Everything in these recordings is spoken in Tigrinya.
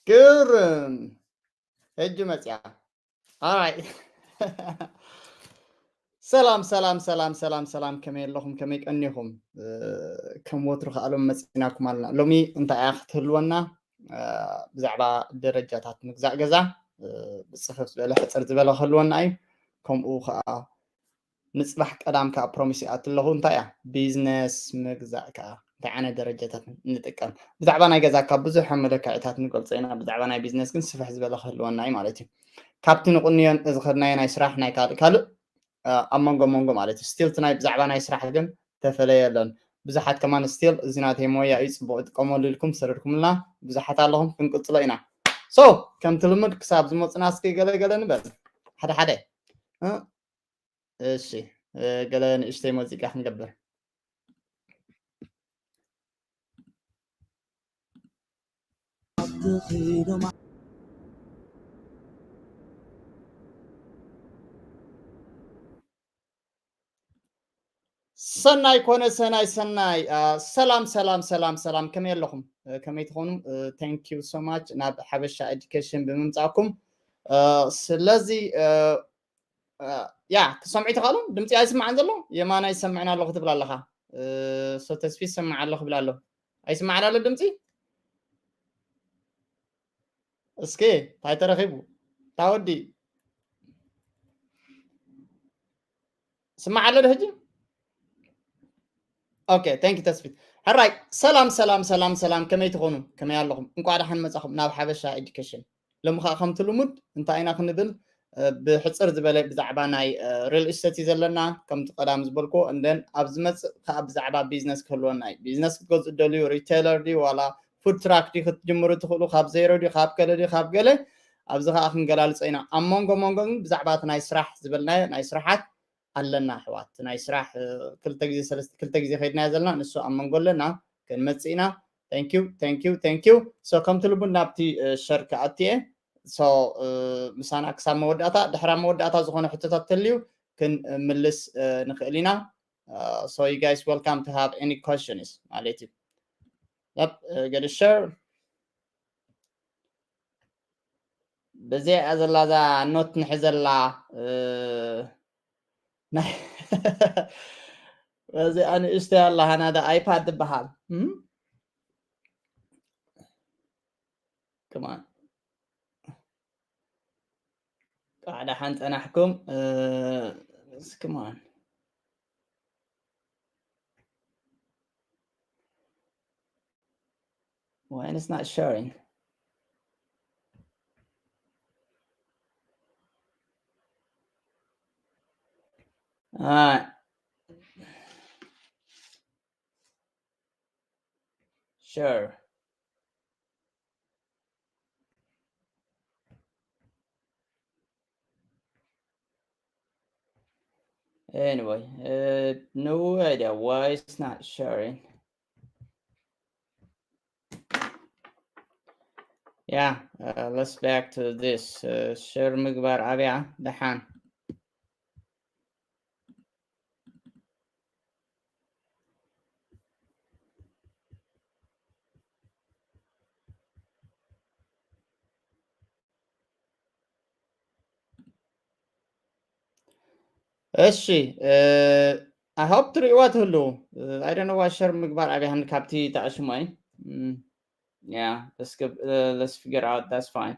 ግርም። ሕጂ መጽያ። Alright. ሰላም፣ ሰላም፣ ሰላም፣ ሰላም፣ ሰላም። ከመይ ኣለኹም? ከመይ ቀኒኹም? እ፣ ከም ወትሩ ከኣ ሎም መጺናኩም ኣለና። ሎሚ እንታይ እያ ክትህልወና? እ፣ ብዛዕባ ደረጃታት ምግዛእ ገዛ፣ እ፣ ብጽፍፍ ዝበለ ሕጽር ዝበለ ክህልወና እዩ። ከምኡ ከኣ ንጽባሕ ቀዳም ከኣ ፕሮሚስ ይኣቱ ኣለኹ። እንታይ እያ? ቢዝነስ ምግዛእ ከኣ እንታይ ዓይነት ደረጃታት ንጥቀም? ብዛዕባ ናይ ገዛ ካብ ብዙሕ መለክዒታት ንገልጾ ኢና። ብዛዕባ ናይ ቢዝነስ ግን ስፍሕ ዝበለ ክህልወና እዩ ማለት እዩ። ካብቲ ንቕንዮን ዝኸድናዮ ናይ ስራሕ ናይ ካልእ ካልእ፣ እ፣ ኣብ መንጎ መንጎ ማለት እዩ። ስቲል እቲ ናይ ብዛዕባ ናይ ስራሕ ግን ተፈለየ የለን። ብዙሓት ከማን ስቲል እዚ ናተይ ሞያ እዩ፣ ጽቡቕ ይጥቀመሉ ኢልኩም ሰደድኩምልና ብዙሓት ኣለኹም። ክንቅጽሎ ኢና። ሶ ከምቲ ልሙድ ክሳብ ዝመጹና እስኪ ገለ ገለ ንበል ሓደ ሓደ። እ፣ እሺ፣ እ፣ ገለ ንእሽተይ ሙዚቃ ክንገብር። ሰናይ ኮነ ሰናይ ሰናይ። አ፣ ሰላም ሰላም ሰላም ሰላም፣ ከመይ ኣለኹም? እ፣ ከመይ ትኾኑ? እ፣ thank you so much ናብ ሓበሻ ኤዱኬሽን ብምምጻእኩም። እ፣ ስለዚ፣ እ፣ እ፣ ያ፣ ክሰምዑ ትኽእሉ? ድምጺ ኣይስማዕን ዘሎ? የማናይ ይሰምዕን ኣለኹ ትብል ኣለኻ። እ፣ ሶ ተስፊ ይሰማዕ ኣለኹ ይብል ኣሎ። ኣይስማዕን ኣሎ ድምጺ? እስኪ፣ እንታይ ተረኺቡ? ታወዲ። ስማዕ ኣሎ ዶ ሕጂ? ኦኬ፣ thank you ተስፊት። ሕራይ፣ ሰላም፣ ሰላም፣ ሰላም፣ ሰላም፣ ከመይ ትኾኑ? ከመይ ኣለኹም? እንቋዕ ደሓን መጻኹም ናብ ሓበሻ ኤዱኬሽን። ሎሚ ኸኣ ከምቲ ልሙድ እንታይ ኢና ክንብል? እ፣ ብሕጽር ዝበለ ብዛዕባ ናይ፣ እ፣ ሪል ኢስቴት እዩ ዘለና፣ ከምቲ ቀዳም ዝበልኩዎ፣ and then ኣብ ዝመጽእ ከኣ ብዛዕባ ቢዝነስ ክህልወና እዩ። ቢዝነስ ክትገዝኡ ትደልዩ፣ ሪቴለር ድዩ ዋላ ፉድ ትራክ ድዩ ክትጅምሩ ትኽእሉ፣ ካብ ዜሮ ድዩ፣ ካብ ገለ ድዩ፣ ካብ ገለ፣ ኣብዚ ኸኣ ክንገላልጾ ኢና። ኣብ መንጎ መንጎ ግን ብዛዕባ እቲ ናይ ስራሕ ዝበልናዮ ናይ ስራሓት ኣለና ኣሕዋት። ናይ ስራሕ፣ እ፣ ክልተ ግዜ፣ ሰለስተ፣ ክልተ ግዜ ከይድናዮ ዘለና፣ ንሱ ኣብ መንጎ ኣለና፣ ክንመጽእ ኢና። Thank you, thank you, thank you። So ከምቲ ልሙድ ናብቲ፣ እ፣ ሸር ክኣቱ እየ። So፣ እ፣ ምሳና ክሳብ መወዳእታ፣ ድሕሪ ኣብ መወዳእታ ዝኾነ ሕቶታት ተልዩ ክንምልስ፣ እ፣ ንኽእል ኢና። እ፣ so you guys welcome to have any questions ማለት እዩ። Yep, እ፣ get a share። በዚኣ እያ ዘላ እዛ ኖት ንሕዘላ፣ እ፣ ናይ በዚኣ ንእሽተይ ኣላ ሃናዳ ኣይፓድ ትበሃል። እም? Come on። ቃዕ ደሓን ጸናሕኩም። እ፣ እስኪ ማን። Why it's not sharing? Alright. Sure. Anyway, uh, no idea why it's not sharing. Yeah, uh, let's back to this. Uh, share ምግባር ኣብያ ደሓን። እሺ፣ እ፣ I hope ትርእይዋ ትህልዉ። እ፣ I don't know why share ምግባር ኣብያህን ካብቲ ተኣሽሞ እዩ። እም፣ yeah, let's give, uh, let's figure out, that's fine.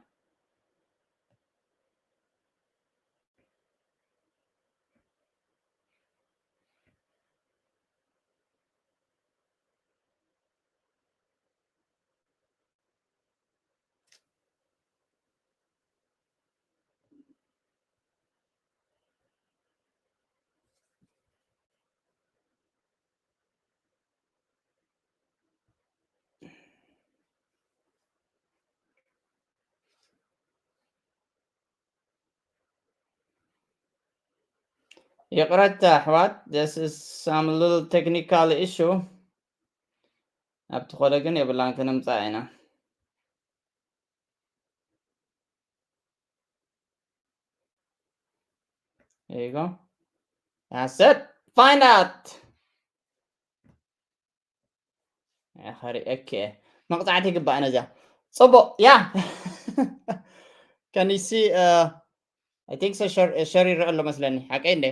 ይቕረታ ኣሕዋት፣ this is some little technical issue። ኣብቲ ኾለ ግን የብላን፣ ክንምጻእ ኢና። There you go. That's it. Find out. ኣኸሪ፣ ኦኬ። መቕጻዕቲ ይግባእ ነዚኣ። ጽቡቕ፣ ያ። Can you see? Uh, I think so. Share, share ይረአ ኣሎ መስለኒ። ሓቀይ እንደ?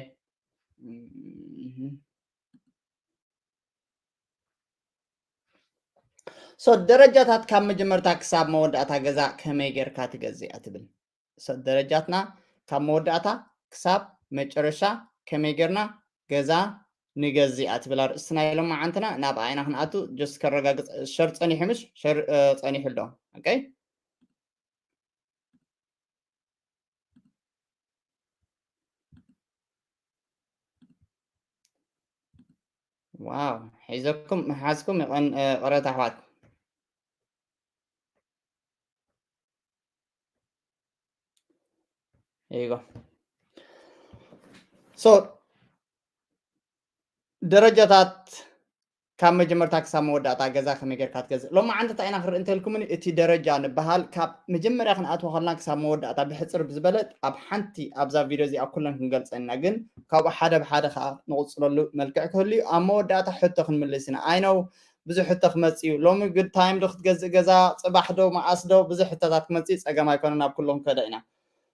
So ደረጃታት ካብ መጀመርታ ክሳብ መወዳእታ ገዛ ከመይ ጌርካ ትገዝእ እያ ትብል። So ደረጃትና ካብ መወዳእታ ክሳብ መጨረሻ ከመይ ጌርና ገዛ ንገዝእ እያ ትብል ኣርእስትና ኢሎም መዓንትና ናብ ዓይና ክንኣቱ just ከረጋግጽ። ሸር ጸኒሑ ምሽ? ሸር ጸኒሑ ኣሎ። Okay? ዋው፣ ሒዘኩም መሓዝኩም ይቐን ቅረት ኣሕዋት። ይጎ so ደረጃታት ካብ መጀመርታ ክሳብ መወዳእታ ገዛ ከመይ ጌርካ ትገዝእ። ሎማዓንቲ እንታይ ኢና ክርኢ እንተልኩምኒ፣ እቲ ደረጃ ንበሃል ካብ መጀመርያ ክንኣትዎ ከለና ክሳብ መወዳእታ ብሕጽር ብዝበለ ኣብ ሓንቲ ኣብዛ ቪድዮ እዚኣ ኩለን ክንገልጸን ኢና፣ ግን ካብኡ ሓደ ብሓደ ከኣ ንቕጽለሉ መልክዕ ክህሉ እዩ። ኣብ መወዳእታ ሕቶ ክንምልስ ኢና። I know ብዙሕ ሕቶ ክመጽእ እዩ። ሎሚ good time ዶ ክትገዝእ ገዛ፣ ጽባሕ ዶ፣ መዓስ ዶ፣ ብዙሕ ሕቶታት ክመጽእ እዩ። ጸገም ኣይኮነን፣ ኣብ ኩሎም ከደ ኢና።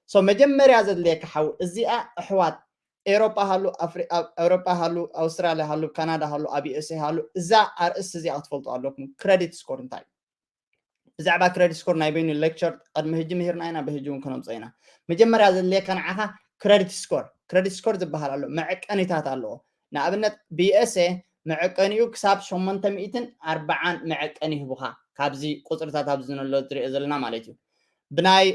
So መጀመርያ ዘድልየካ ሓው እዚኣ ኣሕዋት ኤውሮጳ ሃሉ፣ ኣውሮጳ ሃሉ፣ ኣውስትራልያ ሃሉ፣ ካናዳ ሃሉ፣ ኣብ USA ሃሉ፣ እዛ ኣርእስቲ እዚኣ ክትፈልጡ ኣለኩም። ክረዲት ስኮር እንታይ እዩ? ብዛዕባ ክረዲት ስኮር ናይ በይኑ ሌክቸር ቅድሚ ህጂ ምሂርና ኢና፣ ብህጂ እውን ከነምፅኦ ኢና። መጀመርያ ዘድልየካ ንዓኻ ክረዲት ስኮር፣ ክረዲት ስኮር ዝበሃል ኣሎ፣ መዐቀኒታት ኣለዎ። ንኣብነት BSA መዐቀኒኡ ክሳብ ሸሞንተ ሚእትን ኣርባዓን መዐቀኒ ይህቡኻ፣ ካብዚ ቁፅርታት ኣብዚ ዘሎ ትሪኦ ዘለና ማለት እዩ። ብናይ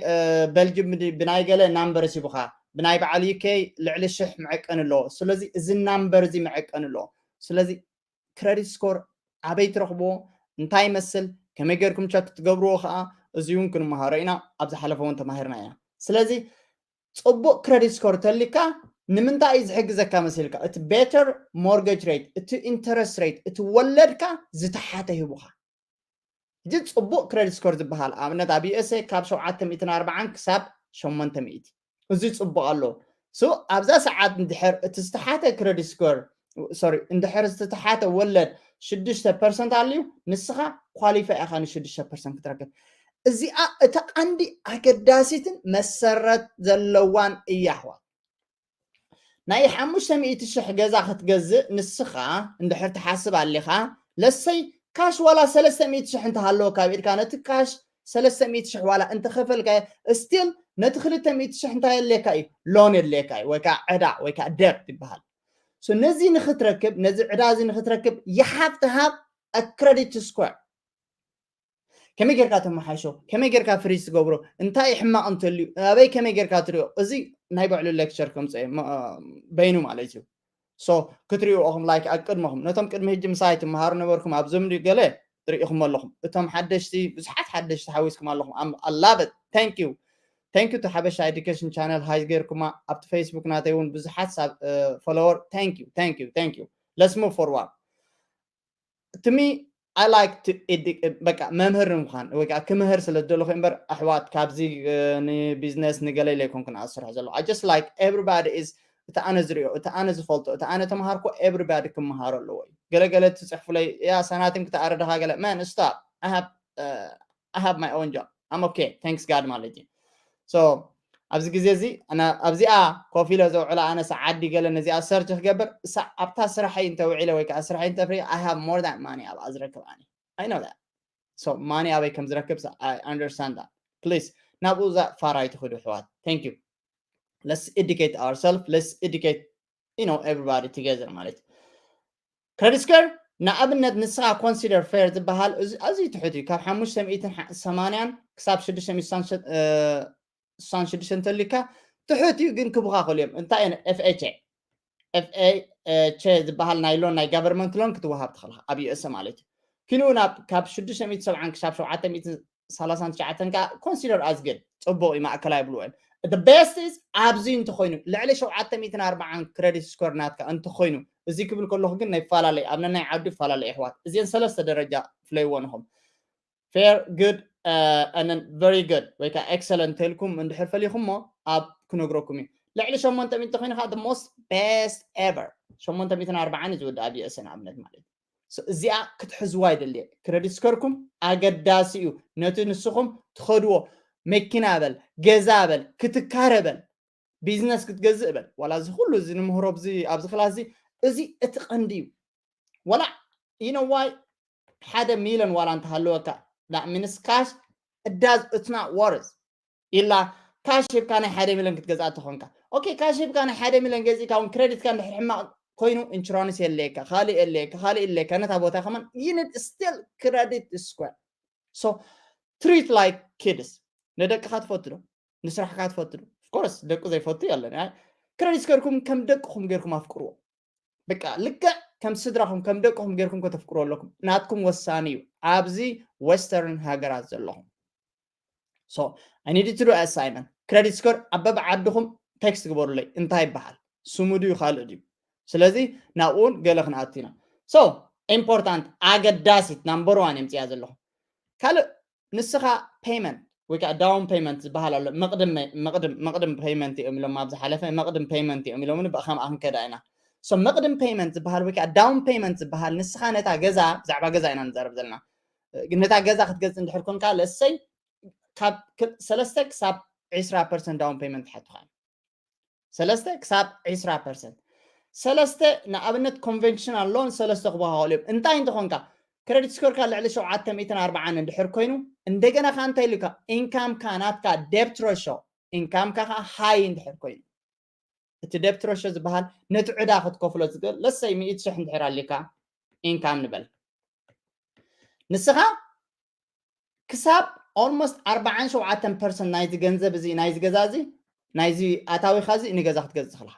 በልጅም ብናይ ገለ ናምበርስ ይቡኻ፣ ብናይ በዓል UK ልዕሊ ሽሕ መዐቀኒ ኣለዎ። ስለዚ እዚ ናምበር እዚ መዐቀኒ ኣለዎ። ስለዚ ክረዲት ስኮር ኣበይ ትረኽብዎ፣ እንታይ ይመስል፣ ከመይ ጌርኩም ቸክ ትገብርዎ ከዓ እዚ እውን ክንመሃሮ ኢና። ኣብ ዝሓለፈ እውን ተማሂርና ኢና። ስለዚ ፅቡቅ ክረዲት ስኮር ተልካ ንምንታይ እዩ ዝሕግዘካ መሲልካ? እቲ ቤተር ሞርጌጅ ሬት፣ እቲ ኢንተረስት ሬት፣ እቲ ወለድካ ዝተሓተ ሂቡኻ። እዚ ጽቡቕ ክረዲት ስኮር ዝበሃል ኣብነት ኣብ USA ካብ ሸውዓተ ሚእትን ኣርባዓን ክሳብ ሸሞንተ ሚእቲ እዚ ጽቡቕ ኣሎ። So ኣብዛ ሰዓት እንድሕር እቲ ዝተሓተ ክረዲት ስኮር ሶሪ እንድሕር ዝተሓተ ወለድ ሽዱሽተ ፐርሰንት ኣልዩ ንስኻ ኳሊፋይ ኢኻ ንሽዱሽተ ፐርሰንት ክትረክብ። እዚኣ እታ ቀንዲ ኣገዳሲትን መሰረት ዘለዋን እያ ኣሕዋት። ናይ ሓሙሽተ ሚእቲ ሽሕ ገዛ ክትገዝእ ንስኻ እንድሕር ትሓስብ ኣሊኻ ለሰይ ካሽ ዋላ ሰለስተ ሚእቲ ሽሕ እንተሃለወካ ኣብ ኢድካ ነቲ ካሽ ሰለስተ ሚእቲ ሽሕ ዋላ እንተኸፈልካዮ ስቲል ነቲ ክልተ ሚእቲ ሽሕ እንታይ የድልየካ እዩ? ሎን የድልየካ እዩ ወይ ከዓ ዕዳ ወይ ከዓ ደብት ይበሃል። ነዚ ንክትረክብ ነዚ ዕዳ እዚ ንክትረክብ you have to have a credit score። ከመይ ጌርካ ተመሓይሾ ከመይ ጌርካ ፍሪዝ ትገብሮ እንታይ ሕማቕ እንተልዩ ኣበይ ከመይ ጌርካ ትሪኦ እዚ ናይ ባዕሉ ሌክቸር ከምፀ በይኑ ማለት እዩ። So ክትሪኡ ኹም ላይክ ኣብ ቅድመኹም ነቶም ቅድሚ ህጂ ምሳይ ትመሃሩ ነበርኩም ኣብ ዙም ድዩ ገለ ትሪኢኹም ኣለኹም እቶም ሓደሽቲ ብዙሓት ሓደሽቲ ሓዊስኩም ኣለኹም ኣላበት thank you thank you to ሓበሻ ኤዱኬሽን ቻነል ሃይ ጌርኩማ ኣብቲ ፌስቡክ ናተይ እውን ብዙሓት ፎሎወር thank you thank you thank you let's move forward to me I like to በቃ መምህር ንምዃን ወይ ከዓ ክምህር ስለ ዝደለኹ እምበር ኣሕዋት ካብዚ ንቢዝነስ ንገለ ኢለ ኣይኮንኩን ኣስርሕ ዘለኹ I just like everybody is እቲ ኣነ ዝሪኦ እቲ ኣነ ዝፈልጦ እቲ ኣነ ተምሃርኮ everybody ክመሃሮ ኣለዎ እዩ ገለገለ ትፅሕፉለይ ያ ሰናቲም ክትኣረድኻ ገለ man stop I have I have my own job I'm okay thanks God ማለት እዩ so ኣብዚ ግዜ እዚ ኣብዚኣ ኮፍ ኢለ ዘውዕላ ኣነስ ዓዲ ገለ ነዚኣ ሰርች ክገብር ኣብታ ስራሐይ እንተውዒለ ወይ ከዓ ስራሐይ እንተፍሪ I have more than money ኣብኣ ዝረክብ ኣነ I know that so money ኣበይ ከም ዝረክብ I understand that please ናብኡ ዛ ፋር ኣይትኽዱ ኣሕዋት thank you let's educate ourselves let's educate you know everybody together ማለት እዩ credit score ንኣብነት ንስኻ ኮንሲደር ፌር ዝበሃል ኣዝዩ ትሑት እዩ ካብ ሓሙሽተ ሚእትን ሰማንያን ክሳብ ሽዱሽተ ሚእትን ስሳን ሽዱሽተ እንተልካ ትሑት እዩ ግን ክብኻኸሉ እዮም እንታይ FHA FHA ዝበሃል ናይ ሎን ናይ ጋቨርመንት ሎን ክትወሃብ ትኽእልካ ኣብ USA ማለት እዩ ኪንኡ ናብ ካብ ሽዱሽተ ሚእትን ሰብዓን ክሳብ ሸውዓተ ሚእትን ሰላሳን ትሽዓተን ከዓ ኮንሲደር ኣዝግድ ፅቡቅ እዩ ማእከላይ ይብልዎ እዮም the best is ኣብዚ እንተኮይኑ ልዕሊ ሸውዓተ ሚእትን ኣርባዓን ክረዲት ስኮር ናትካ እንተኮይኑ እዚ ክብል ከለኩ ግን ናይ ፈላለዩ ኣብ ነናይ ዓዱ ይፈላለዩ ኣሕዋት እዚን ሰለስተ ደረጃ ፍለይዎ ንኹም fair good and very good ወይ ከዓ excellent ተልኩም እንድሕር ፈሊኹሞ ኣብ ክነግረኩም እዩ ልዕሊ ሸሞንተ ሚእቲ ኮይኑ ከዓ the most best ever ሸሞንተ ሚእትን ኣርባዓን እዩ ዝውዳእ ኣብ USA ንኣብነት ማለት እዩ እዚኣ ክትሕዝዋ ይደልየ ክረዲት ስኮርኩም ኣገዳሲ እዩ ነቲ ንስኹም ትኸድዎ መኪና በል፣ ገዛ በል፣ ክትካረ በል፣ ቢዝነስ ክትገዝእ በል። ዋላ እዚ ኩሉ እዚ ንምህሮ ኣብዚ ክላስ እዚ፣ እዚ እቲ ቀንዲ እዩ። ዋላ you know why ሓደ ሚሊዮን ዋላ እንተሃለወካ፣ that means cash, it does, it's not worth ኢላ ካሽ ሂብካ ናይ ሓደ ሚሊዮን ክትገዝኣ ተኾንካ፣ ኦኬ፣ ካሽ ሂብካ ናይ ሓደ ሚሊዮን ገዚእካ እውን ክሬዲትካ እንድሕር ሕማቕ ኮይኑ፣ ኢንሹራንስ የድልየካ፣ ካልእ የድልየካ፣ ካልእ የድልየካ፣ ነታ ቦታ ከማን you need still credit score. So treat like kids። ንደቅኻ ትፈቱ ዶ? ንስራሕካ ትፈቱ ዶ? Of course ደቁ ዘይፈቱ የለን። ክሬዲት ስኮርኩም ከም ደቅኹም ጌርኩም ኣፍቅርዎ። በቃ ልክዕ ከም ስድራኹም ከም ደቅኹም ጌርኩም ከተፍቅሩ ኣለኩም። ናትኩም ወሳኒ እዩ። ኣብዚ ዌስተርን ሃገራት ዘለኹም። So I need to do assignment። ክሬዲት ስኮር ኣብ በብዓድኹም ቴክስት ግበሩለይ፣ እንታይ ይበሃል? ስሙ ድዩ ካልእ ድዩ? ስለዚ ናብኡ እውን ገለ ክንኣቱ ኢና። So ኢምፖርታንት፣ ኣገዳሲት፣ ናምበር ዋን የምፅያ ዘለኹ። ካልእ ንስኻ ፔይመንት ወይ ከዓ ዳውን ፔይመንት ዝበሃል ኣሎ። መቕድም መቕድም መቕድም ፔይመንት እዮም ኢሎም፣ ኣብ ዝሓለፈ መቕድም ፔይመንት እዮም ኢሎምኒ፣ ብኣ ከምኣ ክንከዳ ኢና። So መቕድም ፔይመንት ዝበሃል ወይ ከዓ ዳውን ፔይመንት ዝበሃል፣ ንስኻ ነታ ገዛ፣ ብዛዕባ ገዛ ኢና ንዛረብ ዘለና። ነታ ገዛ ክትገዝእ እንድሕር ኮንካ፣ ለሰይ ካብ ክል- ሰለስተ ክሳብ ዕስራ ፐርሰንት ዳውን ፔይመንት ሓቱኻ። ሰለስተ ክሳብ ዕስራ ፐርሰንት። ሰለስተ ንኣብነት ኮንቨንሽናል ሎን ሰለስተ ክበሃሉ እዮም። እንታይ እንተኾንካ፣ ክሬዲት ስኮርካ ልዕሊ ሸውዓተ ሚእትን ኣርባዓን እንድሕር ኮይኑ፣ እንደገና ከኣ እንታይ ኢሉካ፣ ኢንካምካ ናትካ ዴፕት ሬሾ፣ ኢንካምካ ከኣ ሃይ እንድሕር ኮይኑ፣ እቲ ዴፕት ሬሾ ዝበሃል ነቲ ዕዳ ክትከፍሎ ዝግእል፣ ለሰይ ሚእቲ ሽሕ እንድሕር ኣሊካ ኢንካም ንበል፣ ንስኻ ክሳብ ኦልሞስት ኣርባዓን ሸውዓተን ፐርሰንት ናይዚ ገንዘብ እዚ፣ ናይዚ ገዛ እዚ፣ ናይዚ ኣታዊኻ እዚ ንገዛ ክትገዝእ ትኽእልኻ።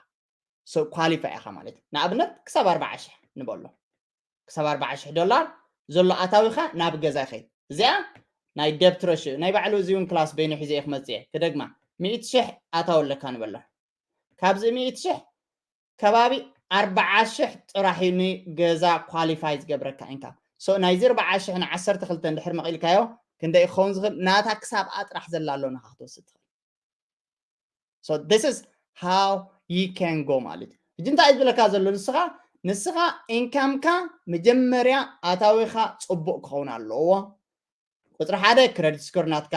So ኳሊፋይ ኢኻ ማለት እዩ። ንኣብነት ክሳብ ኣርባዓ ሽሕ ንበሎ፣ ክሳብ ኣርባዓ ሽሕ ዶላር ዘሎ ኣታዊኻ ናብ ገዛ ይኸይድ። እዚኣ ናይ ዴፕት ሬሾ ናይ ባዕሉ፣ እዚ እውን ክላስ በይኑ ሒዘ እየ ክመጽእ እየ። ክደግማ፣ ሚእቲ ሽሕ ኣታዊ ኣለካ ንበሎ። ካብዚ ሚእቲ ሽሕ ከባቢ ኣርባዓ ሽሕ ጥራሕ እዩ ንገዛ ኳሊፋይ ዝገብረካ ኢንካም። So ናይዚ ኣርባዓ ሽሕ ንዓሰርተ ክልተ እንድሕር መቒልካዮ፣ ክንደይ ክኸውን ዝኽእል? ናታ ክሳብ ጥራሕ ዘላ ኣሎ ናኻ ክትወስድ ትኽእል። So this is how you can go ማለት እዩ። ሕጂ እንታይ እዩ ዝብለካ ዘሎ ንስኻ? ንስኻ ኢንካምካ መጀመርያ ኣታዊኻ ጽቡቕ ክኸውን ኣለዎ። ቁጽሪ ሓደ ክረዲት ስኮር ናትካ፣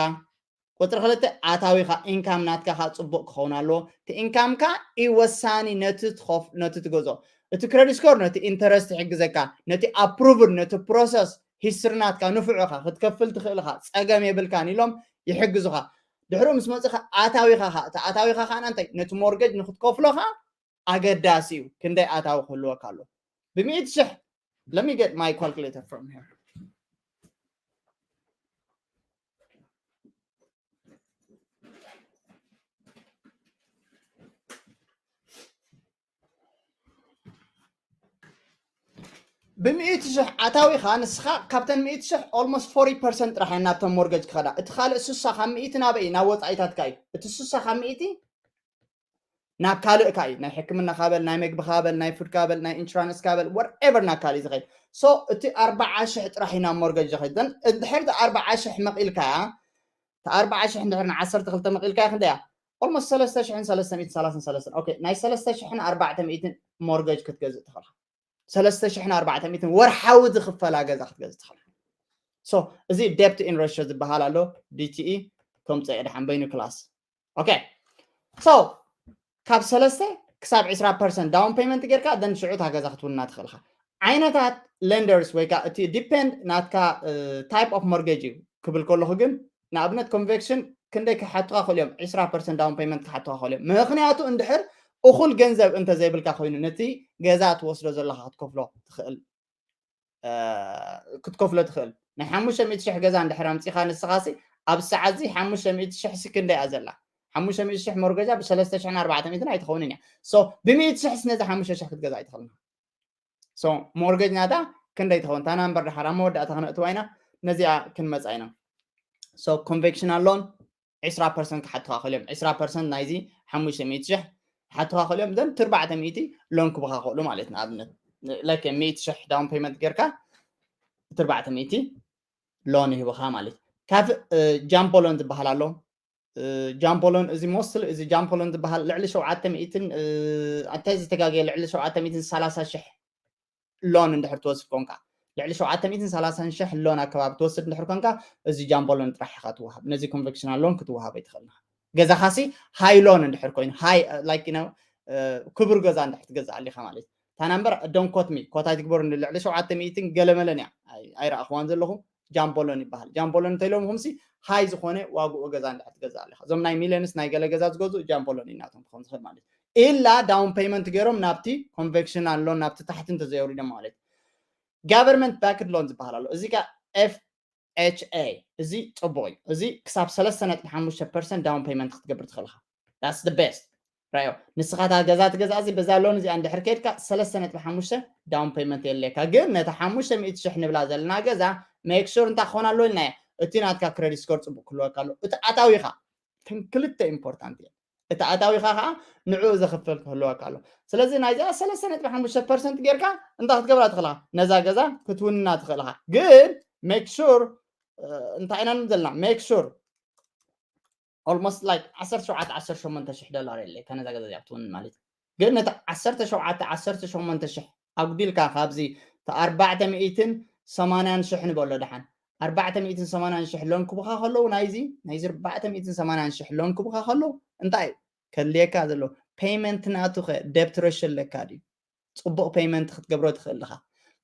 ቁጽሪ ክልተ ኣታዊኻ፣ ኢንካም ናትካ ኸኣ ጽቡቕ ክኸውን ኣለዎ። እቲ ኢንካምካ እዩ ወሳኒ ነቲ ትኸፍ-፣ ነቲ ትገዝኦ። እቲ ክረዲት ስኮር ነቲ ኢንተረስት ይሕግዘካ፣ ነቲ ኣፕሩቭል፣ ነቲ ፕሮሰስ ሂስትሪ ናትካ ንፉዕ ኢኻ፣ ክትከፍል ትኽእል ኢኻ፣ ጸገም የብልካን ኢሎም ይሕግዙኻ። ድሕሪኡ ምስ መጹኻ ኣታዊኻ ኸኣ፣ እቲ ኣታዊኻ ኸኣ እንታይ ነቲ ሞርገጅ ንክትከፍሎ ኸኣ ኣገዳሲ እዩ። ክንደይ ኣታዊ ክህልወካ ኣለዎ? ብሚእቲ ሽሕ፣ let me get my calculator from here። ብሚእቲ ሽሕ ኣታዊኻ ንስኻ ካብተን ሚእቲ ሽሕ ኦልሞስት ፎርቲ ፐርሰንት ጥራሕ እየን ናብተን ሞርገጅ ክኸዳ። እቲ ካልእ ስሳ ካብ ሚእቲ ናበይ? ናብ ወጻኢታትካ እዩ። እቲ ስሳ ካብ ሚእቲ ናብ ካልእ እካ እዩ። ናይ ሕክምና ካበል፣ ናይ መግቢ ካበል፣ ናይ ፉድ ካበል፣ ናይ ኢንሹራንስ ካበል፣ ወርኤቨር ናብ ካልእ እዩ ዝኸይድ። So እቲ ኣርባዓ ሽሕ ጥራሕ እዩ ናብ ሞርገጅ ዝኸይድ። ዘን እንድሕር እቲ ኣርባዓ ሽሕ መቒልካያ፣ እቲ ኣርባዓ ሽሕ እንድሕር ንዓሰርተ ክልተ መቒልካያ ክንደያ? ኦልሞስት ሰለስተ ሽሕን ሰለስተ ሚእትን ሰላሳን ሰለስተን። ኦኬ፣ ናይ ሰለስተ ሽሕን ኣርባዕተ ሚእትን ሞርገጅ ክትገዝእ ትኽእል። ሰለስተ ሽሕን ኣርባዕተ ሚእትን ወርሓዊ ዝኽፈላ ገዛ ክትገዝእ ትኽእል። So እዚ ዴፕት ኢን ሬሾ ዝበሃል ኣሎ። ዲቲኢ ከምፀ ድሓን በይኑ ክላስ። ኦኬ፣ so ካብ ሰለስተ ክሳብ ዕስራ ፐርሰንት ዳውን ፔመንት ጌርካ፣ ደን ሽዑ እታ ገዛ ክትውና ትኽእልካ። ዓይነታት ሌንደርስ ወይ ከዓ እቲ ዲፔንድ ናትካ ታይፕ ኦፍ ሞርጌጅ እዩ ክብል ከለኹ ግን፣ ንኣብነት ኮንቨክሽን ክንደይ ክሓቱካ ክእል እዮም? ዕስራ ፐርሰንት ዳውን ፔመንት ክሓቱካ ክእል እዮም። ምክንያቱ እንድሕር እኹል ገንዘብ እንተዘይብልካ ኮይኑ፣ ነቲ ገዛ ትወስዶ ዘለካ ክትከፍሎ ትኽእል፣ እ፣ ክትከፍሎ ትኽእል። ናይ ሓሙሽተ ሚእቲ ሽሕ ገዛ እንድሕር ኣምጺኻ ንስኻሲ፣ ኣብ ሰዓት እዚ ሓሙሽተ ሚእቲ ሽሕ ሲ ክንደይ እያ ዘላ? ሓሙሽተ ሚእቲ ሽሕ ሞርገጃ ብሰለስተ ሽሕን ኣርባዕተ ሚእትን ኣይትኸውንን እያ። So ብሚእቲ ሽሕ ሲ ነዚ ሓሙሽተ ሽሕ ክትገዛ ኣይትኽእልን። So ሞርገጅ ናታ ክንደይ ትኸውን? እታ ናምበር ድሓር ኣብ መወዳእታ ክነእትዋ ኢና፣ ነዚኣ ክንመጻ ኢና። So ኮንቨክሽናል ሎን ዕስራ ፐርሰንት ክሓቱኻ ክእል እዮም። ዕስራ ፐርሰንት ናይዚ ሓሙሽተ ሚእቲ ሽሕ ክሓቱኻ ክእል እዮም። ዘን እቲ ኣርባዕተ ሚእቲ ሎን ክቡኻ ክእሉ ማለት፣ ንኣብነት፣ ላይክ፣ ሚእቲ ሽሕ ዳውን ፔመንት ጌርካ፣ እቲ ኣርባዕተ ሚእቲ ሎን ይህቡኻ ማለት። ካፍእ፣ እ፣ ጃምቦ ሎን ዝበሃል ኣሎ። እ፣ ጃምቦ ሎን፣ እዚ ሞስትሊ፣ እዚ ጃምቦ ሎን ዝበሃል ልዕሊ ሸውዓተ ሚእትን፣ እ፣ እንታይ ዝተጋገየ፣ ልዕሊ ሸውዓተ ሚእትን ሰላሳ ሽሕ ሎን እንድሕር ትወስድ ኮንካ፣ ልዕሊ ሸውዓተ ሚእትን ሰላሳን ሽሕ ሎን ኣከባቢ ትወስድ እንድሕር ኮንካ፣ እዚ ጃምቦ ሎን ጥራሕ ኢኻ ትወሃብ። ነዚ ኮንቨክሽናል ሎን ክትወሃብ ኣይትኽእልን ኢኻ። ገዛኻሲ ሃይ ሎን እንድሕር ኮይኑ፣ ሃይ፣ ላይክ፣ ዩ ኖው፣ ክቡር ገዛ እንድሕር ትገዝእ ኣሊኻ ማለት እዩ። ታና እምበር፣ ዶን ኮት ሚ፣ ኮት ኣይትግበሩ። ልዕሊ ሸውዓተ ሚእትን ገለመለን እያ፣ ኣይ- ኣይረኣኽዋን ዘለኹ። ጃምቦ ሎን ይበሃል። ጃምቦ ሎን እንተኢሎምኹምሲ፣ ሃይ ዝኾነ ዋግኡ ገዛ እንድሕር ትገዝእ ኣሊኻ። እዞም ናይ ሚሊዮንስ ናይ ገለ ገዛ ዝገዝኡ ጃምቦ ሎን እዩ ናቶም ክኸውን ዝኽእል ማለት እዩ። ኢላ ዳውን ፔይመንት ገይሮም ናብቲ ኮንቨክሽናል ሎን፣ ናብቲ ታሕቲ እንተዘይወሪዶም ማለት እዩ። ጋቨርንመንት ባክድ ሎን ዝበሃል ኣሎ። እዚ ከ ኤፍ ኤች ኤ፣ እዚ ጽቡቕ እዩ። እዚ ክሳብ ሰለስተ ነጥቢ ሓሙሽተ ፐርሰንት ዳውን ፔይመንት ክትገብር ትኽእል ኢኻ። That's the best። ራዮ፣ ንስኻ እታ ገዛ ትገዝኣ፣ እዚ በዛ ሎን እዚኣ እንድሕር ከይድካ፣ ሰለስተ ነጥቢ ሓሙሽተ ዳውን ፔይመንት የድልየካ። ግን ነታ ሓሙሽተ ሚእቲ ሽሕ ንብላ ዘለና ገዛ ሜክ ሹር እንታይ ክኾን ኣለዎ ኢልናዮ? እቲ ናትካ ክሬዲት ስኮር ጽቡቕ ክህልወካ ኣለዎ። እቲ ኣታዊኻ፣ እተን ክልተ ኢምፖርታንት እየን። እቲ ኣታዊኻ ከዓ ንዕኡ ዘኽፍል ክህልወካ ኣሎ። ስለዚ ናይዚኣ ሰለስተ ነጥቢ ሓሙሽተ ፐርሰንት ጌርካ እንታይ ክትገብራ ትኽእላ? ነዛ ገዛ ክትውንና ትኽእልኻ። ግን ሜክ ሹር፣ እንታይ ኢና ንብል ዘለና? ሜክ ሹር ኦልሞስት ላይክ ዓሰርተ ሸውዓተ ዓሰርተ ሸሞንተ ሽሕ ዶላር የለ ከነዛ ገዛ እዚኣ ክትውንን ማለት እዩ። ግን ነቲ ዓሰርተ ሸውዓተ ዓሰርተ ሸሞንተ ሽሕ ኣጉዲልካ ካብዚ እቲ ኣርባዕተ ሚእትን ሰማንያን ሽሕ ንበሎ ደሓን፣ ኣርባዕተ ሚእትን ሰማንያን ሽሕ ሎን ክቡኻ ከለዉ፣ ናይዚ ናይዚ ኣርባዕተ ሚእትን ሰማንያን ሽሕ ሎን ክቡኻ ከለዉ፣ እንታይ እዩ ከድልየካ ዘሎ? ፔይመንት ናቱ ኸ ደብት ሬሽዮ ኣለካ ድዩ? ጽቡቕ ፔይመንት ክትገብሮ ትኽእል ኢኻ።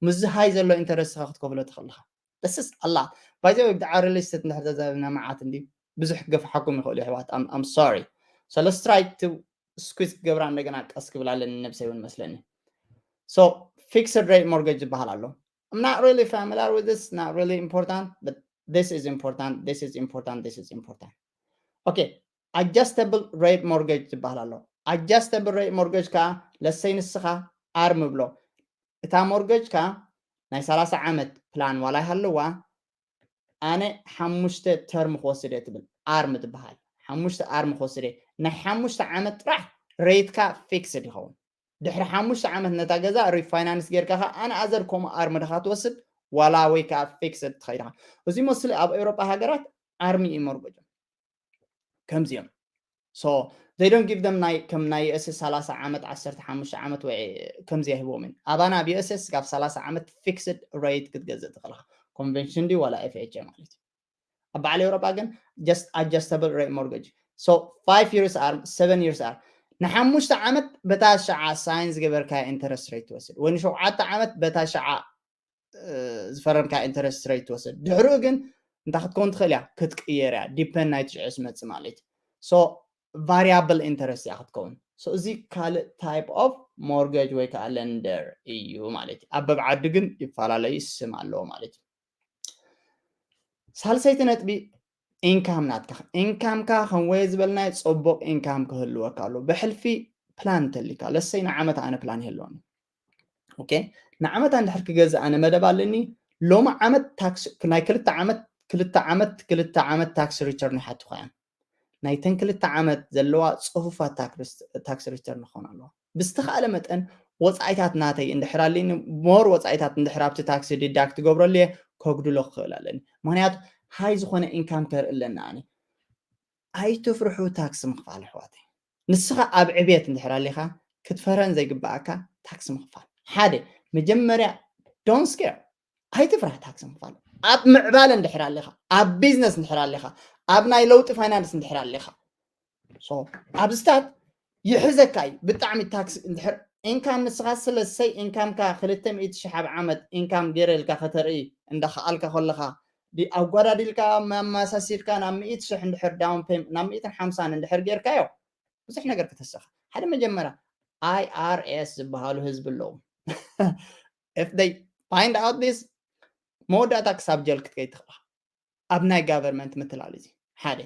ምስዚ ሃይ ዘሎ ኢንተረስት ኻ ክትከፍሎ ትኽእል ኢኻ። This is a lot። By the way፣ ብዛዕባ ሪል ስቴት እንድሕር ተዛሪብና መዓት እንድዩ፣ ብዙሕ ክገፍሓኩም ይኽእሉ ኣሕዋት። I'm, I'm sorry። So let's try to squeeze ክገብራ እንደገና ቀስ ክብል ኣለኒ፣ ነብሰይ እውን መስለኒ። So fixed rate mortgage ዝበሃል ኣሎ። I'm not really familiar with this, not really important, but this is important, this is important, this is important. Okay, adjustable rate mortgage ዝበሃል ኣሎ። Adjustable rate mortgage ከዓ፣ ለሰይ ንስኻ ኣርም ብሎ፣ እታ ሞርገጅ ከዓ ናይ ሰላሳ ዓመት ፕላን ዋላ ይሃለዋ፣ ኣነ ሓሙሽተ ተርም ክወስድ እየ ትብል፣ ኣርም ትበሃል። ሓሙሽተ ኣርም ክወስድ እየ፣ ናይ ሓሙሽተ ዓመት ጥራሕ ሬትካ ፊክስድ ይኸውን። ድሕሪ ሓሙሽተ ዓመት ነታ ገዛ ሪፋይናንስ ጌርካ ከዓ ኣነ ኣዘር ከምኡ ኣርም ድኻ ትወስድ ዋላ ወይ ከዓ ፊክስድ ትኸይድ ኢኻ። እዚ መስሊ ኣብ ኤውሮጳ ሃገራት ኣርሚ እዩ ሞርገጆም። ከምዚኦም። So they don't give them ናይ ከም ናይ ዩኤስኤስ ሰላሳ ዓመት፣ ዓሰርተ ሓሙሽተ ዓመት ወይ ከምዚ ኣይህብዎምን። ኣባና ኣብ ዩኤስኤስ ካብ ሰላሳ ዓመት ፊክስድ ሬት ክትገዝእ ትኽእል ኢኻ። ኮንቨንሽን ድዩ ዋላ ኤፍኤችኤ ማለት እዩ። ኣብ በዓል ኤውሮጳ ግን just adjustable rate mortgage። So five years ኣርም፣ seven years ኣርም፣ ንሓሙሽተ ዓመት በታ ሸዓ ሳይን ዝገበርካዮ ኢንተረስት ሬት ትወስድ፣ ወይ ንሸውዓተ ዓመት በታ ሸዓ ዝፈረምካ ኢንተረስት ሬት ትወስድ። ድሕሪኡ ግን እንታይ ክትከውን ትኽእል እያ? ክትቅየር እያ። ዲፐንድ ናይቲ ሽዑ ዝመጽእ ማለት እዩ። So ቫሪያብል ኢንተረስት እያ ክትከውን። So እዚ ካልእ ታይፕ ኦፍ ሞርገጅ ወይ ከዓ ለንደር እዩ ማለት እዩ። ኣብ በብዓዱ ግን ይፈላለዩ፣ ስም ኣለዎ ማለት እዩ። ሳልሰይቲ ነጥቢ፣ ኢንካም ናትካ። ኢንካምካ ከም ወየ ዝበልናዮ ጽቡቕ ኢንካም ክህልወካ ኣለዎ። ብሕልፊ ፕላን እንተሊካ፣ ለሰይ ንዓመት ኣነ ፕላን ይህልወኒ። ኦኬ፣ ንዓመት እንድሕር ክገዝእ ኣነ መደብ ኣለኒ። ሎሚ ዓመት ታክስ ናይ ክልተ ዓመት ክልተ ዓመት ክልተ ዓመት ታክስ ሪተርን ይሓትኹ እዮም። ናይተን ክልተ ዓመት ዘለዋ ጽፉፋት ታክስ ሪተርን ክኾን ኣለዋ። ብዝተኻእለ መጠን ወጻኢታት ናተይ እንድሕር ኣልኒ፣ ሞር ወጻኢታት እንድሕር ኣብቲ ታክሲ ዲዳክት ገብረሉ እየ፣ ከጉድሎ ክኽእል ኣለኒ። ምኽንያቱ ሃይ ዝኾነ ኢንካም ከርኢ ኣለኒ ኣነ። ኣይትፍርሑ ታክሲ ምኽፋል ኣሕዋተይ። ንስኻ ኣብ ዕብየት እንድሕር ኣሊኻ ክትፈረን ዘይግባኣካ ታክሲ ምኽፋል። ሓደ፣ መጀመርያ ዶንት ስኬር፣ ኣይትፍራህ ታክሲ ምኽፋል። ኣብ ምዕባለ እንድሕር ኣሊኻ፣ ኣብ ቢዝነስ እንድሕር ኣሊኻ፣ ኣብ ናይ ለውጢ ፋይናንስ እንድሕር ኣሊኻ፣ so ኣብዚታት ይሕዘካ እዩ ብጣዕሚ ታክሲ እንድሕር ኢንካም ንስኻ ስለሰይ ኢንካምካ ክልተ ሚእቲ ሽሕ ኣብ ዓመት ኢንካም ገይረ ኢልካ ከተርኢ እንዳኸኣልካ ከለኻ ኣጓዳዲልካ መማሳሲልካ ናብ ሚእቲ ሽሕ እንድሕር ዳውን ፔም ናብ ሚእትን ሓምሳን እንድሕር ጌርካዮ ብዙሕ ነገር ክትስኻ ሓደ መጀመርያ ኣይኣርኤስ ዝበሃሉ ህዝቢ ኣለዉ if they find out this መወዳእታ ክሳብ ጀል ክትከይድ ትኽእላ ኣብ ናይ ጋቨርመንት ምትላል እዚ ሓደ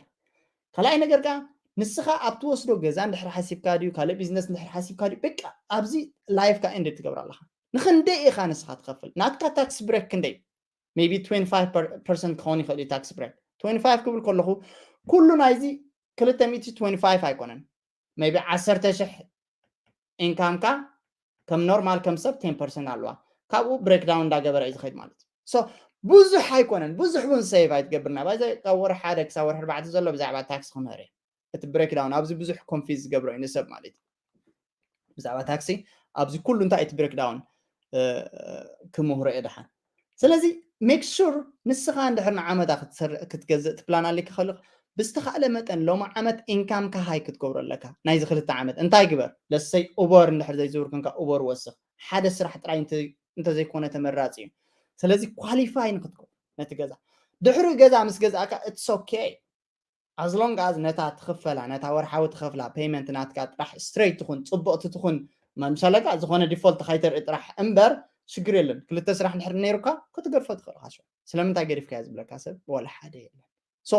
ካልኣይ ነገር ከዓ ንስኻ ኣብ ትወስዶ ገዛ እንድሕር ሓሲብካ ድዩ ካልእ ቢዝነስ እንድሕር ሓሲብካ ድዩ በቃ ኣብዚ ላይፍካ ኤንድ ትገብር ኣለኻ ንክንደይ ኢኻ ንስኻ ትኸፍል ናትካ ታክስ ብሬክ ክንደይ maybe twenty five percent ክኸውን ይኽእል እዩ tax break twenty five ክብል ከለኹ ኩሉ ናይዚ ክልተ ሚእቲ twenty five ኣይኮነን maybe ዓሰርተ ሽሕ ኢንካምካ ከም ኖርማል ከም ሰብ ten percent ኣለዋ ካብኡ breakdown እንዳገበረ እዩ ዝኸይድ ማለት እዩ so ብዙሕ ኣይኮነን ብዙሕ እውን save ኣይትገብርና ባይዘ ካብ ወርሒ ሓደ ክሳብ ወርሒ ኣርባዕተ ዘሎ ብዛዕባ ታክስ ክምህር እዩ እቲ breakdown ኣብዚ ብዙሕ confuse ዝገብሮ እዩ ንሰብ ማለት እዩ ብዛዕባ ታክሲ ኣብዚ ኩሉ እንታይ እቲ breakdown ክምህሮ እየ ደሓን ስለዚ make sure ንስኻ እንድሕር ንዓመታ ክትሰርሕ ክትገዝእ ትፕላን ኣሊካ ከለኻ ብዝተኻእለ መጠን ሎሚ ዓመት ኢንካምካ ሃይ ክትገብሮ ኣለካ። ናይዚ ክልተ ዓመት እንታይ ግበር? ለሰይ ኡበር እንድሕር ዘይዝውር ክንካ ኡበር ወስኽ። ሓደ ስራሕ ጥራይ እንተ- እንተዘይኮነ ተመራፂ እዩ። ስለዚ ኳሊፋይ ንክትገብር ነቲ ገዛ ድሕሪ ገዛ ምስ ገዛእካ it's okay as long as ነታ ትኽፈላ ነታ ወርሓዊ ትኸፍላ ፔመንት ናትካ ጥራሕ ስትሬት ትኹን ፅቡቕቲ ትኹን መምሰለካ ዝኾነ ዲፎልት ካይተርኢ ጥራሕ እምበር ሽግር የለን። ክልተ ስራሕ እንድሕር ነይሩካ ክትገድፎ ትኽእል ኢኻ። ስለምንታይ ገዲፍካዮ ዝብለካ ሰብ ዋላ ሓደ የለን። So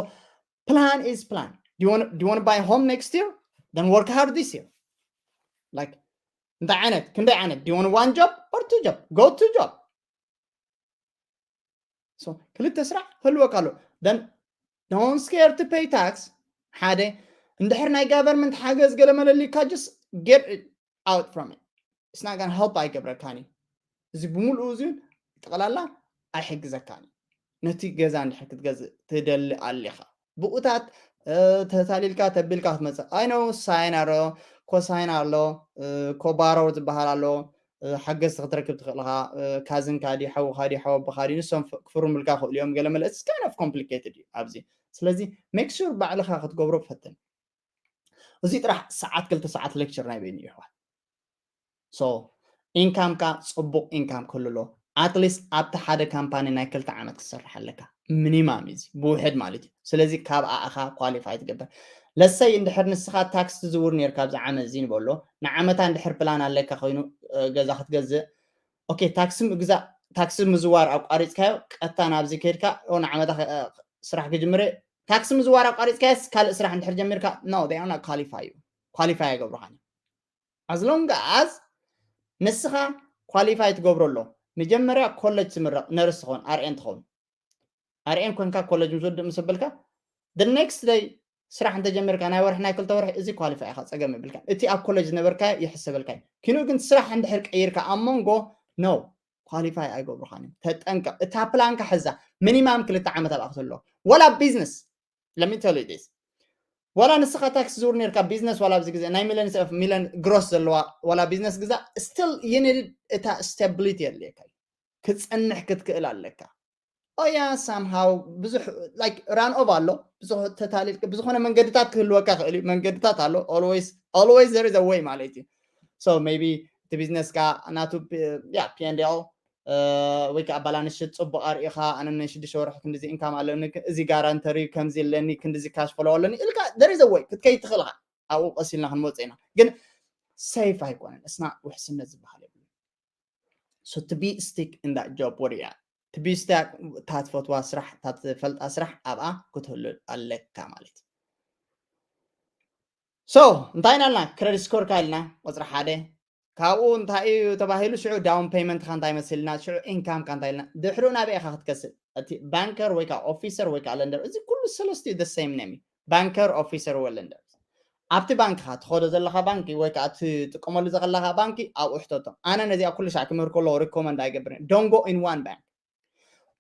plan is plan. Do you want to buy home next year? Then work hard this year. Like እንታይ ዓይነት ክንደይ ዓይነት? Do you want one job or two job? Go two job. So ክልተ ስራሕ ህልወካ ኣሎ። Then don't scare to pay tax. ሓደ እንድሕር ናይ ጋቨርንመንት ሓገዝ ገለ መለሊካ just get it out from it. It's not gonna help ኣይገብረካን እዩ። እዚ ብምልኡ እዚ ጠቕላላ ኣይሕግዘካን እዩ። ነቲ ገዛ እንድሕር ክትገዝእ ትደሊ ኣሊኻ ብኡታት ተታሊልካ ተቢልካ ክትመፅእ I know ሳይን ኣሎ ኮሳይን ኣሎ ኮባሮ ዝበሃል ኣሎ ሓገዝቲ ክትረክብ ትኽእል ኢኻ። ካዝንካ ድዩ ሓውኻ ድዩ ሓወቦኻ ድዩ ንሶም ክፍርሙልካ ክእሉ እዮም። ገለ መለ it's kind of complicated እዩ ኣብዚ። ስለዚ make sure ባዕልኻ ክትገብሮ ፈትን። እዚ ጥራሕ ሰዓት ክልተ ሰዓት ሌክቸር ናይ በይኑ ይሕዋት። So ኢንካምካ ፅቡቕ ኢንካም ክህሉ ኣሎ። ኣትሊስት ኣብቲ ሓደ ካምፓኒ ናይ ክልተ ዓመት ክትሰርሕ ኣለካ። ሚኒማም እዚ ብውሕድ ማለት እዩ። ስለዚ ካብ ኣእኻ ኳሊፋይ ትገብር። ለሰይ እንድሕር ንስኻ ታክስ ትዝውር ነርካ ኣብዚ ዓመት እዚ ንበሎ ንዓመታ እንድሕር ፕላን ኣለካ ኮይኑ ገዛ ክትገዝእ ኦኬ ታክሲ ምግዛእ ታክሲ ምዝዋር ኣቋሪፅካዮ ቀጥታ ናብዚ ከድካ ንዓመታ ስራሕ ክጅምረ ታክሲ ምዝዋር ኣቋሪፅካዮስ ካልእ ስራሕ እንድሕር ጀሚርካ no they are not qualify you qualify ኣይገብሩኻን። As long as ንስኻ ኳሊፋይ ትገብሮ ኣሎ መጀመርያ ኮሌጅ ትምረቕ ነርስ ትኸውን ኣርኤን ትኸውን ኣርኤን ኮንካ ኮሌጅ ምስ ወድእ ምስ በልካ the next day ስራሕ እንተጀሚርካ ናይ ወርሒ ናይ ክልተ ወርሒ እዚ ኳሊፋይ ኢኻ ፀገም የብልካ እቲ ኣብ ኮሌጅ ዝነበርካ ይሕሰበልካ እዩ። ኪንኡ ግን ስራሕ እንድሕር ቀይርካ ኣብ መንጎ no ኳሊፋይ ኣይገብሩኻን እዮም። ተጠንቀቕ እታ ፕላንካ ሕዛ ሚኒማም ክልተ ዓመት ኣብኣ ክትህልዎ ወላ ቢዝነስ let me tell you this ዋላ ንስኻ ታክሲ ዝውር ነርካ ቢዝነስ ዋላ ኣብዚ ግዜ ናይ ሚሊዮን ሰብ ሚሊዮን ግሮስ ዘለዋ ዋላ ቢዝነስ ግዛ still you need እታ ስታቢሊቲ የድልየካ እዩ። ክፀንሕ ክትክእል ኣለካ። ኦያ ሳምሃው ብዙሕ like run of ኣሎ ብዙሕ ተታሊል ብዝኾነ መንገድታት ክህልወካ ክእል እዩ መንገድታት ኣሎ always always there is a way ማለት እዩ። So maybe እቲ ቢዝነስካ ናቱ ያ ፒ ኤንድ ኤል ወይ ከዓ ባላንስ ሽት ፅቡቅ ኣርኢኻ ኣነ ናይ ሽዱሽተ ወርሒ ክንዲዚ ኢንካም ኣለኒ እዚ ጋራንተሪ ከምዚ ኣለኒ ክንዲዚ ካሽ ፍሎ ኣለኒ ኢልካ there is a way ክትከይድ ትኽእል ኢኻ። ኣብኡ ቀስ ኢልና ክንመፅእ ኢና ግን ሴፍ ኣይኮነን እስና ውሕስነት ዝበሃል የብሉ። So to be stick in that job ወዲ እያ to be stuck እታ ትፈትዋ ስራሕ እታ ትፈልጣ ስራሕ ኣብኣ ክትህሉ ኣለካ ማለት እዩ። So እንታይ ኢና ኢልና ክረዲት ስኮርካ ኢልና ቁፅሪ ሓደ ካብኡ እንታይ እዩ ተባሂሉ ሽዑ ዳውን ፔመንትካ እንታይ መሲልና ሽዑ ኢንካምካ እንታይ ኢልና ድሕሪኡ ናበይ ኢኻ ክትከስብ እቲ ባንከር ወይ ከዓ ኦፊሰር ወይ ከዓ ለንደር እዚ ኩሉ ሰለስቲኡ the same name እዩ። ባንከር ኦፊሰር ወይ ለንደር ኣብቲ ባንክኻ ትኸዶ ዘለኻ ባንኪ ወይ ከዓ ትጥቀመሉ ዘለኻ ባንኪ ኣብኡ ሕተቶም። ኣነ ነዚኣ ኩሉ ሻዕ ክምህር ከለዎ ሪኮመንድ ኣይገብርን። Don't go in one bank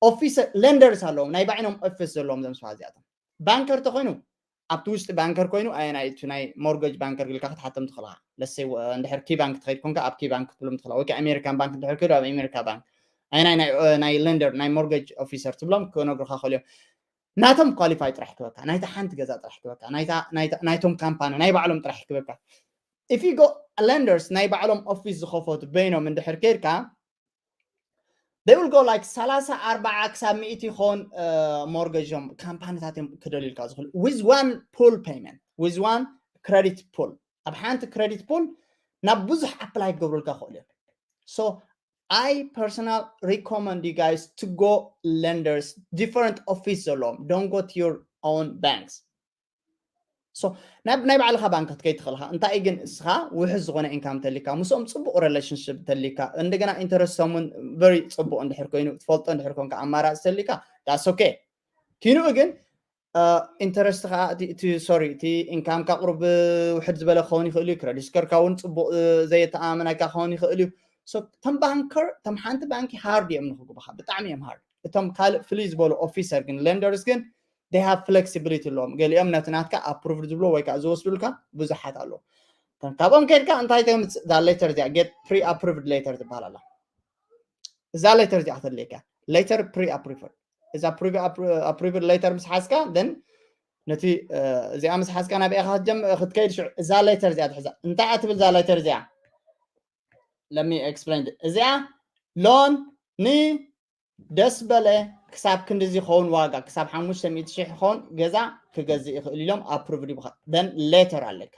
ኦፊሰር ለንደርስ ኣለዎም ናይ ባዕሎም ኦፊስ ዘለዎም ዘምስፋ እዚኣቶም ባንከር ተኮይኑ ኣብቲ ውሽጢ ባንከር ኮይኑ ኣየናይ እቲ ናይ ሞርገጅ ባንከር ግልካ ክትሓቶም ትኽእልካ ለሰይ እንድሕር ኪ ባንክ ትኸይድ ኮንካ ኣብ ኪ ባንክ ክትብሎም ትኽእልካ ወይ ኣሜሪካን ባንክ እንድሕር ከይዱ ኣብ ኣሜሪካ ባንክ ኣየናይ ናይ ለንደር ናይ ሞርገጅ ኦፊሰር ትብሎም ክነግሩካ ክእል እዮም። ናቶም ኳሊፋይ ጥራሕ ክበካ ናይታ ሓንቲ ገዛ ጥራሕ ክበካ ናይቶም ካምፓኒ ናይ ባዕሎም ጥራሕ ክበካ if you go lenders ናይ ባዕሎም ኦፊስ ዝኸፈቱ በይኖም እንድሕር ከይድካ they will go like ሰላሳ ኣርባዓ ክሳብ ሚእቲ ይኸውን ሞርገጅ እዮም ካምፓኒታት እዮም ክደልዩልካ ዝኽእሉ with one pool payment with one credit pool ኣብ ሓንቲ credit pool ናብ ብዙሕ ኣፕላይ ክገብሩልካ ክኽእሉ እዮም። So I personal recommend you guys to go lenders different office ዘለዎም don't go to your own banks so ናይ ባዕልኻ ባንክ ክትከይ ትኽእልካ እንታይ ግን እስኻ ውሕዝ ዝኾነ ኢንካም ተሊካ ምስኦም ፅቡቅ ሪሌሽንሽፕ ተሊካ እንደገና ኢንተረስቶም እውን ቨሪ ፅቡቅ እንድሕር ኮይኑ ትፈልጦ እንድሕር ኮንካ ኣማራፂ ተሊካ that's okay ኪንኡ ግን ኢንተረስት ከዓ እቲ ሶሪ እቲ ኢንካምካ ቁሩብ ውሕድ ዝበለ ክኸውን ይኽእል እዩ ክረዲት ስኮርካ እውን ፅቡቅ ዘየተኣማመናካ ክኸውን ይኽእል እዩ። እቶም ባንከር እቶም ሓንቲ ባንኪ ሃርድ እዮም ንክግቡኻ ብጣዕሚ እዮም ሃርድ እቶም ካልእ ፍልይ ዝበሉ ኦፊሰር ግን ለንደርስ ግን they have flexibility ኣለዎም ገሊኦም ነቲ ናትካ ኣፕሩቭድ ዝብሎ ወይ ከዓ ዝወስዱልካ ብዙሓት ኣለዉ ካብኦም ከድካ እንታይ ተምፅእ እዛ ሌተር እዚኣ get pre approved letter ትበሃል ኣላ እዛ ሌተር እዚኣ ከተድልየካ letter pre-approved። እዛ pre-approved letter ምስ ሓዝካ then ነቲ እዚኣ ምስ ሓዝካ ናብኣ ክትከይድ ሽዑ እዛ letter እዚኣ ትሕዛ። እንታይ እያ ትብል እዛ letter እዚኣ? Let me explain። እዚኣ loan ን ደስ በለ ክሳብ ክንድዚ ይኸውን ዋጋ፣ ክሳብ ሓሙሽተ ሚእቲ ሺሕ ይኸውን ገዛ ክገዝእ ይኽእል ኢሎም ኣፕሩቭድ ይብኻ። Then letter ኣለካ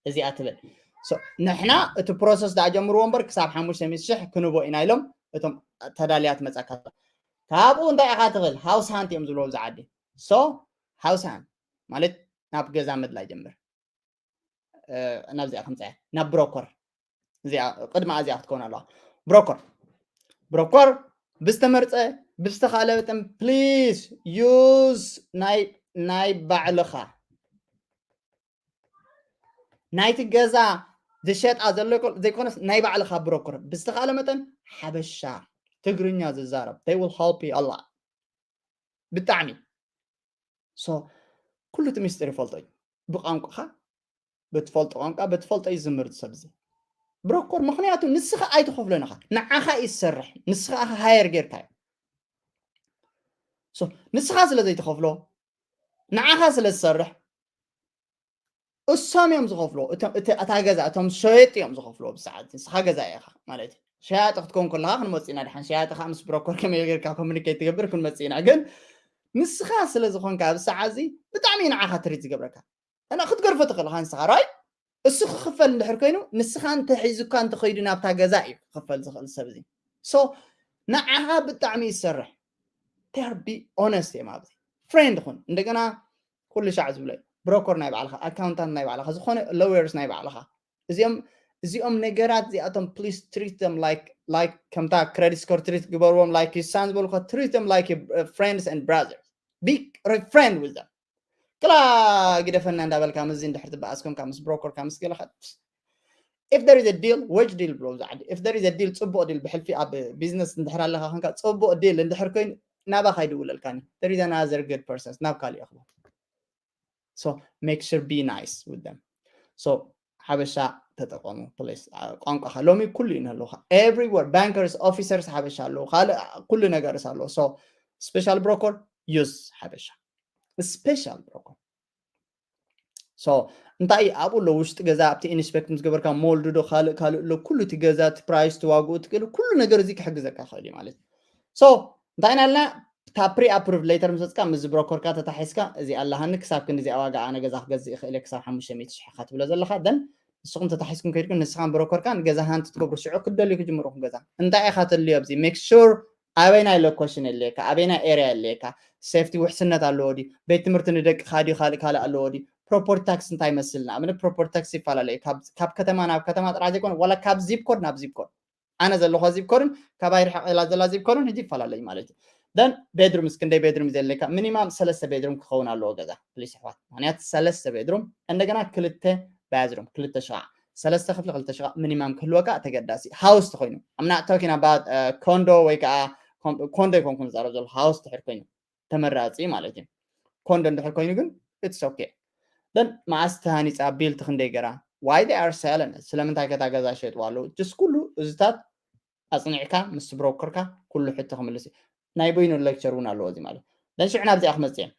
እዚኣ ትብል። ንሕና እቲ ፕሮሰስ ደኣ ጀምርዎ እምበር ክሳብ ሓሙሽተ ሚእቲ ሺሕ ክንቦ ኢና ኢሎም እቶም ተዳልያ ትመጻካ። ካብኡ እንታይ ኢኻ ትኽእል? ሃውስ ሃንት እዮም ዝብልዎ ኣብዚ ዓዲ። So ሃውስ ሃንት ማለት ናብ ገዛ ምድላይ ጀምር። ናብዚኣ ከምፀያ ናብ ብሮኮር እዚኣ ቅድማ እዚኣ ክትከውን ኣለዋ። ብሮኮር ብሮኮር ብዝተመርፀ ብዝተኻለ መጠን please use ናይ ናይ ባዕልኻ ናይቲ ገዛ ዝሸጣ ዘሎ ዘይኮነስ ናይ ባዕልኻ ብሮኮር ብዝተኻለ መጠን ሓበሻ ትግርኛ ዝዛረብ they will help you a lot ብጣዕሚ so ኩሉ እቲ ሚስጥር ይፈልጦ እዩ ብቋንቋኻ ብትፈልጦ ቋንቋ ብትፈልጦ እዩ ዝምህር ሰብ እዚ ብሮኮር ምክንያቱ ንስኻ ኣይትኸፍሎን ኢኻ ንዓኻ እዩ ዝሰርሕ ንስኻ ኢኻ ሃየር ጌርካዮ ንስኻ ስለ ዘይትኸፍሎ ንዓኻ ስለ ዝሰርሕ እሶም እዮም ዝኸፍሎ እታ ገዛ እቶም ሸየጥ እዮም ዝኸፍሎ ብሰዓት ንስኻ ገዛ ኢኻ ማለት እዩ ሸያጢ ክትከውን ከለኻ ክንመፅእ ኢና ድሓን ሸያጢ ከዓ ምስ ብሮኮር ከመይ ጌርካ ኮሚኒኬት ትገብር ክንመፅእ ኢና ግን ንስኻ ስለ ዝኾንካ ኣብዚ ሰዓት እዚ ብጣዕሚ እዩ ንዓኻ ትሪት ዝገብረካ እና ክትገርፎ ትኽእል ኢኻ ንስኻ ራይ እሱ ክኽፈል እንድሕር ኮይኑ ንስኻ እንተሒዙካ እንተኸይዱ ናብታ ገዛ እዩ ክኽፈል ዝኽእል ሰብ እዚ so ንዓኻ ብጣዕሚ ይሰርሕ ተር ቢ ኦነስት እዮም ኣብዚ ፍሬንድ ኹን እንደገና ኩሉ ሻዕ ዝብሎ እዩ ብሮኮር ናይ ባዕልኻ ኣካውንታንት ናይ ባዕልኻ ዝኾነ ሎየርስ ናይ ባዕልኻ እዚኦም እዚኦም ነገራት እዚኣቶም please treat them like like ከምታ credit score treat ግበርዎም like you son ዝበልኮ treat them like friends and brothers be friend with them ቅላ ግደፈና እንዳበልካ ምስዚ እንድሕር ትበኣስ ኮንካ ምስ ብሮኮርካ ምስ ገለኻ if there is a deal ወጅ ዲል ብሎ ብዛዕዲ if there is a deal ፅቡቅ ዲል ብሕልፊ ኣብ ቢዝነስ እንድሕር ኣለካ ኮንካ ፅቡቅ ዲል እንድሕር ኮይኑ ናባኻ ይድውለልካኒ there is another good person ናብ ካልእ ይኽቦ so make sure be nice with them so ሓበሻ ተጠቀሙ please ቋንቋኻ ሎሚ ኩሉ እዩ ንህልውካ everywhere bankers officers ሓበሻ ኣለዉ ካልእ ኩሉ ነገርስ ኣለዎ so special broker use ሓበሻ special broker so እንታይ ኣብኡ ኣሎ ውሽጢ ገዛ ኣብቲ ኢንስፔክት ምስ ገበርካ ሞልዱ ዶ ካልእ ካልእ ኣሎ ኩሉ እቲ ገዛ እቲ ፕራይስ ትዋግኡ ትክእል ኩሉ ነገር እዚ ክሕግዘካ ክእል እዩ ማለት እዩ so እንታይ ኢና ልና እታ ፕሪ ኣፕሩቭ ሌተር ምስ ወፅካ ምስ ብሮኮርካ ተታሒዝካ እዚ ኣለሃኒ ክሳብ ክንዲ እዚኣ ዋጋ ኣነ ገዛ ክገዝእ ይኽእል እየ ክሳብ ሓሙሽተ ሚእቲ ሽሕ ኢኻ ትብሎ ዘለኻ ደን ንስኹም ተታሒዝኩም ከይድኩም ንስኻን ብሮኮርካን ገዛ ሃንት ትገብሩ ሽዑ ክትደልዩ ክጅምሩኹም ገዛ እንታይ ኢኻ ተልዮ ኣብዚ ሜክ ሹር ኣበይናይ ሎኮሽን የለካ ኣበይናይ ኤርያ የለካ ሴፍቲ ውሕስነት ኣለዎ ድዩ ቤት ትምህርቲ ንደቅኻ ድዩ ካልእ ካልእ ኣለዎ ድዩ ፕሮፖርቲ ታክስ እንታይ ይመስል ንኣብነት ፕሮፖርቲ ታክስ ይፈላለዩ ካብ ከተማ ናብ ከተማ ጥራሕ ዘይኮነ ዋላ ካብ ዚፕ ኮድ ናብ ዚፕ ኮድ ኣነ ዘለኹ ዚፕ ኮድን ካባይ ርሕቕ ኢላ ዘላ ዚፕ ኮድን ሕጂ ይፈላለዩ ማለት እዩ ደን ቤድሩምስ ክንደይ ቤድሩም ዘለካ ሚኒማም ሰለስተ ቤድሩም ክኸውን ኣለዎ ገዛ ፕሊስ ኣሕዋት ምክንያቱ ሰለስተ ቤድሩም እንደገና ክልተ ባዝሩም ክልተ ሸቓዕ ሰለስተ ክፍሊ ክልተ ሸቓዕ ሚኒማም ክህልወካ ተገዳሲ ሃውስ ተኮይኑ I'm not talking about ኮንዶ ወይ ከዓ ኮንዶ ይኮንኩ ዝዛረብ ዘሎ ሃውስ ድሕር ኮይኑ ተመራፂ ማለት እዩ ኮንዶ እንድሕር ኮይኑ ግን it's okay ደን መዓስ ተሃኒፃ ቢልቲ ክንደይ ገራ why they are selling ስለምንታይ ከታ ገዛ ሸጥዋ ኣለዉ just ኩሉ እዚታት ኣፅኒዕካ ምስ ብሮከርካ ኩሉ ሕቶ ክምልስ እዩ ናይ በይኑ ሌክቸር እውን ኣለዎ እዚ ማለት ደን ሽዑ ናብዚኣ ክመፅእ እዮም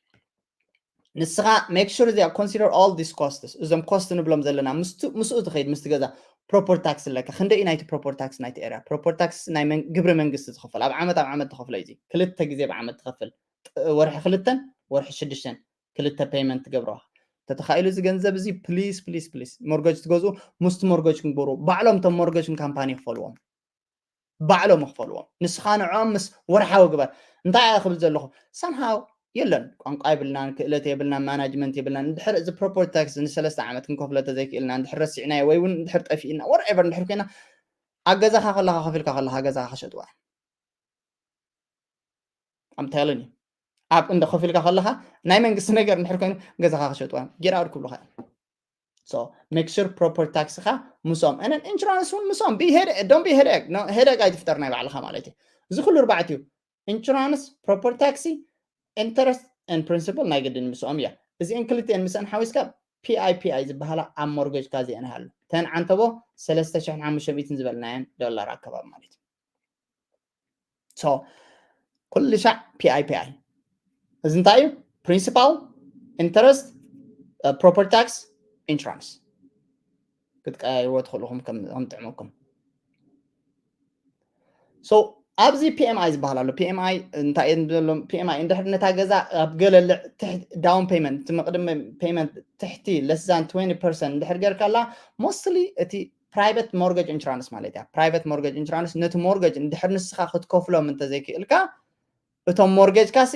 ንስኻ make sure እዚኣ consider all these costs እዞም ኮስት ንብሎም ዘለና ምስኡ ትኸይድ ምስቲ ገዛ ፕሮፐርቲ ታክስ ኣለካ ክንደይ ናይቲ ፕሮፐርቲ ታክስ ናይቲ ኤርያ ፕሮፐርቲ ታክስ ናይ ግብሪ መንግስቲ ዝኸፈል ኣብ ዓመት ኣብ ዓመት ትኸፍሎ እዩ ክልተ ግዜ ብዓመት ትኸፍል ወርሒ ክልተን ወርሒ ሽዱሽተን ክልተ ፔይመንት ትገብረዋ ተተኻኢሉ እዚ ገንዘብ እዚ ፕሊስ ፕሊስ ፕሊስ ሞርገጅ ትገዝኡ ምስቲ ሞርገጅ ክንገብሩ ባዕሎም እቶም ሞርገጅ ካምፓኒ ይኽፈልዎም ባዕሎም ይኽፈልዎም ንስኻ ንዕኦም ምስ ወርሓዊ ግበር እንታይ እያ ክብል ዘለኹ ሳምሃው የለን ቋንቋ የብልናን ክእለት የብልናን ማናጅመንት የብልናን እንድሕር እዚ ፕሮፐርቲ ታክስ ንሰለስተ ዓመት ክንከፍሎ ተዘይክእልና እንድሕር ረሲዕናዮ ወይ እውን እንድሕር ጠፊእና ወርኤቨር እንድሕር ኮይና ኣብ ገዛኻ ከለኻ ከፊልካ ከለኻ ገዛኻ ክሸጥዋ I'm telling you ኣብ እንደ ከፊልካ ከለኻ ናይ መንግስቲ ነገር እንድሕር ኮይኑ ገዛኻ ክሸጥዋ ጌራ ክብሉኻ እዮም so make sure proper ታክስኻ ምስኦም and insurance እውን ምስኦም be headache don't be headache no headache ኣይትፍጠር ናይ ባዕልኻ ማለት እዩ እዚ ኩሉ ርባዕት እዩ insurance proper tax interest and principal ናይ ግድን ምስኦም እያ እዚአን ክልቲአን ምስአን ሓዊስካ ፒኣይ ፒኣይ ዝበሃላ ኣብ ሞርገጅካ እዚአን ሃሉ ተን ዓንተቦ ሰለስተ ሽሕን ሓሙሽተ ሚእትን ዝበልናየን ዶላር ኣከባቢ ማለት እዩ so ኩሉ ሻዕ ፒኣይ ፒኣይ። እዚ እንታይ እዩ? Principal, interest, property tax, insurance ክትቀያይርዎ ትኽእሉ ከምጥዕመኩም። So ኣብዚ ፒኤምኣይ ዝበሃል ኣሎ። ፒኤምኣይ እንታይ እዮም ዘለዎም? ፒኤምኣይ እንድሕር ነታ ገዛ ኣብ ገለ down payment፣ እቲ መቕድሚ payment ትሕቲ less than twenty percent እንድሕር ጌርካላ፣ mostly እቲ private mortgage insurance ማለት እያ። Private mortgage insurance ነቲ mortgage እንድሕር ንስኻ ክትከፍሎም እንተዘይክእልካ፣ እቶም mortgage ካሲ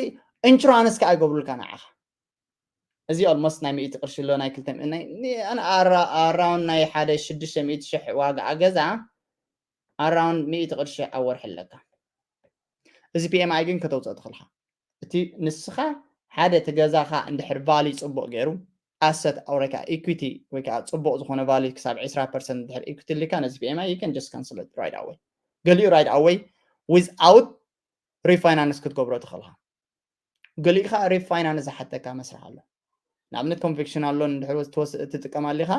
insurance ከኣ ይገብሩልካ ንዓኻ። እዚ almost ናይ ሚእቲ ቅርሺ ኣሎ፣ ናይ ክልተ ኣራውንድ ናይ ሓደ ሽዱሽተ ሚእቲ ሽሕ ዋጋ ገዛ ኣራውንድ ሚእቲ ቅርሺ ኣብ ወርሒ ኣለካ። እዚ ፒኤምኣይ ግን ከተውፅኦ ትኽእልካ። እቲ ንስኻ ሓደ እቲ ገዛኻ እንድሕር ቫሊ ፅቡቕ ገይሩ፣ ኣሰት ኣውረካ ኢኩቲ ወይ ከዓ ፅቡቕ ዝኾነ ቫሊ ክሳብ ዕስራ ፐርሰንት እንድሕር ኢኩቲ ልካ፣ ነዚ ፒኤምኣይ you can just cancel it right away። ገሊኡ right away without refinance ክትገብሮ ትኽእልካ። ገሊኡ ከዓ refinance ዝሓተካ መስርሕ ኣሎ። ንኣብነት ኮንቪክሽን ኣሎ፣ እንድሕር ትወስ- ትጥቀም ኣሊኻ፣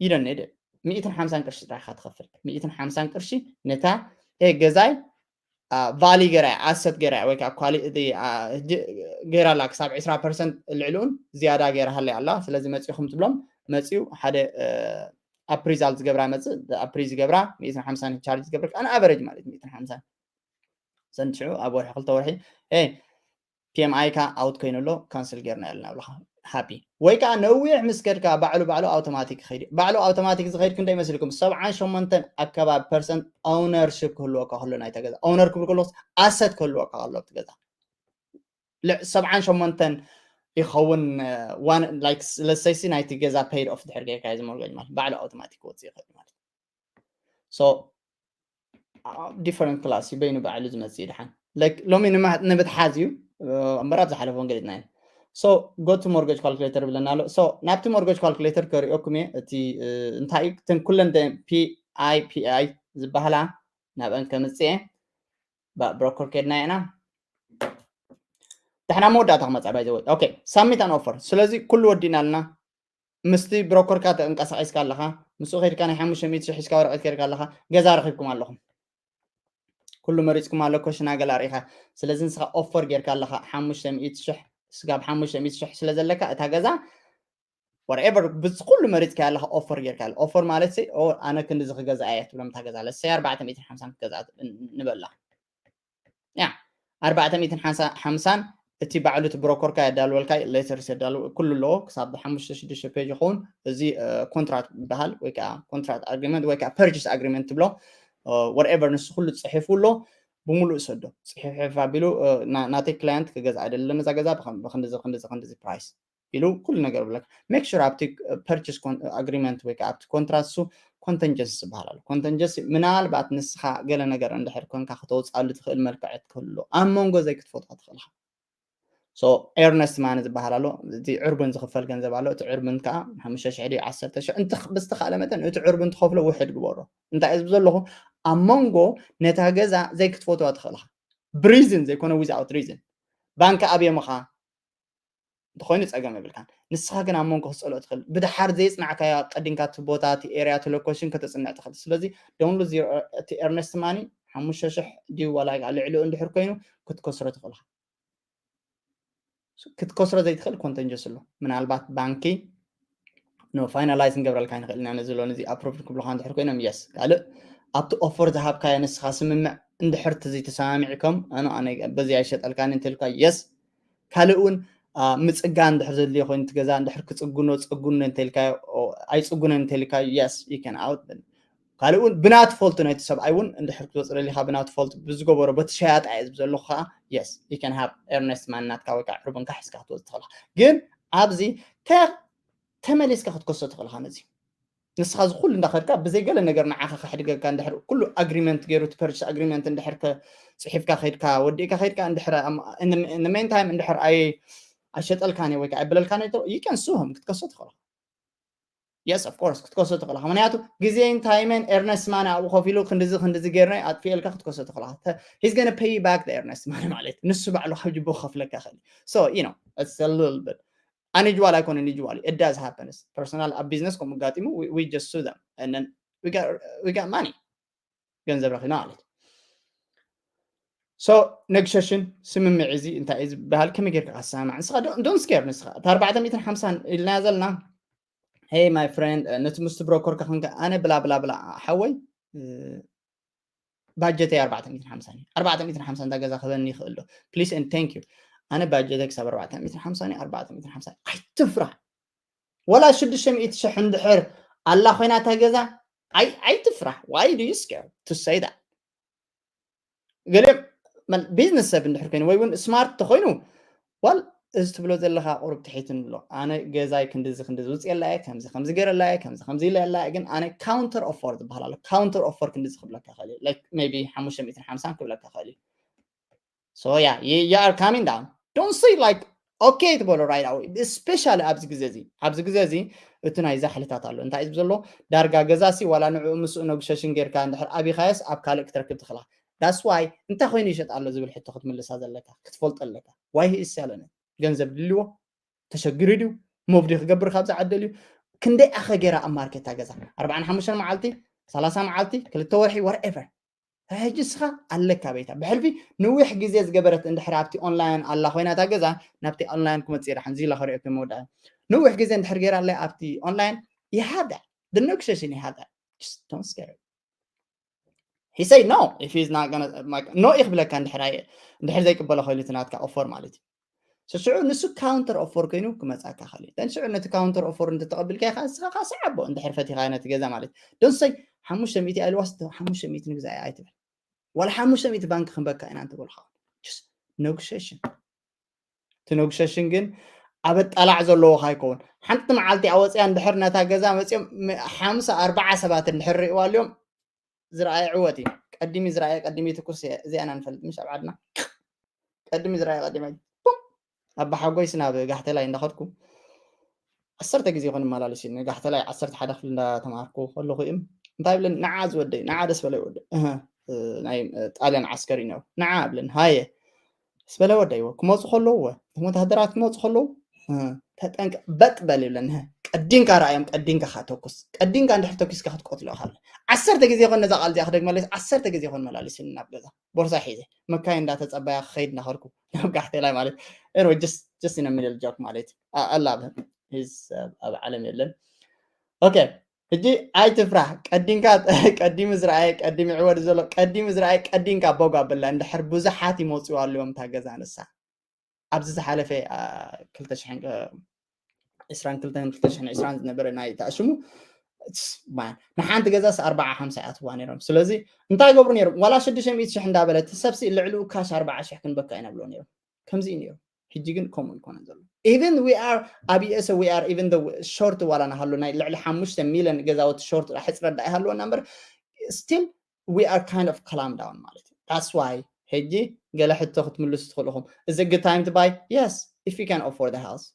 you don't need it። ሚእትን ሓምሳን ቅርሺ ጥራሕ ኢኻ ትኸፍል። ሚእትን ሓምሳን ቅርሺ ነታ ኤ ገዛይ ቫሊ ገይራ፣ ኣሰት ገይራ ወይ ከዓ ኳሊ ገይራ ኣላ። ክሳብ ዕስራ ፐርሰንት ልዕሊኡን ዝያዳ ገይራ ሃለያ ኣላ። ስለዚ መፂኹም ትብሎም፣ መፂኡ ሓደ ኣፕሪዛል ዝገብራ መፅእ፣ ኣፕሪዝ ዝገብራ ሚእትን ሓምሳን ቻርጅ ዝገብር፣ ኣን ኣቨሬጅ ማለት ሚእትን ሓምሳን ሰንት ሽዑ ኣብ ወርሒ ክልተ ወርሒ ፒኤምኣይ ካ ኣውት ኮይኑ ኣሎ፣ ካንስል ጌርና ኣለና ብለኻ ሃፒ። ወይ ከዓ ነዊሕ ምስ ከድካ ባዕሉ ባዕሉ ኣውቶማቲክ ይኸይድ። ባዕሉ ኣውቶማቲክ ዝኸይድ ክንደይ መስልኩም? ሰብዓን ሸሞንተን ኣከባቢ ፐርሰንት ኦውነርሽፕ ክህልወካ ከሎ ናይታ ገዛ፣ ኦውነር ክብል ከሎ ኣሰት ክህልወካ ከሎ ኣብቲ ገዛ ልዕ ሰብዓን ሸሞንተን ይኸውን። ለሰይሲ ናይቲ ገዛ ፔይድ ኦፍ ድሕር ጌርካ እዚ ሞርገጅ ማለት ባዕሉ ኣውቶማቲክ ክወፅእ ይኽእል ማለት። So different class በይኑ ባዕሉ ዝመፅእ ድሓን። Like ሎሚ ንምትሓዝ እዩ እምበር ኣብ ዝሓለፈ እውን ገሊፅና ኢና። So go to mortgage calculator ብለና ኣሎ። So ናብቲ mortgage calculator ከሪኦኩም እየ። እቲ እንታይ እዩ እተን ኩለን ፒኣይ ፒኣይ ዝበሃላ ናብአን ከምፅእ እየ። ብሮከር ከድና ኢና። ድሕና መወዳእታ ክመፅእ ባይ ዘወይ። ኦኬ፣ ሳሚት ኣን ኦፈር። ስለዚ ኩሉ ወዲእና ኣለና። ምስቲ ብሮከርካ ተንቀሳቒስካ ኣለኻ፣ ምስኡ ከይድካ ናይ ሓሙሽተ ሚእቲ ሽሕ ሒዝካ ወረቐት ከይድካ ኣለኻ፣ ገዛ ረኺብኩም ኣለኹም። ኩሉ መሪፅኩም ኣሎ፣ ኮሽና ገላ ርኢኻ። ስለዚ ንስኻ ኦፈር ጌርካ ኣለኻ ሓሙሽተ ሚእቲ ሽሕ፣ ስጋብ ሓሙሽተ ሚእቲ ሽሕ ስለ ዘለካ እታ ገዛ whatever ብዚ ኩሉ መሪፅካ ኣለኻ ኦፈር ጌርካ ኣለ። ኦፈር ማለት ሲ ኣነ ክንድዚ ክገዛ እየ ትብሎም እታ ገዛ ለሰይ ኣርባዕተ ሚእትን ሓምሳን ክገዛ ንበላ ያ ኣርባዕተ ሚእትን ሓምሳን እቲ ባዕሉ እቲ ብሮከርካ የዳልወልካ ሌተርስ የዳልው ኩሉ ኣለዎ። ክሳብ ሓሙሽተ ሽዱሽተ ፔጅ ይኸውን። እዚ ኮንትራት ይበሃል ወይ ከዓ ኮንትራት ኣግሪመንት ወይ ከዓ ፐርችስ ኣግሪመንት ትብሎ። ወርኤቨር ንሱ ኩሉ ፅሒፉ ኣሎ። ብምሉእ ሰዶ ፅሒፍ ኣቢሉ ናተይ ክላየንት ክገዛ ኣይደለን እዛ ገዛ ብክንድዚ ክንድዚ ክንድዚ ፕራይስ ኢሉ ኩሉ ነገር ብለካ። ሜክ ሹር ኣብቲ ፐርችስ ኣግሪመንት ወይ ከዓ ኣብቲ ኮንትራት ሱ ኮንተንጀንሲ ዝበሃል ኣሎ። ኮንተንጀንሲ ምናልባት ንስኻ ገለ ነገር እንድሕር ኮንካ ክተውፅኣሉ ትኽእል መልክዐት ክህሉ ኣብ መንጎ ዘይክትፈትሖ ትኽእልካ። So ኤርነስት ማኒ ዝበሃል ኣሎ። እቲ ዕርቡን ዝኽፈል ገንዘብ ኣሎ። እቲ ዕርቡን ከዓ ሓሙሽተ ሽሕ ድዩ ዓሰርተ ሽሕ ብዝተኻእለ መጠን እቲ ዕርቡን ትኸፍሎ ውሕድ ግበሮ። እንታይ እዚ ዘለኹ ኣብ መንጎ ነታ ገዛ ዘይክትፈትዋ ትኽእልካ ብሪዝን ዘይኮነ ዊዝኣውት ሪዝን ባንክ ኣብየምኻ እንተኮይኑ ፀገም የብልካን። ንስኻ ግን ኣብ መንጎ ክትፀልኦ ትኽእል። ብድሓር ዘይፅናዕካዮ ቀዲምካ እቲ ቦታ እቲ ኤርያ እቲ ሎኬሽን ከተፅንዕ ትኽእል። ስለዚ ዶንሉ እቲ ኤርነስት ማኒ ሓሙሽተ ሽሕ ድዩ ዋላ ልዕሊኡ እንድሕር ኮይኑ ክትከስሮ ትኽእል። ክትከስሮ ዘይትኽእል ኮንተንጀስ ኣሎ። ምናልባት ባንኪ ኖ ፋይናላይዝ ክንገብረልካ ይንኽእል ኢና ነዚ ሎን እዚ ኣፕሩቭ ክብሉካ እንድሕር ኮይኖም የስ ካልእ ኣብቲ ኦፈር ዝሃብካዮ ንስኻ ስምምዕ እንድሕር ተዘይተሰማሚዕኩም ኣነ ኣነ በዚ ኣይሸጠልካን እንተልካ የስ ካልእ እውን ምፅጋ እንድሕር ዘድልዮ ኮይኑ ትገዛ እንድሕር ክፅግኖ ፅጉኖ እንተልካዮ ኣይፅጉነን እንተልካዮ የስ ይከን ኣውት ካልእ እውን ብናቱ ፎልት ናይቲ ሰብኣይ እውን እንድሕር ክትወፅእ ደሊካ ብናቱ ፎልት ብዝገበሮ በቲ ሸያጣ እየ ዝብ ዘለኹ ከዓ የስ ይከን ሃብ ኤርነስት ማን ናትካ ወይ ከዓ ዕርቡንካ ሒዝካ ክትወፅእ ትኽእልካ ግን ኣብዚ ተመሊስካ ክትከሶ ትኽእልካ ነዚ ንስኻ እዚ ኩሉ እንዳኸድካ ብዘይ ገለ ነገር ንዓኻ ከሕድገካ እንድሕር ኩሉ ኣግሪመንት ገይሩ እቲ ፐርችስ ኣግሪመንት እንድሕር ጽሒፍካ ከይድካ ወዲእካ ከይድካ እንድሕር ሜን ታይም እንድሕር ኣይ ኣሸጠልካን ወይ ከዓ ኣይበለልካን ይቀንስዎም ክትከሶ ትኽእልካ የስ ኦፍ ኮርስ ክትከሶ ትኽእልካ ምክንያቱ ግዜን ታይመን ኤርነስት ማን ኣብኡ ከፊሉ ክንድዚ ክንድዚ ጌርና ኣጥፊኤልካ ክትከሶ ትኽእልካ he's gonna pay back the ኤርነስት ማን ማለት ንሱ ባዕሉ ካብ ጅቦ ክኸፍለካ ይኽእል so you know it's a little bit ኣንጅዋል ኣይኮነን ዩጅዋል it does happens personal ኣብ ቢዝነስ ከምኡ ኣጋጢሙ we just sue them and then we got we got money ገንዘብ ረኺና ማለት So negotiation ስምምዕ እዚ እንታይ እዩ ዝበሃል? ከመይ ጌርካ ክትሰማማዕ? ንስኻ don't scare። ንስኻ እታ ኣርባዕተ ሚእትን ሓምሳን ኢልናያ ዘለና፣ hey my friend፣ ነቲ ምስቲ ብሮከር ከኽንከ ኣነ ብላ ብላ ብላ ሓወይ ባጀተይ ኣርባዕተ ሚእትን ሓምሳን እዩ። ኣርባዕተ ሚእትን ሓምሳን እንዳ ገዛ ክበኒ ይኽእል ዶ? Please and thank you። ኣነ ባጀተይ ክሳብ ኣርባዕተ ሚእትን ሓምሳን እዩ። ኣርባዕተ ሚእትን ሓምሳን ኣይትፍራህ። ወላ ሽዱሽተ ሚእቲ ሽሕ እንድሕር ኣላ ኮይና እታ ገዛ ኣይትፍራህ። Why do you scare to say that? ገሊኦም ቢዝነስ ሰብ እንድሕር ኮይኑ ወይ እውን ስማርት ተኮይኑ ዋል እዚ ትብሎ ዘለካ ቁሩብ ትሒት ንብሎ። ኣነ ገዛይ ክንድዚ ክንድዚ ውፅኤላ እየ፣ ከምዚ ከምዚ ገይረላ እየ፣ ከምዚ ከምዚ ኢለላ እየ። ግን ኣነ counter offer ዝበሃል ኣሎ። Counter offer ክንድዚ ክብለካ ይኽእል እዩ። Like maybe ሓሙሽተ ሚእትን ሓምሳን ክብለካ ይኽእል እዩ። So yeah, you, you are coming down. Don't say like okay ትበሎ right away. Especially ኣብዚ ግዜ እዚ ኣብዚ ግዜ እዚ እቲ ናይ ዛሕልታት ኣሎ። እንታይ እዩ ዘሎ? ዳርጋ ገዛ ሲ ዋላ ንዕኡ ምስኡ ነጉሸሽን ጌርካ እንድሕር ኣቢኻዮስ ኣብ ካልእ ክትረክብ ትኽእላ። That's why እንታይ ኮይኑ ይሸጥ ኣሎ ዝብል ሕቶ ክትምልሳ ዘለካ ክትፈልጦ ኣለካ። Why he is selling it? ገንዘብ ድልዎ ተሸግሩ ድዩ? ሞቭ ድዩ ክገብር ካብዛ ዓደል እዩ? ክንደይ ኣኸ ጌራ ኣብ ማርኬታ ገዛ ኣርባዓን ሓሙሽተን መዓልቲ፣ ሰላሳ መዓልቲ፣ ክልተ ወርሒ፣ whatever። ሕጂ እስኻ ኣለካ ቤታ ብሕልፊ ንዊሕ ግዜ ዝገበረት እንድሕር ኣብቲ ኦንላይን ኣላ ኮይና እታ ገዛ ናብቲ ኦንላይን ክመፅእ ደሓን ዚላ ከሪኦ ከመወዳ ንዊሕ ግዜ እንድሕር ገይራ ኣለ ኣብቲ ኦንላይን ይሃዳ ድነግሸሽን ይሃዳ ኖ ይኽብለካ እንድሕር እንድሕር ዘይቅበሎ ኮይኑ እቲ ናትካ ኦፈር ማለት እዩ። ስስዑ ንሱ ካውንተር ኦፈር ኮይኑ ክመፃካ ከል ተንስዑ ነቲ ካውንተር ኦፈር እንተተቐቢልካ ኢኻ እስኻ ካስዓቦ እንድሕር ፈቲኻ ነቲ ገዛ ማለት ደንሰይ ሓሙሽተ ሚእቲ ኣይልዋስ ሓሙሽተ ሚእቲ ንግዛ ኣይትብል ዋላ ሓሙሽተ ሚእቲ ባንክ ክንበካ ኢና እንተበልካ ነጉሸሽን እቲ ነጉሸሽን ግን ኣብ ኣጣላዕ ዘለዎ ካይከውን ሓንቲ መዓልቲ ኣወፅያ እንድሕር ነታ ገዛ መፅኦም ሓምሳ ኣርባዓ ሰባት እንድሕር ሪእዋ ኣልዮም ዝረኣየ ዕወት እዩ። ቀዲሚ ዝረኣየ ቀዲሚ ትኩስ እዚኣና ንፈልጥ ምሽ ኣብ ዓድና ቀዲሚ ዝረኣየ ቀዲሚ ኣባሓጎይስ ናብ ጋሕተላይ እንዳኸድኩ ዓሰርተ ግዜ ይኾን መላልስ እዩ። ጋሕተላይ ዓሰርተ ሓደ ክፍሊ እንዳተማሃርኩ ከለኹ እዮም እንታይ ብለን ንዓ ዝወደይ ንዓ ደስ በለ ይወደ ናይ ጣልያን ዓስከር እዩ ነሩ ንዓ ብለን ሃየ ስበለ ወደይዎ ክመፁ ከለውወ እቶም ወታደራት ክመፁ ከለዉ ተጠንቀ በጥ በል ይብለኒ ቀዲንካ ረኣዮም ቀዲንካ ካተኩስ ቀዲንካ እንድሕር ተኩስካ ክትቆትሎ ኢኻ ዓሰርተ ግዜ ይኾን ነዛ ቃል እዚኣ ክደግመለስ ዓሰርተ ግዜ ይኾን መላልስ ናብ ገዛ ቦርሳ ሒዘ መካይ እንዳተፀባያ ክኸይድ እናኸድኩ ናብ ጋሕቴላይ ማለት ሮ ጀስት ኢነ ሚድል ጆክ ማለት ኣላ ኣብ ዓለም የለን ኦኬ ሕጂ ኣይትፍራህ ቀዲምካ ቀዲሙ ዝረኣየ ቀዲሙ ይዕወድ ዘሎ ቀዲሙ ዝረኣየ ቀዲምካ ቦግ ኣብላ እንድሕር ብዙሓት ይመፅኡ ኣለዎም እታ ገዛ ንሳ ኣብዚ ዝሓለፈ ክልተ ሽሕን ዕስራን ክልተን ክልተ ሽሕን ዕስራን ዝነበረ ናይ ተኣሽሙ ንሓንቲ ገዛስ ኣርባዓ ሓምሳ ይኣትዋ ነይሮም ስለዚ እንታይ ገብሩ ነይሮም ዋላ ሽዱሽተ ሚእቲ ሽሕ እንዳበለ እቲ ሰብሲ ልዕሊኡ ካሽ ኣርባዓ ሽሕ ክንበካ ኢና ብሎ ነይሮም ከምዚ እዩ ነይሩ ሕጂ ግን ከምኡ ይኮነ ዘሎ even we are ኣብ ዩኤስ we are even short ዋላ ናሃሉ ናይ ልዕሊ ሓሙሽተ ሚሊዮን ገዛውቲ short ሕፅረ ዳ ይሃልወና እምበር still we are kind of calm down ማለት እዩ that's why ሕጂ ገለ ሕቶ ክትምልሱ ትኽእልኹም is a good time to buy yes if you can afford the house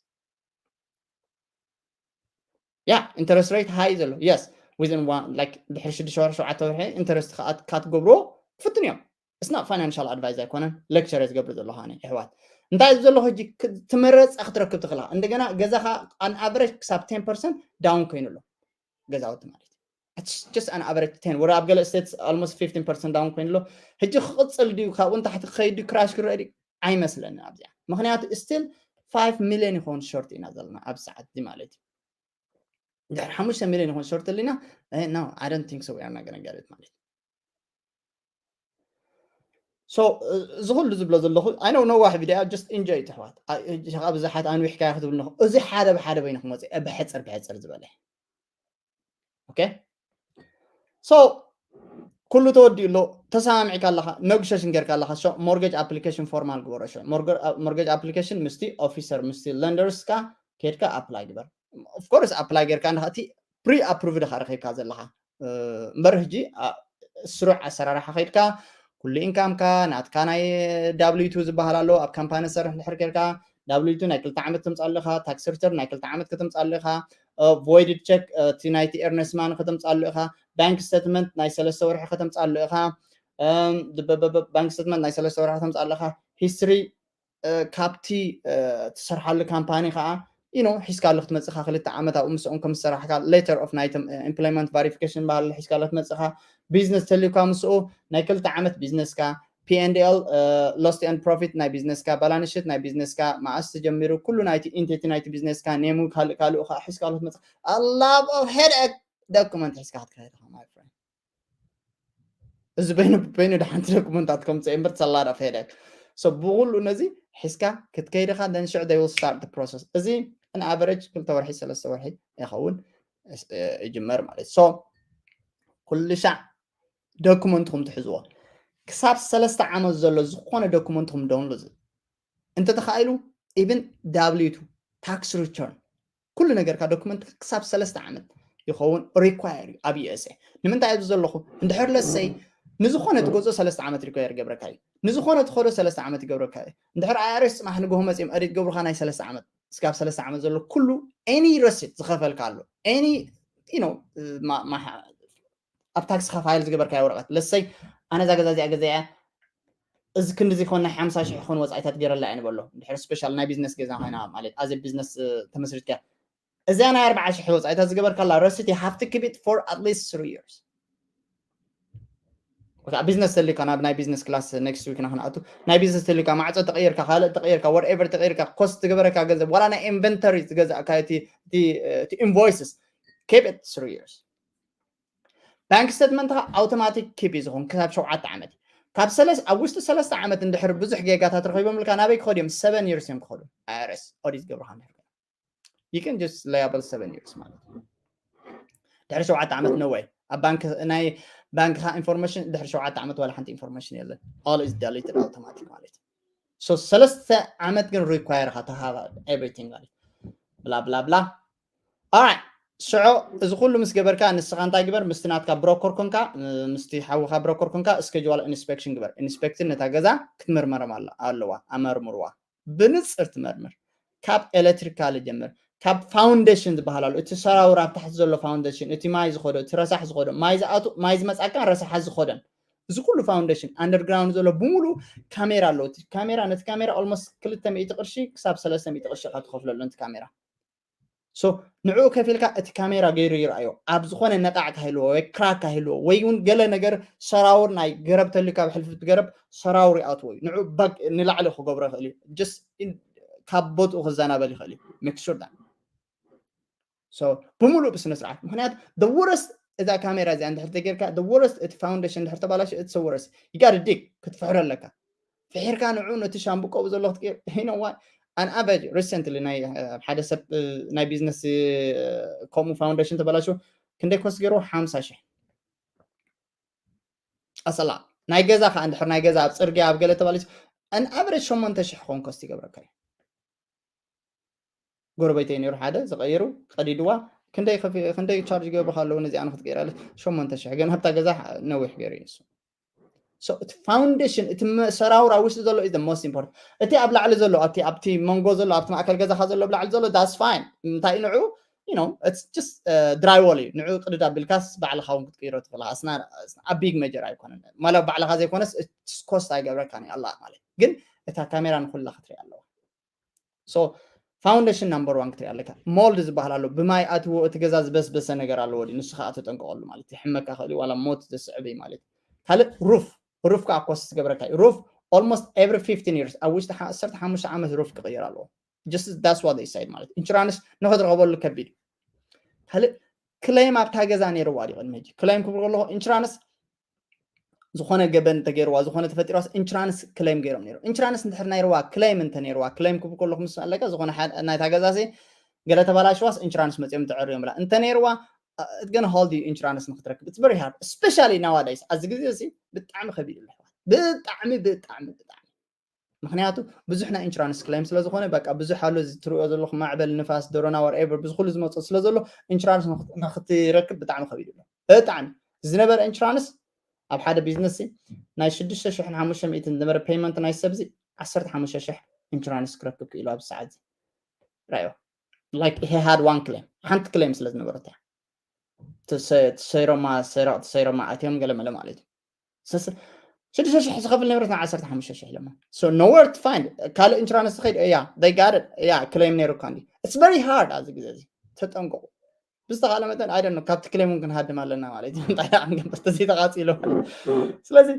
yeah interest rate high ዘሎ yes within one like ድሕሪ ሽዱሽተ ወርሒ ሸውዓተ ወርሒ interest ክትገብርዎ ክፍትን እዮም it's not financial advice ኣይኮነን lecture ዝገብር ዘለኹ ኣነ ይሕዋት እንታይ እዚ ዘለኹ ሕጂ ትመረፃ ክትረክብ ትኽእላ እንደገና ገዛኻ on average ክሳብ ten percent down ኮይኑ ኣሎ ገዛውቲ ማለት it's just an average ten ወረ ኣብ ገለ states almost fifteen percent down ኮይኑ ኣሎ ሕጂ ክቕፅል ድዩ ካብኡ ንታሕቲ ክኸይድ ድዩ crash ክረአ ድዩ ኣይመስለኒ ኣብዚኣ ምክንያቱ still five million ይኸውን short ኢና ዘለና ኣብ ሰዓት እዚ ማለት እዩ ድሕሪ ሓሙሽተ ሚሊዮን ይኾን short ኣለና no I don't think so we are not gonna get it ማለት so እዚ ኩሉ ዝብሎ ዘለኹ I know ነዋሕ video just enjoy ትሕዋት ብዙሓት ኣንዊሕካዮ ክትብል ኣለኹ እዚ ሓደ ብሓደ በይኑ ክመፅእ ብሕፅር ብሕፅር ዝበለ okay so ኩሉ ተወዲኡ ኣሎ ተሰማሚዕካ ኣለኻ ነጉሸሽን ጌርካ ኣለኻ mortgage application formal ግበሮ mortgage application ምስቲ officer ምስቲ lenders ካ ኬድካ apply ግበር of course apply ጌርካ እንዳ እቲ pre approved ካ ረኺብካ ዘለኻ እምበር ሕጂ ስሩዕ ኣሰራርሓ ከይድካ ኩሉ income ካ ናትካ ናይ W two ዝበሃል ኣሎ ኣብ ካምፓኒ ሰርሕ ድሕር ጌርካ W two ናይ ክልተ ዓመት ተምፃሉ ኢኻ tax return ናይ ክልተ ዓመት ከተምፃሉ ኢኻ voided check እቲ ናይቲ earnest money ከተምፃሉ ኢኻ bank statement ናይ ሰለስተ ወርሒ ከተምፃሉ ኢኻ bank statement ናይ ሰለስተ ወርሒ ከተምፃሉ ኢኻ history ካብቲ ትሰርሓሉ ካምፓኒ ከዓ you know ሒዝካሉ ክትመፅኻ ክልተ ዓመት ኣብኡ ምስኦም ከም ዝሰራሕካ letter of ናይ employment verification ባህል ሒዝካሉ ክትመፅኻ business ተልዩካ ምስኡ ናይ ክልተ ዓመት business ካ P and L, lost and profit ናይ ቢዝነስካ፣ ባላንስ ሽት ናይ ቢዝነስካ፣ መዓስ ተጀሚሩ፣ ኩሉ ናይቲ ኢንቲቲ ናይቲ ቢዝነስካ፣ ኔሙ፣ ካልእ ካልኡ ከዓ ሒዝ ካልኦት መጽ a lot of headache ዶኩመንት ሒዝካ ክትከይድ ኢኻ my friend። እዚ በይኑ በይኑ ዶ ሓንቲ ዶኩመንታት ከምፅእ እምበር it's a lot of headache። So ብኩሉ ነዚ ሒዝካ ክትከይድ ኢኻ። Then ሽዑ they will start the process። እዚ on average ክልተ ወርሒ ሰለስተ ወርሒ ይኸውን ይጅመር ማለት። So ኩሉ ሻዕ ዶኩመንትኩም ትሕዝዎ። ክሳብ ሰለስተ ዓመት ዘሎ ዝኾነ ዶኩመንትኩም download እንተተኻኢሉ፣ even W two፣ tax return፣ ኩሉ ነገርካ ዶኩመንት ክሳብ ሰለስተ ዓመት ይኸውን require እዩ ኣብ U S A። ንምንታይ ኣብዚ ዘለኹ? እንድሕር let's say ንዝኾነ ትገዝኦ ሰለስተ ዓመት require ይገብረካ እዩ። ንዝኾነ ትኸዶ ሰለስተ ዓመት ይገብረካ እዩ። እንድሕር I R S ፅባሕ ንግሆ መፂኦም edit ገብሩካ ናይ ሰለስተ ዓመት፣ እስካብ ሰለስተ ዓመት ዘሎ ኩሉ any receipt ዝኸፈልካ ኣሎ፣ any you know ኣብ ታክስኻ ፋይል ዝገበርካዮ ወረቐት፣ let's say ኣነ እዛ ገዛ እዚኣ ገዛ እያ፣ እዚ ክንዲ እዚ ክኾን ናይ ሓምሳ ሽሕ ክኾን ወፃኢታት ገይረላ እየ ንበሎ። እንድሕር ስፔሻል ናይ ቢዝነስ ገዛ ኮይና ማለት as a business ተመስሪትካ እዚኣ ናይ ኣርባዓ ሽሕ ወፃኢታት ዝገበርካላ receipt you have to keep it for at least three years። ወታ ቢዝነስ ተልካ ናብ ናይ ቢዝነስ ክላስ next week ንክንኣቱ ናይ ቢዝነስ ተልካ ማዕፆ ተቀይርካ ካልእ ተቀይርካ whatever ተቀይርካ ኮስት ትገበረካ ገንዘብ ዋላ ናይ ኢንቨንተሪ ዝገዛእካ እቲ invoices keep it three years። ባንክ ስቴትመንትካ automatic keep እዩ ዝኸውን ክሳብ ሸውዓተ ዓመት እዩ። ካብ ሰለስ ኣብ ውሽጢ ሰለስተ ዓመት እንድሕር ብዙሕ ጌጋታት ረኺቦም ኢልካ ናበይ ክኸዱ እዮም? Seven years እዮም ክኸዱ። I R S ኦዲት ገብርካ እንድሕር you can just liable seven years ማለት እዩ። ድሕሪ ሸውዓተ ዓመት no way ኣብ ባንክ ናይ ባንክካ ኢንፎርሜሽን ድሕሪ ሸውዓተ ዓመት ዋላ ሓንቲ ኢንፎርሜሽን የለን። All is deleted automatic ማለት እዩ። So ሰለስተ ዓመት ግን require ኢኻ to have everything ማለት እዩ። ብላ ብላ ብላ። Alright ሽዑ እዚ ኩሉ ምስ ገበርካ ንስኻ እንታይ ግበር? ምስቲ ናትካ ብሮከር ኮንካ ምስቲ ሓውኻ ብሮከር ኮንካ schedule inspection ግበር። ኢንስፔክትን ነታ ገዛ ክትምርመረም ኣለዋ። ኣመርምርዋ ብንፅር ትመርምር። ካብ ኤሌክትሪካል ጀምር፣ ካብ ፋውንዴሽን ዝበሃል ኣሎ፣ እቲ ሰራውር ኣብ ታሕቲ ዘሎ ፋውንዴሽን፣ እቲ ማይ ዝኸዶ፣ እቲ ረሳሕ ዝኸዶ፣ ማይ ዝኣቱ ማይ ዝመፃካን ረሳሓት ዝኸዶን፣ እዚ ኩሉ ፋውንዴሽን ኣንደርግራውንድ ዘሎ ብምሉ ካሜራ ኣለዎ። እቲ ካሜራ ነቲ ካሜራ ኦልሞስት ክልተ ሚእቲ ቅርሺ ክሳብ ሰለስተ ሚእቲ ቅርሺ ኢኻ ትኸፍለሉ ነቲ ካሜራ። So ንዕኡ ከፊልካ እቲ ካሜራ ገይሩ ይርኣዮ። ኣብ ዝኾነ ነቃዕ ካሂልዎ ወይ ክራክ ካሂልዎ ወይ እውን ገለ ነገር ሰራውር ናይ ገረብ ተልዩ ካብ ሕልፍቲ ገረብ ሰራውር ይኣትዎ እዩ። ንዕኡ ባግ ንላዕሊ ክገብሮ ይኽእል እዩ። Just ካብ ቦትኡ ክዘናበል ይኽእል እዩ። Make sure that ብምሉእ ብስነ ስርዓት። ምክንያቱ the worst እዛ ካሜራ እዚኣ እንድሕር ተጌርካ the worst እቲ ፋውንዴሽን እንድሕር ተባላሽ እቲ the worst you gotta dig ክትፍሕሮ ኣለካ። ፍሒርካ ንዑ ነቲ ሻምብቆ ብዘሎ ክትቅይር you know what? An average recently ናይ ሓደ ሰብ ናይ ቢዝነስ ከምኡ ፋውንዴሽን ተበላሹ ክንደይ ኮስት ገይሩ ሓምሳ ሽሕ ኣሰላ ናይ ገዛ ከዓ እንድሕር ናይ ገዛ ኣብ ፅርግያ ኣብ ገለ ተባላሽ an average ሸሞንተ ሽሕ ክኾን ኮስት ይገብረካ እዩ። ጎረቤተይ ነይሩ ሓደ ዝቐይሩ ቀዲድዋ ክንደይ ቻርጅ ገብርካ ኣለዉ ነዚኣ ንክትቀይራለ ሸሞንተ ሽሕ ግን ኣብታ ገዛ ነዊሕ ገይሩ እዩ እሱ እቲ ፋውንዴሽን እቲ ሰራውር ኣብ ውሽጢ ዘሎ is most important። እቲ ኣብ ላዕሊ ዘሎ ኣብቲ ኣብቲ መንጎ ዘሎ ኣብቲ ማእከል ገዛካ ዘሎ ኣብ ላዕሊ ዘሎ that's fine። እንታይ ንዑ you know it's just drywall እዩ። ንዑ ቅድድ ኣቢልካስ ባዕልካ እውን ክትቅይሮ ትኽእል ኢኻ። It's not a big major ኣይኮነን። ማለት ባዕልካ ዘይኮነስ ኮስት ኣይገብረካን እዩ ኣላ ማለት ግን እታ ካሜራ ንኩላ ክትሪኣ ኣለዋ። So foundation number one ክትሪኣ ኣለካ። ሞልድ ዝበሃል ኣሎ ብማይ ኣትዎ እቲ ገዛ ዝበስበሰ ነገር ኣለዎ ድዩ ንሱ ከዓ ተጠንቀቐሉ ማለት ይሕመካ ክእል ዋላ ሞት ዘስዕብ እዩ ማለት። ካልእ ሩፍ ሩፍ ከዓ ኮስት ትገብረካ እዩ። ሩፍ almost every fifteen years ኣብ ውሽጢ ዓሰርተ ሓሙሽተ ዓመት ሩፍ ክቕይር ኣለዎ። Just that's what they said ማለት ኢንሹራንስ ንክትረኸበሉ ከቢድ እዩ። ካልእ ክሌም ኣብታ ገዛ ነይርዋ ድዩ ቅድሚ ሕጂ ክሌም ክብል ከለኹ ኢንሹራንስ ዝኾነ ገበን ተገይርዋ ዝኾነ ተፈጢርዋስ ኢንሹራንስ ክሌም ገይሮም ነይሩ። ኢንሹራንስ እንድሕር ናይርዋ ክሌም እንተ ነይርዋ ክሌም ክብል ከለኹ ምስ ኣለካ ዝኾነ ናይታ ገዛሲ ገለ ተባላሽዋስ ኢንሹራንስ መፂኦም ተዕርዮም ብላ እንተ ነይርዋ ግን ሆልድ ኢንሹራንስ ንክትረክብ it's very hard especially nowadays ኣብዚ ግዜ እዚ ብጣዕሚ ከቢድ ኣሎ ብጣዕሚ ብጣዕሚ ብጣዕሚ ምክንያቱ ብዙሕ ናይ ኢንሹራንስ ክሌም ስለዝኮነ በቃ ብዙሕ ኣሎ ትሪኦ ዘለኹ ማዕበል ንፋስ ደሮና whatever ብዝኩሉ ዝመፅእ ስለዘሎ ኢንሹራንስ ንክትረክብ ብጣዕሚ ከቢድ ኣሎ ብጣዕሚ ዝነበረ ኢንሹራንስ ኣብ ሓደ ቢዝነስ ናይ ሽዱሽተ ሽሕን ሓሙሽተ ሚእትን ዝነበረ ፔይመንት ናይ ሰብዚ ዓሰርተ ሓሙሽተ ሽሕ ኢንሹራንስ ክረክብ ክኢሉ ኣብዚ ሰዓት እዚ ራዮ like he had one claim ሓንቲ ክሌም ስለ ዝነበረታ ተሰይሮማ ሰረቕ ተሰይሮማ ኣትዮም ገለመለ ማለት እዩ ሽዱሽተ ሽሕ ዝኸፍል ነበረት ና ዓሰርተ ሓሙሽተ ሽሕ ኢሎማ so nowhere to find ካልእ ኢንሹራንስ ትኸይድ እያ they got it እያ ክሌም ነይሩካ እንዲ it's very hard ኣብዚ ግዜ እዚ ተጠንቀቁ ብዝተኻለ መጠን I don't know ካብቲ ክሌም እውን ክንሃድም ኣለና ማለት እዩ እንታይ ደኣ ክንገብር ተዘይተቓፂሎ ስለዚ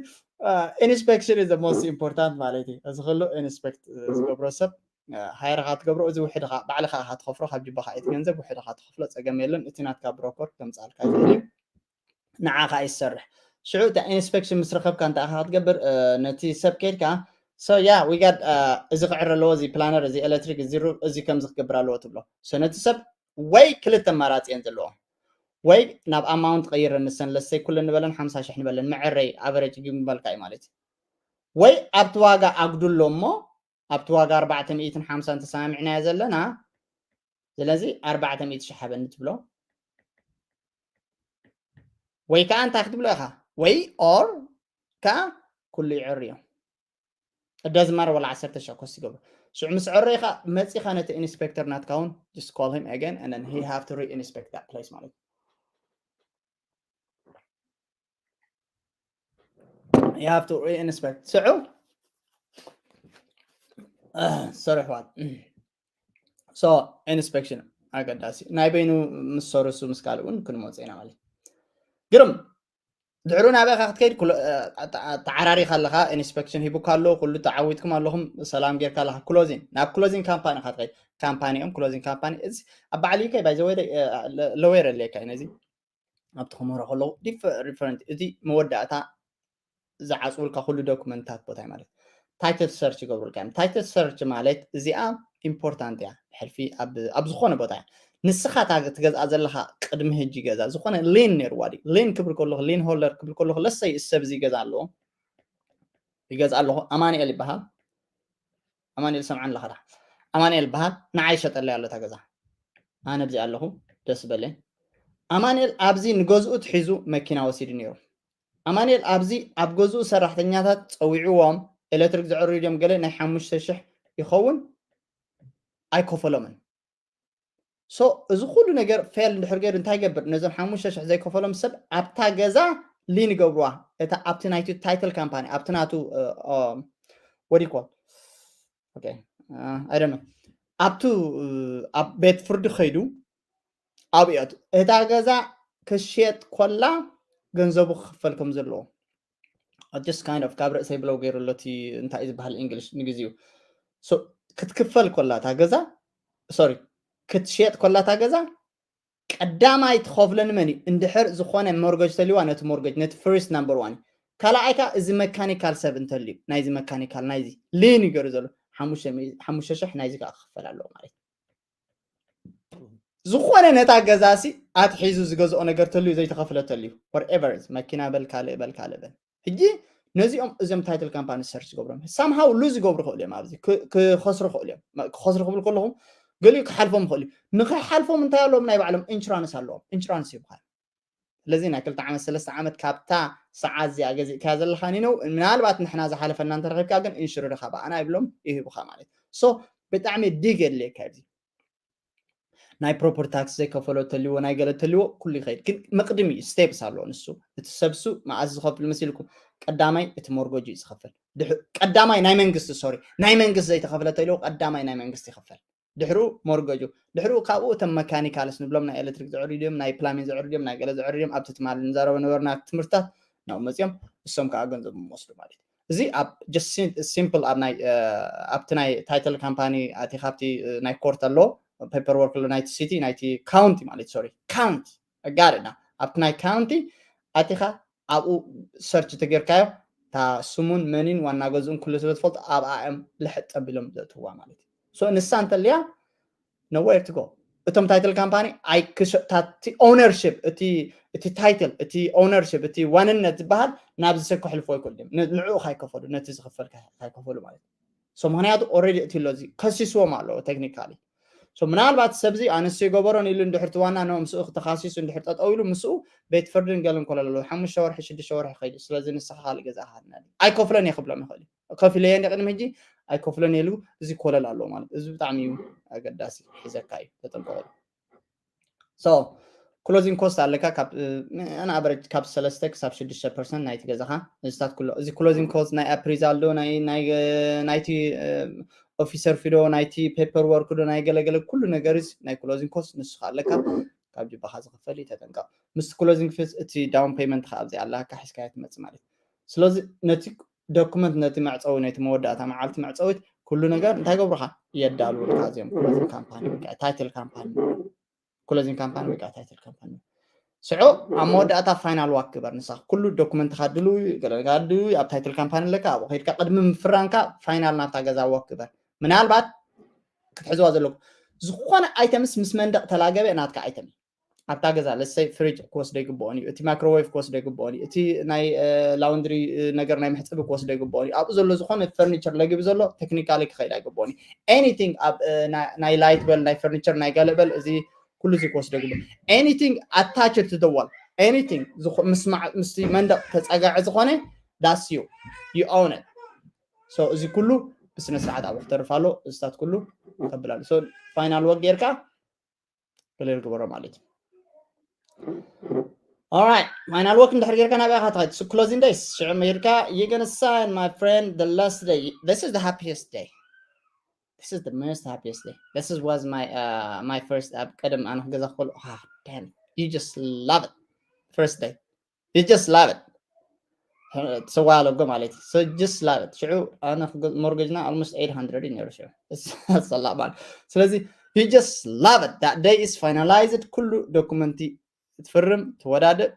inspection is the most important ማለት እዩ። እዚ ኩሉ ኢንስፔክት ዝገብሮ ሰብ ሃይርኻ ትገብሮ፣ እዚ ውሕድኻ ባዕልኻ ኢኻ ትኸፍሎ፣ ካብ ጅባኻ እቲ ገንዘብ ውሕድኻ ትኸፍሎ፣ ፀገም የለን። እቲ ናትካ ብሮከር ከምፃልካ ይኽእል እዩ፣ ንዓኻ ይሰርሕ። ሽዑ እቲ ኢንስፔክሽን ምስ ረኸብካ እንታይ ኢኻ ክትገብር? ነቲ ሰብ ከይድካ፣ so yeah we got እዚ ክዕረ ኣለዎ፣ እዚ ፕላነር፣ እዚ ኤሌክትሪክ፣ እዚ ሩፍ፣ እዚ ከምዚ ክገብር ኣለዎ ትብሎ። So ነቲ ሰብ ወይ ክልተ ኣማራፂ እየን ዘለዎ፣ ወይ ናብ ኣማውንት ቀይረ ንሰን ለሰይ ኩለን ንበለን ሓምሳ ሽሕ ንበለን መዐረይ ኣቨሬጅ ግምበልካ እዩ ማለት እዩ። ወይ ኣብቲ ዋጋ ኣጉድሎ እሞ ኣብቲ ዋጋ ኣርባዕተ ሚእትን ሓምሳን ተሰማሚዕናዮ ዘለና፣ ስለዚ ኣርባዕተ ሚእቲ ሽሕ ሃበኒ ትብሎ፣ ወይ ከዓ እንታይ ክትብሎ ኢኻ? ወይ ኦር ከዓ ኩሉ ይዕርዮ። እደዝማር ወላ ዓሰርተ ሸሕ ኮስት ይገብሩ። ሽዑ ምስ ዕረይካ መፂኻ ነቲ ኢንስፔክተር ናትካ እውን just call him again and then he have to re-inspect that place ማለት እዩ። You have to re-inspect። ሽዑ ሶሪ ኣሕዋት፣ so ኢንስፔክሽን ኣገዳሲ ናይ በይኑ ምስ ሰሩሱ ምስ ካልእ እውን ክንመፁ ኢና ማለት እዩ። ግርም ድሕሩ ናበይካ ክትከይድ ተዓራሪካ ኣለካ፣ ኢንስፔክሽን ሂቡካ ኣሎ፣ ኩሉ ተዓዊትኩም ኣለኹም፣ ሰላም ጌርካ ኣለካ። ክሎዚን ናብ ክሎዚን ካምፓኒ ኢካ ትከይድ። ካምፓኒ እዮም ክሎዚን ካምፓኒ። እዚ ኣብ በዓል ዩከይ ባይ ዘ ወይ ለወየር ኣለካ እዩ ነዚ ኣብቲ ክምህሮ ከለዉ ዲፈረንት እቲ መወዳእታ ዝዓፅውልካ ኩሉ ዶክመንታት ቦታ እዩ ማለት። ታይትል ሰርች ይገብሩልካ እዮም። ታይትል ሰርች ማለት እዚኣ ኢምፖርታንት እያ፣ ሕልፊ ኣብ ኣብ ዝኾነ ቦታ እያ። ንስኻ እታ ትገዝኣ ዘለኻ ቅድሚ ሕጂ ገዛ ዝኾነ ሊን ነይርዋ ድዩ? ሊን ክብል ከለኹ፣ ሊን ሆልደር ክብል ከለኹ፣ ለሰይ ሰብ እዚ ገዛ ኣለዎ፣ ይገዝኣ ኣለኹ፣ ኣማኑኤል ይበሃል። ኣማኑኤል ሰምዓን ኣለኻ ዳ? ኣማኑኤል ይበሃል። ንዓይ ሸጠለይ ኣሎ እታ ገዛ። ኣነ ኣብዚ ኣለኹ፣ ደስ በለኝ። ኣማኑኤል ኣብዚ ንገዝኡ ትሒዙ መኪና ወሲዱ ነይሩ። ኣማኑኤል ኣብዚ ኣብ ገዝኡ ሰራሕተኛታት ፀዊዕዎም ኤሌክትሪክ ዘዕርዩ ድዮም ገለ ናይ ሓሙሽተ ሽሕ ይኸውን ኣይከፈሎምን። So እዚ ኩሉ ነገር ፌል እንድሕር ገይሩ እንታይ ይገብር? ነዞም ሓሙሽተ ሽሕ ዘይከፈሎም ሰብ ኣብታ ገዛ ሊን ይገብርዋ። እታ ኣብቲ ናይቲ ታይትል ካምፓኒ ኣብቲ ናቱ ወዲኮ ኣይደነ ኣብቱ ኣብ ቤት ፍርዲ ከይዱ ኣብኡ እታ ገዛ ክሽየጥ ኮላ ገንዘቡ ክኽፈል ከም ዘለዎ just kind of ካብ ርእሰይ ብለው ገይሩ ኣሎ እቲ እንታይ እዩ ዝበሃል እንግሊሽ ንግዜኡ ክትክፈል ኮላ እታ ገዛ ሶሪ ክትሽየጥ ኮላ እታ ገዛ ቀዳማይ ትኸፍለኒ መን እዩ? እንድሕር ዝኾነ ሞርገጅ ተልዋ ነቲ ሞርገጅ ነቲ ፈርስት ናምበር ዋን እዩ። ካልኣይ ከዓ እዚ መካኒካል ሰብ እንተልዩ ናይዚ መካኒካል ናይዚ ሊን ይገሩ ዘሎ ሓሙሽተ ሽሕ ናይዚ ከዓ ክኽፈል ኣለዎ ማለት እዩ። ዝኾነ ነታ ገዛሲ ኣትሒዙ ዝገዝኦ ነገር ተልዩ ዘይተኸፍለ ተልዩ whatever መኪና በል ካልእ በል ካልእ በል ሕጂ ነዚኦም እዚኦም ታይትል ካምፓኒ ሰርች ዝገብሮም ሳምሃው ሉዝ ይገብሩ ክእሉ እዮም። ኣብዚ ክኸስሩ ክእሉ እዮም። ክኸስሩ ክብል ከለኹም ገሊኡ ክሓልፎም ይኽእል እዩ። ንክሓልፎም እንታይ ኣለዎም? ናይ ባዕሎም ኢንሹራንስ ኣለዎም። ኢንሹራንስ ይብሃል። ስለዚ ናይ ክልተ ዓመት ሰለስተ ዓመት ካብታ ሰዓት እዚኣ ገዚእካያ ዘለኻ ኒነው ምናልባት ንሕና ዝሓለፈና እንተረኺብካ ግን ኢንሹር ኢኻ ብኣና ይብሎም ይህቡኻ ማለት እዩ። ሶ ብጣዕሚ ዲግ የድልየካ ኣብዚ ናይ ፕሮፐርቲ ታክስ ዘይከፈሎ ተልዎ ናይ ገለ ተልዎ ኩሉ ይኸይድ ግን መቅድሚ ስቴፕስ ኣለዎ ንሱ እቲ ሰብሱ መዓስ ዝኸፍል መሲልኩም ቀዳማይ እቲ ሞርጎጅ እዩ ዝኸፍል ቀዳማይ ናይ መንግስቲ ሶሪ ናይ መንግስቲ ዘይተኸፍለ ተልዎ ቀዳማይ ናይ መንግስቲ ይኸፈል ድሕሩ ሞርጎጁ ድሕሩ ካብኡ እቶም መካኒካልስ ንብሎም ናይ ኤሌክትሪክ ዘዕርዩ ድዮም ናይ ፕላሚን ዘዕርዩ ድዮም ናይ ገለ ዘዕርዩ ድዮም ኣብቲ ትማሊ ንዛረበ ነበርና ትምህርትታት ናብኡ መፅኦም እሶም ከዓ ገንዘብ ምወስዱ ማለት እዩ እዚ ኣብ just simple ኣብ ናይ ኣብቲ ናይ ታይትል ካምፓኒ ኣቲ ካብቲ ናይ ኮርት ኣሎ ፔፐር ወርክ ኣሎ ናይቲ ሲቲ ናይቲ ካውንቲ ማለት ሶሪ ካውንቲ ጋርና ኣብቲ ናይ ካውንቲ ኣቲኻ ኣብኡ ሰርች ተጌርካዮ እታ ስሙን መኒን ዋና ገዝኡን ኩሉ ስለ ዝፈልጡ ኣብኣ እዮም ልሕጥ ኣቢሎም ዘእትዋ ማለት እዩ ንሳ እንተልያ nowhere to go እቶም ታይትል ካምፓኒ ኣይክሸጣቲ ኦነርሽፕ እቲ ታይትል እቲ ኦነርሽፕ እቲ ዋንነት ዝበሃል ናብዚ ሰብ ክሕልፎ ይክእሉ እዮም ንዕኡ ካይከፈሉ ነቲ ዝኽፈል ካይከፈሉ ማለት እዩ ምክንያቱ ኦረዲ እቲ ኣሎ እዚ ከሲስዎም ኣለዎ ቴክኒካሊ ምናልባት ሰብዚ ኣነሱ ይገበሮን ኢሉ እንድሕር ትዋና ኖ ምስኡ ክተኻሲሱ እንድሕር ጠጠው ኢሉ ምስኡ ቤት ፍርድን ገለን ኮለለሉ ሓሙሽተ ወርሒ ሽዱሽተ ወርሒ ከይዱ ስለዚ ንስኻ ካልእ ገዛ ሃድና ኣይከፍሎን እየ ክብሎም ይኽእል እዩ ከፊለየ እንደ ቅድሚ ሕጂ ኣይከፍሎን ኢሉ እዚ ኮለል ኣለዎ ማለት እዚ ብጣዕሚ እዩ ኣገዳሲ ሒዘካ እዩ ተጠንቀቀሉ so closing cost ኣለካ ካብ ኣን ኣቨሬጅ ካብ ሰለስተ ክሳብ ሽዱሽተ ፐርሰንት ናይቲ ገዛኻ እዚታት ኩሎ እዚ closing cost ናይ ኣፕሪዛል ዶ ናይቲ ኦፊሰር ፊዶ ናይቲ ፔፐር ወርክ ዶ ናይ ገለገለ ኩሉ ነገር ናይ closing cost ንስኻ ኣለካ ካብ ጅባኻ ዝኽፈል እዩ ተጠንቀቕ ምስ closing fees እቲ down payment ካ ኣብዚ ኣለካ ሒዝካያ ትመፅእ ማለት ስለዚ ነቲ ዶክመንት ነቲ መዕፀዊ ነቲ መወዳእታ መዓልቲ መዕፀዊት ኩሉ ነገር እንታይ ገብሩካ የዳልውልካ እዚኦም closing company ወይ ከዓ title company closing company ወይ ከዓ title company ስዑ ኣብ መወዳእታ final walk ግበር ንሳ ኩሉ ዶክመንትካ ድልው ገለካ ድልው ኣብ title company ኣለካ ኣብኡ ከድካ ቅድሚ ምፍራንካ final ናብታ ገዛ walk ግበር ምናልባት ክትሕዝዋ ዘለኩም ዝኾነ items ምስ መንደቕ ተላገበ ናትካ item ኣብታ ገዛ ለሰይ ፍሪጅ ክወስዶ ይግብኦን እዩ እቲ microwave ክወስዶ ይግብኦን እዩ እቲ ናይ laundry ነገር ናይ መሕፀቢ ክወስዶ ይግብኦን እዩ ኣብኡ ዘሎ ዝኾነ furniture ለጊቡ ዘሎ technically ክኸይድ ኣይግብኦን እዩ anything ኣብ ናይ light በል ናይ furniture ናይ ገለ በል እዚ ኩሉ እዚ ክወስዶ ይግብኦ anything attached to the wall anything ምስ መንደቕ ተፀጋዒ ዝኾነ that's you you own it so እዚ ኩሉ ብስነ ስርዓት ኣብኡ ክተርፍ ኣሎ እዚታት ኩሉ ተብላሉ so final walk ጌርካ clear ግበሮ ማለት እዩ Alright, final walk እንድሕር ጌርካ ናበይ ኢኻ ትኸይድ? Closing days ሽዑ መይድካ you gonna sign my friend the last day. This is the happiest day. This is the most happiest day. This is was my uh, my first ኣብ ቀደም ኣነ ክገዛ ክኸሉ ah damn you just love it. First day. You just love it. ትሰዋ ኣለጎ ማለት እዩ so just love it ሽዑ ኣነ mortgage ና almost eight hundred እዩ ነይሩ ሽዑ ሰላ ማለት ስለዚ you just love it that day is finalized ኩሉ ዶኩመንቲ ትፍርም ትወዳድእ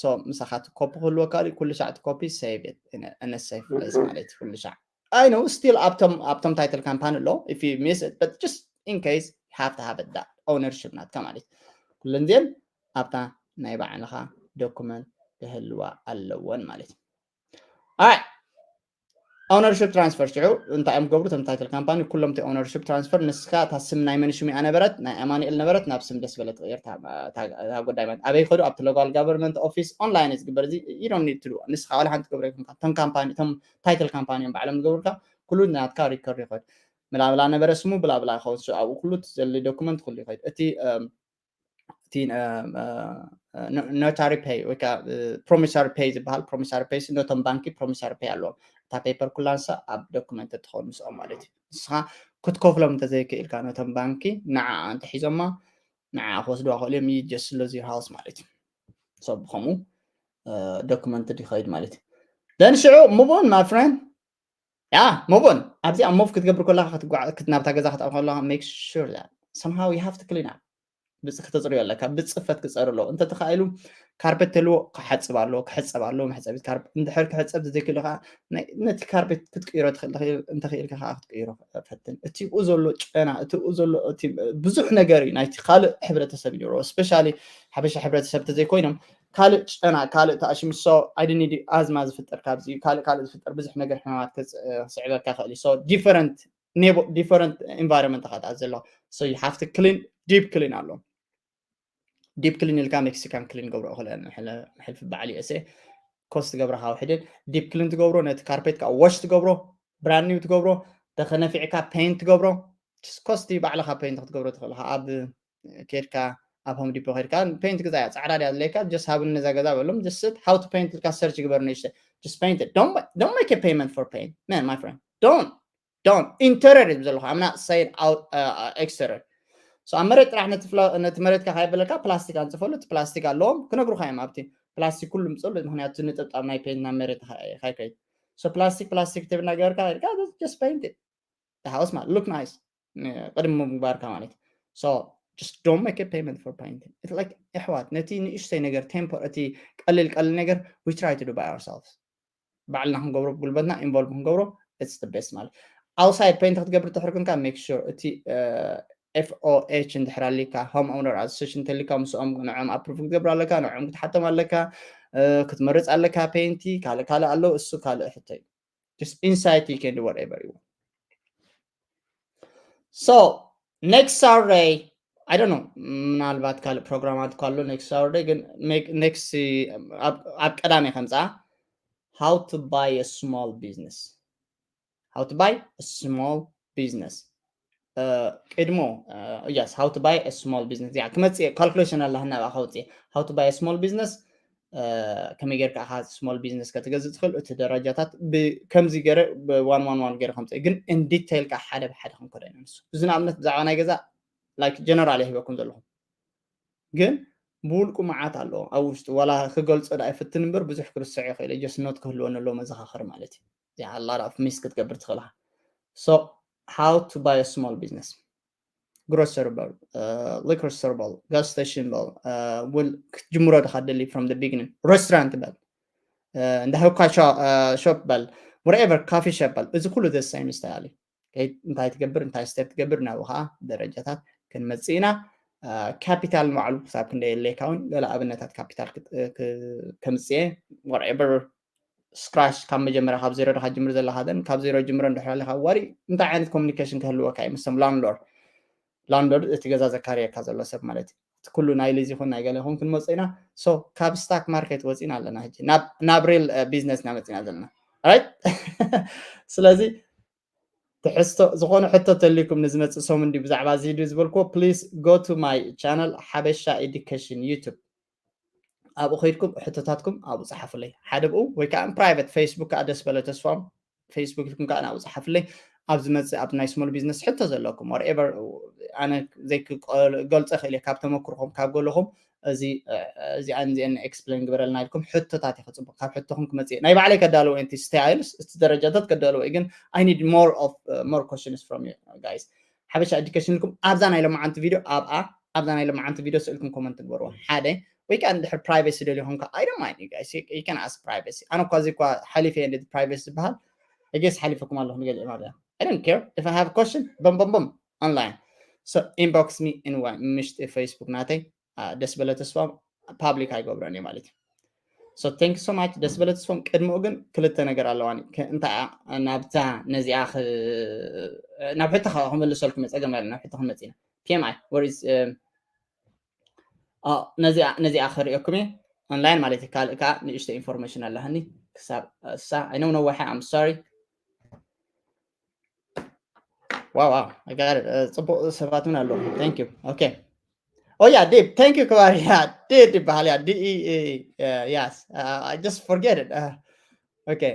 so ምሳኻ እቲ ኮፒ ክህልወካ ድዩ ኩሉ ሻዕ እቲ ኮፒ save it in a safe place ማለት ኩሉ ሻዕ I know still ኣብቶም ኣብቶም title company ኣሎ if you miss it but just in case you have to have it that ownership ናትካ ማለት ኩለን ዜን ኣብታ ናይ ባዕልኻ ዶኩመንት ክህልዋ ኣለወን ማለት እዩ Alright. Ownership transfer ሽዑ እንታይ እዮም ገብሩ እቶም title company ኩሎም እቲ ownership transfer ንስኻ እታ ስም ናይ መን ሽሙ እያ ነበረት ናይ ኣማኑኤል ነበረት ናብ ስም ደስ በለ ትቕይር እታ ጉዳይ ማለት ኣበይ ከዱ ኣብቲ local government office online እዩ ዝግበር እዚ you don't need to do ንስኻ ዋላ ሓንቲ ትገብረ ይኮንካ እቶም company እቶም title company እዮም ባዕሎም ዝገብሩልካ ኩሉ ናትካ record ይኸድ ብላብላ ነበረ ስሙ ብላብላ ይኸውን ኣብኡ ኩሉ ዘለ ዶኩመንት ኩሉ ይኸድ እቲ እቲ notary pay ወይ ከዓ promissory pay ዝበሃል promissory pay ነቶም ባንኪ promissory pay ኣለዎም እታ paper ኩላ ንሳ ኣብ ዶኩመንት ትኸውን ምስኦም ማለት እዩ ንስኻ ክትከፍሎም እንተዘይክእልካ ነቶም ባንኪ ንዓ እንተሒዞማ ንዓ ክወስድዋ ክእሉ እዮም just lose your house ማለት እዩ so ብከምኡ ዶኩመንት ይኸይድ ማለት እዩ then ሽዑ move on my friend yeah move on ኣብዚኣ move ክትገብር ከለካ ናብታ ገዛ ክትኣው ከለካ make sure that somehow you have to clean up ብጽ ከተጽርዮ ኣለካ ብጽፈት ክጸር ኣለዎ እንተ ተኻኢሉ ካርፔት ተልዎ ክሓጽብ ኣለዎ ክሕጸብ ኣለዎ መሕጸቢት ካርፔት እንድሕር ክሕጸብ ዘይክእል ከዓ ነቲ ካርፔት ክትቅይሮ ትኽእል እንተኽኢልካ ከዓ ክትቅይሮ ፈትን እቲኡ ዘሎ ጨና እቲኡ ዘሎ ብዙሕ ነገር እዩ ናይቲ ካልእ ሕብረተሰብ እዩ especially ሓበሻ ሕብረተሰብ ተዘይኮይኖም ካልእ ጨና ካልእ ተኣሽሚ so ኣይድኒድ ኣዝማ ዝፍጠር ካብዚ ካልእ ካልእ ዝፍጠር ብዙሕ ነገር ሕማማት ክስዕበካ ክእል so different different environment ካ ተኣ ዘሎ so you have to clean deep clean ኣሎ deep clean ኢልካ Mexican clean ገብሮ ክለ ሕልፊ በዓል USA ኮስ ትገብሮ ካብ ሕድን deep clean ትገብሮ ነቲ ካርፔት ካ wash ትገብሮ brand new ትገብሮ ተኸነፊዕካ paint ትገብሮ ኮስቲ ባዕልካ paint ክትገብሮ ትኽእል ኣብ ኬድካ ኣብ Home Depot ኬድካ paint ግዛ እያ ጻዕዳ ድያ ድለካ just ሃብኒ ነዛ ገዛ በሎም just how to paint ኢልካ search ግበር ንእሽተ just paint it don't make a payment for paint man my friend don't don't interior እዩ ዘለኹ I'm not saying out exterior so ኣብ መሬት ጥራሕ ነቲ መሬትካ ካየበለካ ፕላስቲክ ኣንፅፈሉ እቲ ፕላስቲክ ኣለዎም ክነግሩካ እዮም ኣብቲ ፕላስቲክ ኩሉ ምፅሉ ምክንያቱ ንጥብጣብ ናይ paint ናብ መሬት ካይከይድ so plastic plastic ትብል እናገበርካ just paint it the house ማለት look nice ቅድሚ ምግባርካ ማለት so just don't make a payment for painting it's like ኣሕዋት ነቲ ንእሽተይ ነገር temper እቲ ቀልል ቀልል ነገር we try to do by ourselves ባዕልና ክንገብሮ ጉልበትና involve ክንገብሮ it's the best ማለት outside paint ክትገብር ትሕር ክንካ make sure እቲ FOH እንድሕር ኣሊካ home owner association እንተሊካ ምስኦም ንዕኦም approve ክትገብር ኣለካ ንዕኦም ክትሓቶም ኣለካ ክትመርፅ ኣለካ paint ካልእ ካልእ ኣሎ እሱ ካልእ ሕቶ እዩ just inside you can do whatever you want so next Saturday I don't know ምናልባት ካልእ ፕሮግራማት ካሎ next Saturday ግን next ኣብ ቀዳሜ ከምፃ how to buy a small business how to buy a small business ቅድሞ yes how to buy a small business ያ ክመፅእ calculation ኣላ ህና ብኣ ከውፅእ how to buy a small business ከመይ ጌርካ ኢኻ small business ከትገዝእ ትኽእል እቲ ደረጃታት ከምዚ ገረ one one one ገረ ከምፀ ግን in detail ካ ሓደ ብሓደ ክንከዶ ኢና ንሱ እዚ ንኣብነት ብዛዕባ ናይ ገዛ like general ይህበኩም ዘለኹም ግን ብውልቁ መዓት ኣለዎ ኣብ ውሽጡ። ዋላ ክገልጾ ዳ ይፍትን እምበር ብዙሕ ክርስዖ ይኽእል እዩ። Just note ክህልወኒ ኣለዎ መዘኻኸሪ ማለት እዩ። እዚኣ ኣላ ዳ ሚስ ክትገብር ትኽእልኻ። So how to buy a small business? Grocery በል፣ liquor store በል፣ gas station በል፣ ክትጅምሮ ድኻ ደሊ from the beginning፣ restaurant በል፣ እንዳ ህኳ shop በል፣ whatever coffee shop በል፣ እዚ ኩሉ the same style እዩ። እንታይ ትገብር፣ እንታይ step ትገብር፣ ናብኡ ከዓ ደረጃታት ክንመጽእ ኢና። ካፒታል ንባዕሉ ክሳብ ክንደይ የድልየካ እውን ገለ ኣብነታት ካፒታል ከምጽእ፣ whatever scratch፣ ካብ መጀመርያ ካብ ዜሮ ድኻ ጅምር ዘለኻ፣ then ካብ ዜሮ ጅምሮ እንድሕር ኣለኻ ዋሪ እንታይ ዓይነት communication ክህልወካ እዩ ምስቶም landlord? Landlord እቲ ገዛ ዘካርየካ ዘሎ ሰብ ማለት እዩ። እቲ ኩሉ ናይ ሊዝ ይኹን ናይ ገለ ይኹን ክንመጽእ ኢና። So ካብ stock market ወጺና ኣለና፣ ሕጂ ናብ ናብ real business ኢና መጺና ዘለና። Right? ስለዚ ትሕዝቶ ዝኾነ ሕቶ ተልይኩም ንዝመጽእ ሰሙን ድዩ ብዛዕባ እዚ ድዩ ዝበልክዎ፣ please go to my channel ሓበሻ education YouTube። ኣብኡ ከይድኩም ሕቶታትኩም ኣብኡ ጸሓፉለይ፣ ሓደ ብኡ ወይ ከዓ private Facebook ከዓ ደስ በለ ተስፋም Facebook ኢልኩም ከዓ ናብኡ ጸሓፉለይ። ኣብ ዝመጽእ ኣብ ናይ small business ሕቶ ዘለኩም whatever፣ ኣነ ዘይክገልጾ ክእል እየ፣ ካብ ተመክርኹም ካብ ገለኹም እዚ እዚኣን እዚአን explain ግበረልና ኢልኩም ሕቶታት እዩ ክጽቡቕ። ካብ ሕቶኹም ክመጽእ እየ። ናይ ባዕለይ ከዳልዎ እየ፣ እቲ styles እቲ ደረጃታት ከዳልዎ እየ፣ ግን I need more of more questions from you guys። ሓበሻ education ኢልኩም ኣብዛ ናይ ለማዓንቲ ቪድዮ ኣብኣ ኣብዛ ናይ ለማዓንቲ ቪድዮ ስእልኩም comment ንበርዎ ሓደ፣ ወይ ከዓ እንድሕር privacy ደልዮ ኾንካ I don't mind you guys, you can ask privacy። ኣነ እኳ እዚ እኳ ሓሊፈ እየ እንደዚ privacy ዝበሃል፣ I guess ሓሊፈኩም ኣለኹ ንገሊኦም ኣብያ። I don't care if I have a question፣ በም በም በም online። So inbox me anyway፣ ምሽጢ Facebook ናተይ ደስ በለ ተስፋ public ኣይገብሮን እየ ማለት እዩ። So thank you so much ደስ በለ ተስፋም። ቅድሚኡ ግን ክልተ ነገር ኣለዋኒ። እንታይ ናብታ ነዚኣ ናብ ሕቶ ክመልሰልኩም ጸገም ያለ ናብ ሕቶ ክንመጽእ ኢና። P M I where is ነዚኣ ክርእየኩም እየ online ማለት እዩ። ካልእ ከዓ ንእሽቶ information ኣለሃኒ ክሳብ እሳ I know no way I'm sorry። Wow, wow, I got it. ጽቡቕ ሰባት እውን ኣለዉ። Thank you. Okay. Oh yeah, Deep. Thank you ክባር። Yeah, Deep ይበሃል። Yeah, D E E. Yes. I just forget it. Okay.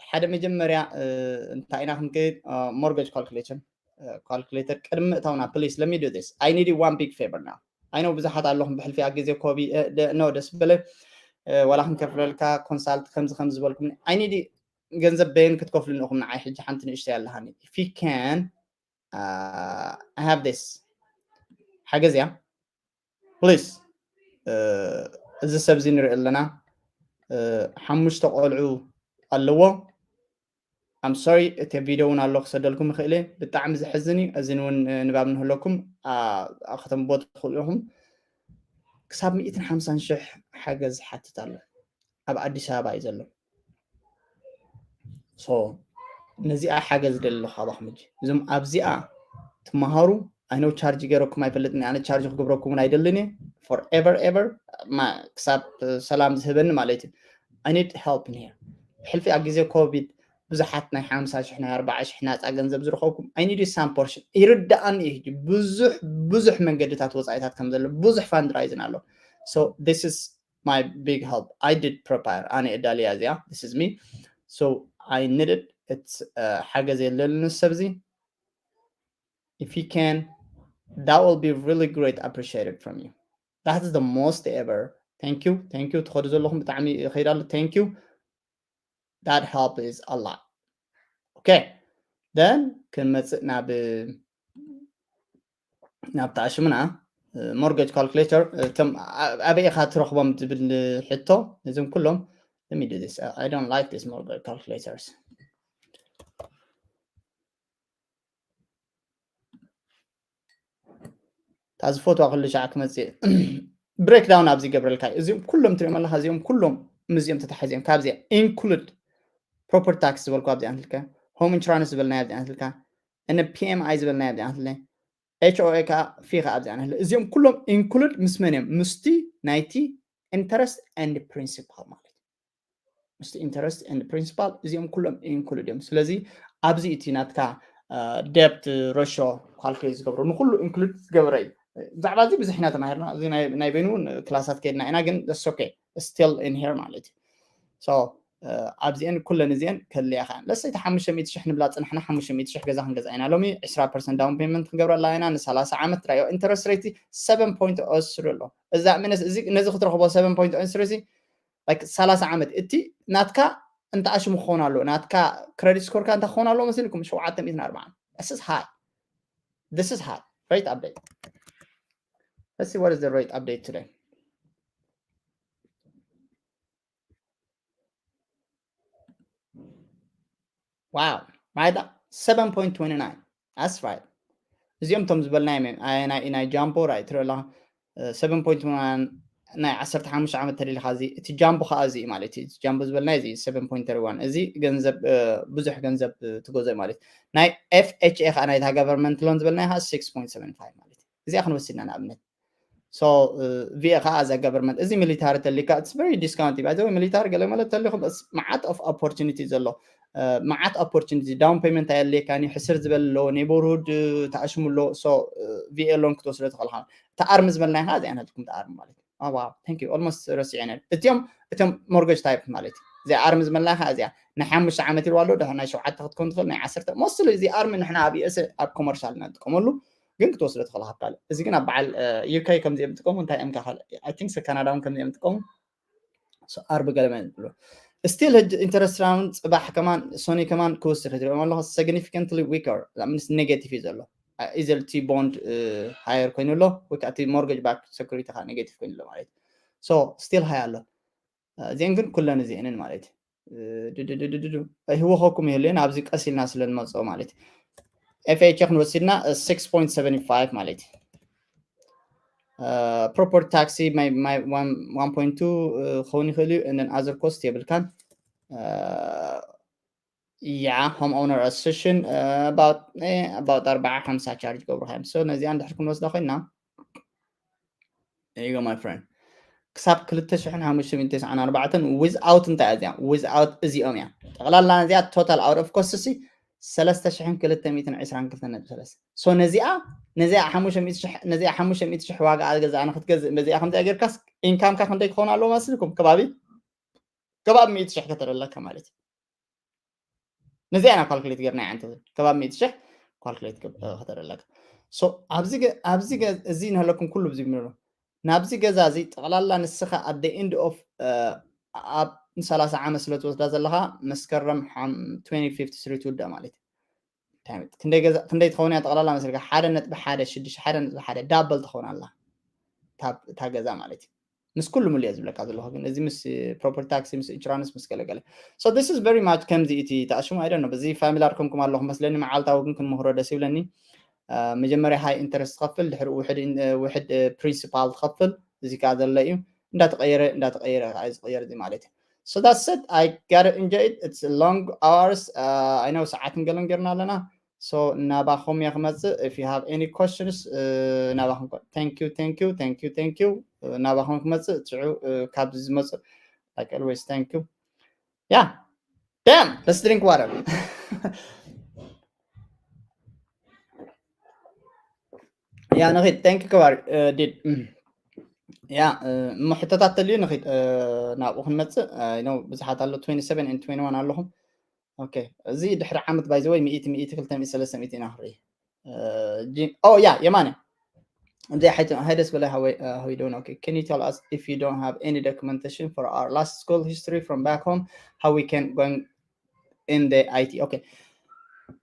ሓደ መጀመርያ እንታይ ኢና ክንከይድ፣ mortgage calculation calculator ቅድሚ ምእታውና please let me do this. I need you one big favor now. I know ብዙሓት ኣለኹም ብሕልፊ ኣብ ግዜ ኮቪድ no ደስ በለ ዋላ ክንከፍለልካ consult ከምዚ ከምዚ ዝበልኩም I need ገንዘብ በየን ክትከፍሉኒ ኢኹም ንዓይ ሕጂ ሓንቲ ንእሽተይ ኣለሃኒ። If you can I have this ሓገዝ እያ please። እዚ ሰብ እዚ ንርኢ ኣለና ሓሙሽተ ቆልዑ ኣለዎ። I'm sorry እቲ ቪድዮ እውን ኣሎ ክሰደልኩም ይኽእል እየ። ብጣዕሚ ዘሕዝን እዩ። እዚ እውን ንባብ ንህለኩም ከተንብቦ ትኽእሉ ኢኹም። ክሳብ ሚእትን ሓምሳን ሽሕ ሓገዝ ይሓትት ኣሎ። ኣብ ኣዲስ ኣበባ እዩ ዘሎ። So ነዚኣ ሓገዝ ደሊ ኣለኹ ካባኹም ሕጂ። እዞም ኣብዚኣ ትመሃሩ I know charge ገይረኩም ኣይፈልጥን። ኣነ charge ክገብረኩም እውን ኣይደልን እየ። Forever ever ክሳብ ሰላም ዝህበኒ ማለት እዩ። I need help in here። ብሕልፊ ኣብ ግዜ ኮቪድ ብዙሓት ናይ ሓምሳ ሽሕ ናይ ኣርባዓ ሽሕ ናፃ ገንዘብ ዝረኸብኩም I need some portion። ይርዳኣኒ እዩ ሕጂ ብዙሕ ብዙሕ መንገድታት ወፃኢታት ከም ዘሎ ብዙሕ fundraising ኣሎ። So this is my big help. I did prepare. ኣነ እዳልያ እዚኣ this is me. So I needed it. ሓገዝ የለልን ሰብ እዚ if you can that will be really great appreciated from you. That is the most ever. Thank you, thank you። ትኸዱ ዘለኹም ብጣዕሚ ይኸይድ ኣሎ። Thank you. That help is a lot. Okay, then ክንመፅእ ናብ ናብታ ሽምና mortgage calculator ኣበይ ኢኻ ትረኽቦም ዝብል ሕቶ። እዞም ኩሎም let me do this. I don't like this mortgage calculators. እታ ዝፈትዋ ኩሉ ሻዕ ክመፅእ breakdown ኣብዚ ይገብረልካ እዩ። እዚኦም ኩሎም ትሪኦም ኣለካ፣ እዚኦም ኩሎም ምስዚኦም ተታሒዞም ካብዚኣ include property tax ዝበልኩ ኣብዚኣ ንትልካ፣ home insurance ዝበልናዮ ኣብዚኣ ንትልካ፣ እነ P M I ዝበልናዮ ኣብዚኣ ንትለ፣ H O A ከዓ fee ከዓ ኣብዚኣ ንትለ። እዚኦም ኩሎም include ምስ መን እዮም? ምስቲ ናይቲ interest and principal ማለት እዩ። ምስቲ interest and principal እዚኦም ኩሎም include እዮም። ስለዚ ኣብዚ እቲ ናትካ debt ratio calculate ዝገብሮ ንኩሉ include ዝገበረ እዩ። ብዛዕባ እዚ ብዙሕ ኢና ተማሂርና። እዚ ናይ በይኑ እውን ክላሳት ከይድና ኢና፣ ግን okay still in here ማለት እዩ። So ኣብዚአን ኩለን እዚአን ከድልያ ከ ለሰይቲ ሓሙሽተ ሚእቲ ሽሕ ንብላ ፅናሕና ሓሙሽተ ሚእቲ ሽሕ ገዛ ክንገዛ ኢና ሎሚ ዕስራ ፐርሰንት down payment ክንገብረላ ኢና ንሰላሳ ዓመት ራዮ interest rate seven point three ኣሎ እዛ ምነስ እዚ ነዚ ክትረኽቦ seven point three like ሰላሳ ዓመት እቲ ናትካ እንተ ኣሽሙ ክኸውን ኣለዎ ናትካ credit score ካ እንታይ ክኸውን ኣለዎ መሲልኩም ሸውዓተ ሚእትን ኣርባዓን this is high this is high rate update let's see what is the rate update today wow right seven point twenty nine that's right እዚኦም ቶም ዝበልናዮም እዮም ናይ ናይ ጃምቦ right ትርኢ ኣለኻ seven point one ናይ ዓሰርተ ሓሙሽተ ዓመት ተደሊኻ እዚ እቲ ጃምቦ ከዓ እዚ ማለት እዩ ጃምቦ ዝበልና እዚ seven point three one እዚ ገንዘብ ብዙሕ ገንዘብ ትገዝኦ ማለት ናይ FHA ከዓ ናይታ government loan ዝበልና ከዓ six point seven five ማለት እዩ እዚኣ ክንወስድና ንኣብነት so VA ከዓ as a government እዚ military ተሊካ it's very discount by the way military ገለ ማለት ተሊኹም መዓት of opportunity ዘሎ መዓት opportunity down payment ኣየድልየካን እዩ ሕስር ዝበል ኣሎ neighborhood ተኣሽሙ ኣሎ so VA loan ክትወስዶ ትኽእል ኢኻ እታ ኣርሚ ዝበልና ኢኻ እዚኣ ናትኩም እታ ኣርሚ ማለት እዩ wow thank you almost ረሲዐ ነር እዚኦም እቶም mortgage type ማለት እዩ እዚኣ ኣርሚ ዝበልና ኢኻ እዚኣ ናይ ሓሙሽተ ዓመት ኢልዋ ኣሎ ድሕር ናይ ሸውዓተ ክትኮን ትኽእል ናይ ዓሰርተ mostly እዚ ኣርሚ ንሕና ኣብ US ኣብ commercial ኢና ንጥቀመሉ ግን ክትወስዶ ትኽእል ካብ ካልእ እዚ ግን ኣብ በዓል UK ከምዚኦም ጥቀሙ እንታይ እዮም ካኻል I think ካናዳ እውን ከምዚኦም ጥቀሙ ኣርቢ ገለመ ብሎ still ሕጂ interest rate ጽባሕ ከማን ሶኒ ከማን ክውስኽ ትሪኦም ኣለኹ significantly weaker that means negative እዩ ዘሎ easily bond higher ኮይኑ ኣሎ ወይ ከዓ እቲ mortgage backed security ከዓ negative ኮይኑ ኣሎ ማለት እዩ so still high ኣሎ እዚአን ግን ኩለን እዚአንን ማለት እዩ ህወኸኩም ይህልን ኣብዚ ቀስ ኢልና ስለ ንመፅኦ ማለት FHA ክንወስድና six point seven five ማለት እዩ property tax ክኸውን ይኽእል እዩ and other cost የብልካን yeah home owner association about about ኣርባዓ ሓምሳ charge ገብሩካ እዮም so ነዚኣ እንድሕር ክንወስዳ ኮይና There you go, my friend. ክሳብ ክልተ ሽሕን ሓሙሽተ ሚእትን ተስዓን ኣርባዕተን without እንታይ እዚኣ without እዚኦም እያ ጠቕላላ እዚኣ total out of cost ሲ ሰለስተ ሽሕን ክልተ ሚእትን ዕስራን ክልተን ነጥቢ ሰለስተ so ነዚኣ ነዚኣ ሓሙሽተ ሚእቲ ሽሕ ነዚኣ ሓሙሽተ ሚእቲ ሽሕ ዋጋ ገዛእና ክትገዝእ በዚኣ ከምዚኣ ጌርካስ income ካ ክንደይ ክኸውን ኣለዎ መስልኩም ከባቢ ከባቢ ሚእቲ ሽሕ ከተረለካ ማለት እዩ ነዚኣ ኢና calculate ጌርና ዓንተ ከባቢ ሚእቲ ሽሕ calculate ከተረለካ so ኣብዚ ኣብዚ እዚ ንህለኩም ኩሉ ብዚ ምንሎ ናብዚ ገዛ እዚ ጠቕላላ ንስኻ at the end of ኣብ ንሰላሳ ዓመት ስለ ትወስዳ ዘለኻ መስከረም twenty fifty three ትውዳእ ማለት እዩ ክንደይ ትኸውን እያ ጠቕላላ መስልካ ሓደ ነጥቢ ሓደ ሽዱሽተ ሓደ ነጥቢ ሓደ double ትኸውን ኣላ እታ ገዛ ማለት እዩ ምስ ኩሉ ሙሉ እየ ዝብለካ ዘለኹ ግን እዚ ምስ property tax ምስ insurance ምስ ገለገለ so this is very much ከምዚ እቲ ተኣሽሙ I don't know በዚ familiar ኮንኩም ኣለኹም መስለኒ መዓልታዊ ግን ክንምህሮ ደስ ይብለኒ መጀመርያ high interest ትኸፍል ድሕሪ ውሕድ ውሕድ principal ትኸፍል እዚ ከዓ ዘሎ እዩ እንዳተቀየረ እንዳተቀየረ ዝቀየር እዚ ማለት እዩ so that's it I gotta enjoy it it's long hours I know ሰዓትን ገለን ጌርና ኣለና so ናባኹም እየ ክመፅእ if you have any questions ናባኹም thank you thank you thank you thank you ናባኹም ክመፅእ ትዑ ካብዚ ዝመፅእ like always thank you yeah damn let's drink water yeah ንኺድ thank you ከባሪ did yeah እሞ ሕቶታት ተልዩ ንኺድ ናብኡ ክንመፅእ ነው ብዙሓት ኣሎ twenty seven and twenty one ኣለኹም okay እዚ ድሕሪ ዓመት by the way ሚእቲ ሚእቲ ክልተ ሚእቲ ሰለስተ ሚእቲ ኢና ክርኢ oh yeah የማነ እንደ ሀይደስ በላይ how you doing okay can you tell us if you don't have any documentation for our last school history from back home how we can going in the IT okay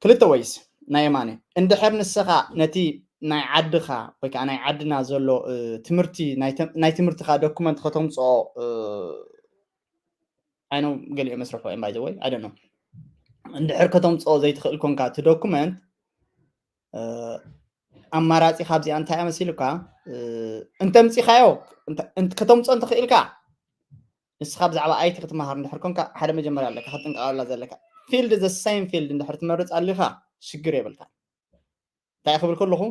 ክልተ ways ናይ የማነ እንድሕር ንስኻ ነቲ ናይ ዓድኻ ወይ ከዓ ናይ ዓድና ዘሎ ትምህርቲ ናይ ትምህርትኻ document ከተምፅኦ I know ገሊኦ መስርሖ እዮም by the way I don't know እንድሕር ከተምፅኦ ዘይትኽእል ኮንካ እቲ document ኣማራፂ ካብዚኣ እንታይ መሲሉካ እንተምፂኻዮ ከተምፅኦ እንተኽኢልካ ንስኻ ብዛዕባ ኣይቲ ክትመሃር እንድሕር ኮንካ ሓደ መጀመርያ ኣለካ ክትጥንቀቐላ ዘለካ field the same field እንድሕር ትመርፅ ኣሊኻ ሽግር የብልካ እንታይ ክብል ከለኹ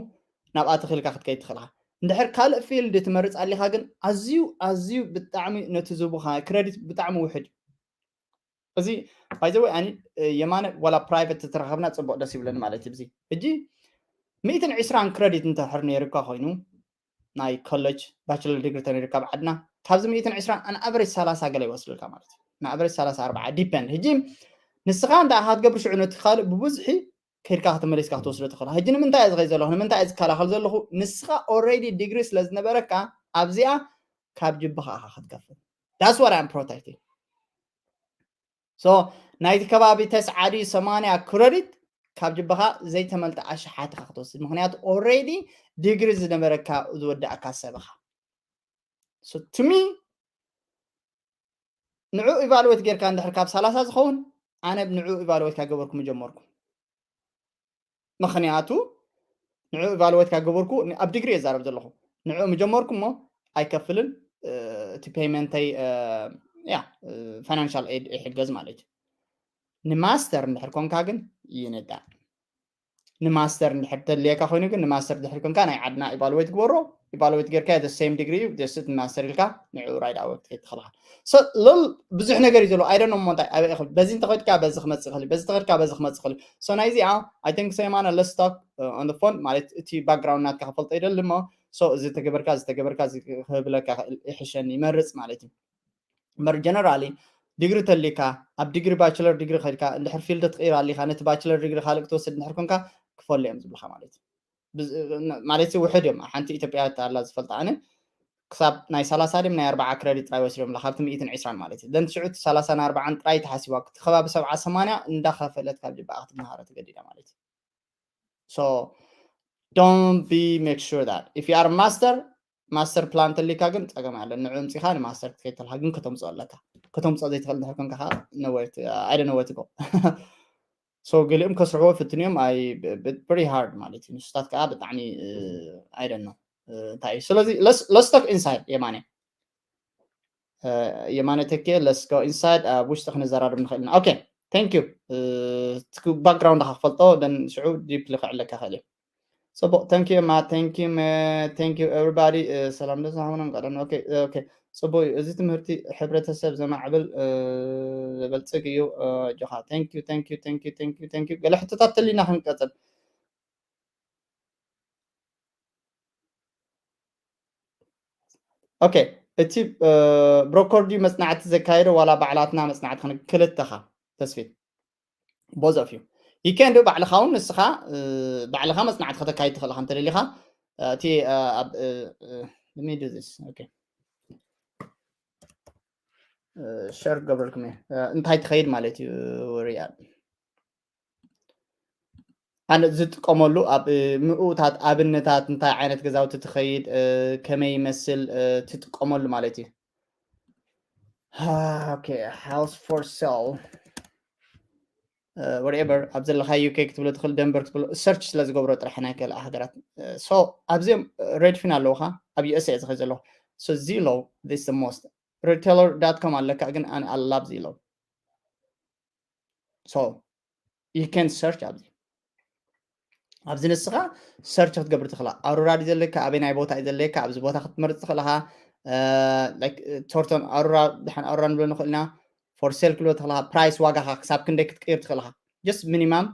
ናብኣ ትኽእልካ ክትከይድ ትኽእልካ እንድሕር ካልእ field ትመርፅ ኣሊኻ ግን ኣዝዩ ኣዝዩ ብጣዕሚ ነቲ ዝቡኻ credit ብጣዕሚ ውሕድ እዚ by the way ኣኒ የማነ ዋላ private ተተራኸብና ፅቡቅ ደስ ይብለኒ ማለት እዩ ሕጂ ሚእትን ዕስራን credit እንተሕር ነይርካ ኮይኑ ናይ college bachelor degree ተነይርካ ኣብ ዓድና ካብዚ ሚእትን ዕስራን an average ሰላሳ ገለ ይወስድልካ ማለት እዩ ንኣቨሬጅ ሰላሳ ኣርባዓ depend። ሕጂ ንስኻ እንታይ ኢኻ ክትገብር ሽዑ ነቲ ካልእ ብብዝሒ ከይድካ ከተመሊስካ ክትወስዶ ትኽእል። ሕጂ ንምንታይ እየ ዝኸይድ ዘለኹ? ንምንታይ እየ ዝከላኸል ዘለኹ? ንስኻ already ዲግሪ ስለ ዝነበረካ ኣብዚኣ ካብ ጅብኻ ኢኻ ክትከፍል። That's what I'm protecting። So ናይቲ ከባቢ ተስዓ ድዩ ሰማንያ ክረዲት ካብ ጅብኻ ዘይተመልጠ ኣሽሓት ኢኻ ክትወስድ። ምኽንያቱ already ዲግሪ ዝነበረካ ዝወዳእካ ሰብ ኢኻ። So to me ንዑ ኢቫሉዌት ጌርካ እንድሕር ካብ ሰላሳ ዝኸውን ኣነ ንዑ ኢቫሉዌት ካገበርኩ ምጀመርኩ። ምኽንያቱ ንዑ ኢቫሉዌት ካገበርኩ ን- ኣብ ዲግሪ እየ ዛረብ ዘለኹ። ንዑ ምጀመርኩ እሞ ኣይከፍልን። እ፣ እቲ ፔይመንተይ እ፣ ያ ፋይናንሻል ኤድ ይሕገዝ ማለት እዩ። ንማስተር እንድሕር ኮንካ ግን ይንዳእ። ንማስተር እንድሕር ተድልየካ ኮይኑ ግን ንማስተር ድሕር ኮንካ ናይ ዓድና ኢቫሉዌት ግበሮ። ኢቫሉዌት ጌርካ the same degree just ማስተር ኢልካ ንዑ ራይድ ኣወት ክትከላኸል። So ሎል ብዙሕ ነገር እዩ ዘሎ። I don't know እንታይ ኣበይ ይኽእል። በዚ እንተኸድካ በዚ ክመጽእ ይኽእል። በዚ ተኸድካ በዚ ክመጽእ ይኽእል። So ናይዚኣ I think ሰይማነ let's talk on the phone ማለት እቲ ባክግራውንድ ናትካ ክፈልጦ ይደሊ እሞ so እዚ ተገበርካ እዚ ተገበርካ እዚ ክህብለካ ይኽእል ይሕሸኒ ይመርጽ ማለት እዩ። እምበር ጀነራሊ ዲግሪ ተሊካ ኣብ ዲግሪ ባችለር ዲግሪ ከድካ እንድሕር ፊልድ ትቕይር ኣሊካ ነቲ ባችለር ዲግሪ ካልእ ክትወስድ እንድሕር ኮንካ ክፈሉ እዮም ዝብልካ ማለት እዩ። ብዝ- ማለት ውሕድ እዮም። ሓንቲ ኢትዮጵያ ኣላ ዝፈልጣ ኣነ ክሳብ ናይ ሰላሳ ድም ናይ ኣርባዓ ክረዲት ጥራይ ወሲዶም ኣለካ ካብቲ ሚእትን ዕስራን ማለት እዩ። ደን ሽዑ እቲ ሰላሳን ኣርባዓን ጥራይ ተሓሲባ እቲ ከባቢ ሰብዓ ሰማንያ እንዳኸፈለት ካብ ጅባኣ ክትመሃረ ተገዲዳ ማለት እዩ። So don't be make sure that if you are master master plan ተሊካ ግን ጸገም ኣለ ንዑ ምጺኻ ንማስተር ክትከይድ ተልካ ግን ከተምጽኦ ኣለካ። ከተምጽኦ ዘይትኽእል ድሕር ኮንካ ከዓ no way to- I don't know where to go። So ገሊኦም ከስርሕዎ ፍትንዮም ኣይ very hard ማለት እዩ። ንሱታት ከዓ ብጣዕሚ I don't know እንታይ እዩ። ስለዚ let's talk inside የማነ የማነ ተኬ let's go inside ኣብ ውሽጢ ክንዘራርብ ንኽእል ኢና። Okay thank you። ባክግራውንድ ክፈልጦ ደን ሽዑ ዲፕሊ ክዕለካ ክእል እዩ። ጽቡቅ thank you ማ thank you ma thank you everybody። ሰላም ደስ ሃውኖም ቀደም okay okay ጽቡቅ እዩ። እዚ ትምህርቲ ሕብረተሰብ ዘማዕብል ዘበልጽግ እዩ። ጆኻ thank you thank you thank you thank you thank you። ገለ ሕቶታት ተሊና ክንቀጽል። Okay እቲ ብሮኮር ድዩ መጽናዕቲ ዘካየደ ዋላ ባዕላትና መጽናዕቲ ክን ክልተኻ ተስፊት both of you you can do ባዕልኻ እውን ንስኻ ባዕልኻ መጽናዕቲ ከተካይድ ትኽእል ኢኻ እንተደሊኻ እቲ ኣብ let me do this okay ሸር ገበርኩም እየ እንታይ ትኸይድ ማለት እዩ ሪያድ ኣነ ዝጥቀመሉ ኣብ ምኡታት ኣብነታት እንታይ ዓይነት ገዛውቲ ትኸይድ ከመይ ይመስል ትጥቀመሉ ማለት እዩ okay house for sale whatever ኣብ ዘለካ UK ክትብሎ ትኽእል ደንበር ክትብሎ search ስለ ዝገብሮ ጥራሕ ናይ ካልእ ሃገራት so ኣብዚኦም ሬድፊን ኣለውካ ኣብ USA ዝኸ ዘለኹ so Zillow this the most retailer dot com ኣለካ ግን ኣነ I love Zillow so you can search ኣብዚ ኣብዚ ንስኻ search ክትገብር ትኽእላ ኣሩራ ድዩ ዘለካ ኣበይ ናይ ቦታ እዩ ዘለካ ኣብዚ ቦታ ክትመርፅ ትኽእልኻ ቶርቶን ኣሩራ ድሓን ኣሩራ ንብሎ ንኽእልና for sale ክብሎ ትኽእልኻ price ዋጋኻ ክሳብ ክንደይ ክትቅይር ትኽእልኻ just minimum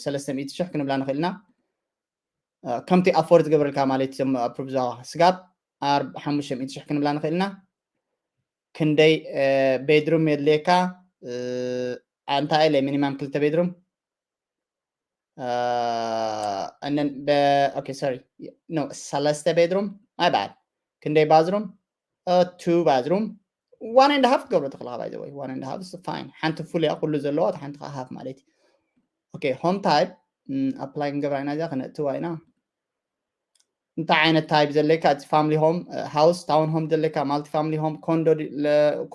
ሰለስተ ሚእቲ ሽሕ ክንብላ ንኽእልና ከምቲ afford ዝገብረልካ ማለት እዮም ኣፕሩቭ ዝዋ ስጋብ ሓሙሽተ ሚእቲ ሽሕ ክንብላ ንኽእልና ክንደይ ቤድሩም የድልየካ እንታይ ኢለ ሚኒማም ክልተ ቤድሩም and then okay sorry no ሰለስተ ቤድሩም my bad ክንደይ ባዝሩም two bathroom one and half ክትገብሮ ትኽእልካ by the way one and half is fine ሓንቲ ፉል እያ ኩሉ ዘለዋ ሓንቲ ከዓ half ማለት እዩ okay home type apply ክንገብራ ኢና እዚኣ ክነእትዋ ኢና እንታይ ዓይነት type ዘለካ እቲ family home house town home ዘለካ multi family home condo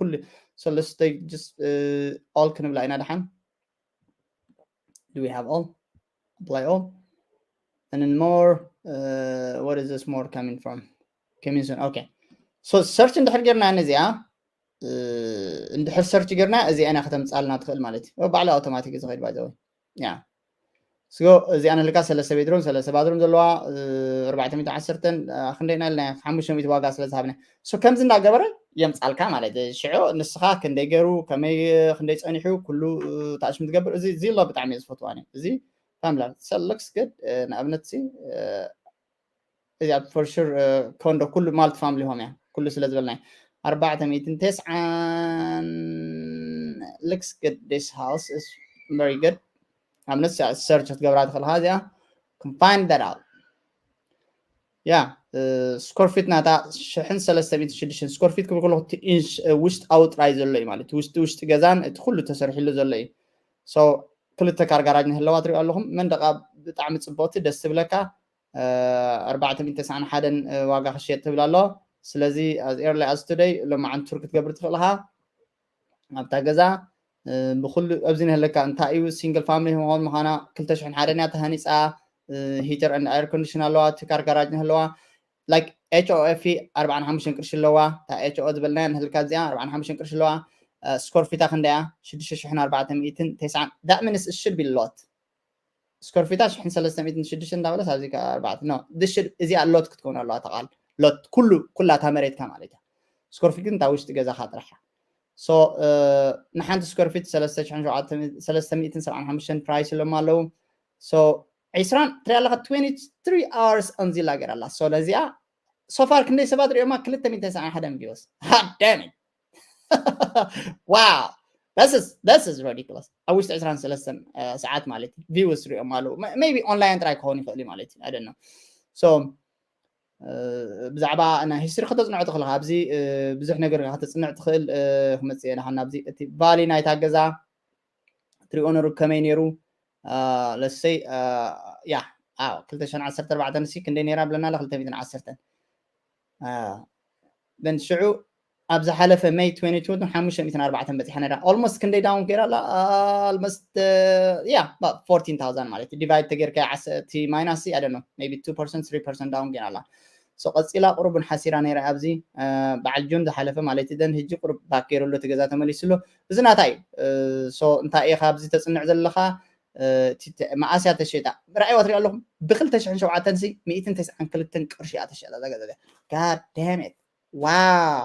ኩሉ so let's just all ክንብላ ኢና ደሓን do we have all apply all and then more uh, what is this more coming from coming soon okay so search እንድሕር ጌርና ነዚኣ እንድሕር search ጌርና እዚኣ ኢና ከተምፃልና ትኽእል ማለት እዩ ባዕሉ automatic ዝኸይድ by the way yeah so እዚኣ ንልካ ሰለስተ ቤድሩም ሰለስተ ባዝሩም ዘለዋ ኣርባዕተ ሚእቲ ዓሰርተ ክንደይና ኣለና ሓሙሽተ ሚእቲ ዋጋ ስለ ዝሃብና so ከምዚ እንዳገበረ የምፃልካ ማለት እዩ ሽዑ ንስኻ ክንደይ ገይሩ ከመይ ክንደይ ፀኒሑ ኩሉ ታሽም ትገብር እዚ ዚሎ ብጣዕሚ እየ ዝፈትዋ እዚ ፋምላ looks good ንኣብነት እዚ ኣብ for sure condo ኩሉ multi family home እያ ኩሉ ስለ ዝበልና ኣርባዕተ ሚእትን ተስዓን Looks good. This house is very good. ኣብ ነስ search ክትገብራ ትኽእል እዚኣ can find that out. Yeah, square feet ናታ ሽሕን ሰለስተ ሚእትን ሽዱሽተን square feet ክብል ከለኹ እቲ inch ውሽጣዊ ጥራይ ዘሎ እዩ ማለት ውሽጢ ውሽጢ ገዛን እቲ ኩሉ ተሰሪሕሉ ዘሎ እዩ። So ክልተ car garage ንህለዋ ትሪኦ ኣለኹም። መንደቓ ብጣዕሚ ፅብቕቲ ደስ ትብለካ። ኣርባዕተ ሚእትን ተስዓን ሓደን ዋጋ ክሽየጥ ትብል ኣሎ። ስለዚ as early as today ሎማዓንቲ ቱር ክትገብር ትኽእል ኢኻ ኣብታ ገዛ። ብኩሉ ኣብዚ ንህለካ እንታይ እዩ single family ምዃን ምዃና ክልተ ሽሕን ሓደን እያ ተሃኒፃ። Heater and air condition ኣለዋ። እቲ car garage ንህለዋ like HOF ኣርባዓን ሓሙሽተን ቅርሺ ኣለዋ። እታ HO ዝበልናያ ንህልካ እዚኣ ኣርባዓን ሓሙሽተን ቅርሺ ኣለዋ። Square feet ኣ ክንደያ ሽዱሽተ ሽሕን ኣርባዕተ ሚእትን ተስዓን that means it should be lot. Square feet ኣ ሽሕን ሰለስተ ሚእትን ሽዱሽተ እንዳበለስ ኣብዚ ኣርባዕተ no እዚኣ lot ክትከውን ኣለዋ ተቓል lot ኩሉ ኩላ እታ መሬትካ ማለት እያ። Square feet ግን እታ ውሽጢ ገዛኻ ጥራሕ እያ። So ንሓንቲ square feet ሰለስተ ሚእትን ሰብዓን ሓሙሽተን price ኢሎም ኣለዉ። So ዒስራን ትሪኣ ኣለኻ twenty three hours on Zillow ገይራ ኣላ። So ነዚኣ so far ክንደይ ሰባት ሪኦማ ክልተ ሚእትን ተስዓን ሓደን views. Damn it. Wow, this is this is ridiculous. ኣብ ውሽጢ ዕስራን ሰለስተን ሰዓት ማለት እዩ views ሪኦም ኣለዉ። Maybe online ጥራይ ክኸውን ይኽእል እዩ ማለት እዩ። I don't know. So ብዛዕባ ናይ history ከተጽንዖ ትኽእል ኢኻ። ኣብዚ ብዙሕ ነገር ከተጽንዕ ትኽእል። ክመጽእ እየ ናብዚ እቲ value ናይታ ገዛ ትሪኦ ነሩ ከመይ ነይሩ። Let's say yeah ክልተ ሽሕን ዓሰርተ ኣርባዕተን ሲ ክንደይ ነይራ ብለና ኣለ ክልተ ሚእትን ዓሰርተን then ሽዑ ኣብ ዝሓለፈ May twenty twenty ሓሙሽተ ሚእትን ኣርባዕተን በጺሓ ነይራ። Almost ክንደይ down ገይራ ኣላ? Almost yeah fourteen thousand ማለት እዩ። Divide ተጌርካ ዓሰርተ minus I don't know maybe two percent three percent down ገይራ ኣላ። So ቀጺላ ቁሩብ ሓሲራ ነይራ ኣብዚ በዓል ጁን ዝሓለፈ ማለት እዩ። Then ሕጂ ቁሩብ back ገይሩ ኣሎ እቲ ገዛ ተመሊሱ ኣሎ። እዚ ናታ እዩ። So እንታይ ኢኻ ኣብዚ ተጽንዕ ዘለኻ? መኣስ እያ ተሸጣ? ርኣይዋ ትሪኦ ኣለኹም ብክልተ ሽሕን ሸውዓተን ሲ ሚእትን ተስዓን ክልተን ቅርሺ እያ ተሸጣ እዛ ገዛ እዚኣ። God damn it. Wow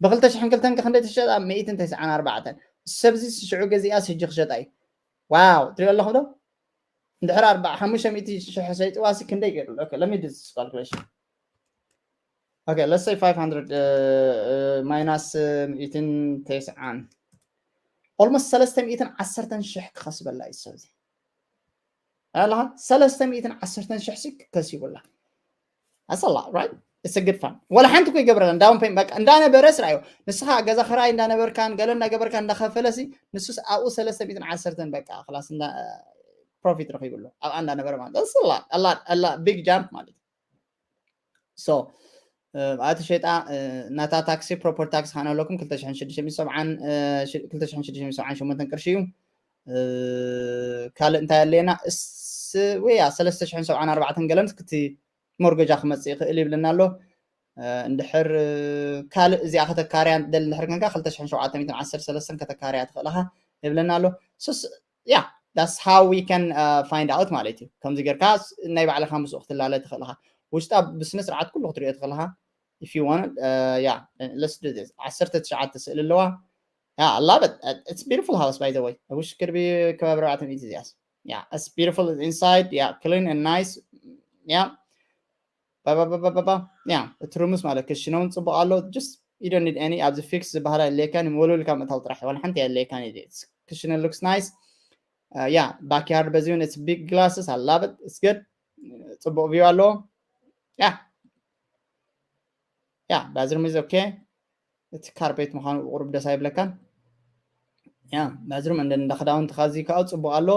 ብክልተ ሽሕን ክልተን ከ ክንደይ ተሸጣ? ሚእትን ተስዓን ኣርባዕተን ሰብዚ ሽዑ ገዚኣስ ሕጂ ክሸጣ እዩ። Wow ትሪኦ ኣለኹም ዶ? እንድሕር ኣርባዓ ሓሙሽተ ሚእቲ ሽሕ ሰይጥዋሲ ክንደይ ገይሩ? Okay let me do this calculation. Okay let's say five hundred minus ሚእትን ተስዓን almost ሰለስተ ሚእትን ዓሰርተን ሽሕ ክኸስበላ እዩ ሰብዚ ኣለኻ ሰለስተ ሚእትን ዓሰርተን ሽሕ ሲ ከሲቡላ ኣሰላ right it's a good fund ወላ ሓንቲ ኮ ይገብረላ down payment በቃ እንዳነበረ ስራዮ ንስኻ ገዛ ክራይ እንዳነበርካን ገለ እንዳገበርካ እንዳኸፈለ ሲ ንሱስ ኣብኡ ሰለስተ ሚእትን ዓሰርተን በቃ ክላስ እንዳ profit ረኺብሉ ኣብኣ እንዳነበረ ማለት ኣሰላ ኣላ ኣላ big jump ማለት so ኣብቲ ሸጣ ናታ ታክሲ property tax ካን ኣለኩም ክልተ ሽሕን ሽዱሽተ ሚእትን ሰብዓን ክልተ ሽሕን ሽዱሽተ ሚእትን ሰብዓን ሸሞንተን ቅርሺ እዩ። ካልእ እንታይ ኣለየና እስ ወያ ሰለስተ ሽሕን ሰብዓን ኣርባዕተን ገለምስ ክቲ mortgage ኣ ክመጽእ ይኽእል ይብለና ኣሎ። እንድሕር ካልእ እዚኣ ከተካርያ ደል እንድሕር ከንካ ክልተ ሽሕን ሸውዓተ ሚእትን ዓሰርተ ሰለስተን ከተካርያ ትኽእል ኢኻ ይብለና ኣሎ። ሱስ yeah that's how we can find out ማለት እዩ። ከምዚ ጌርካ ናይ ባዕልኻ ምስኡ ክትላለ ትኽእል ኢኻ። ውሽጣ ብስነ ስርዓት ኩሉ ክትሪኦ ትኽእል ኢኻ። If you want yeah let's do this ዓሰርተ ትሽዓተ ስእሊ ኣለዋ። Yeah I love it. It's beautiful house by the way. I wish could be ከባቢ ኣርባዕተ ሚእቲ እዚኣስ yeah it's beautiful inside yeah clean and nice yeah ባባባባባ yeah እቲ ሩምስ ማለት ክሽነ እውን ፅቡቕ ኣሎ። Just you don't need any ኣብዚ fix ዝበሃላ የድልየካን ወልውልካ ምእታው ጥራሕ ዋላ ሓንቲ የድልየካን። Kitchen looks nice. Yeah backyard በዚ እውን it's big glasses. I love it. It's good. ፅቡቕ view ኣለዎ። Yeah yeah bathroom is okay. እቲ carpet ምዃኑ ቁሩብ ደስ ኣይብለካን? Yeah bathroom እንደ እንዳ ክዳውንቲ ካዚ ከዓ ፅቡቕ ኣሎ።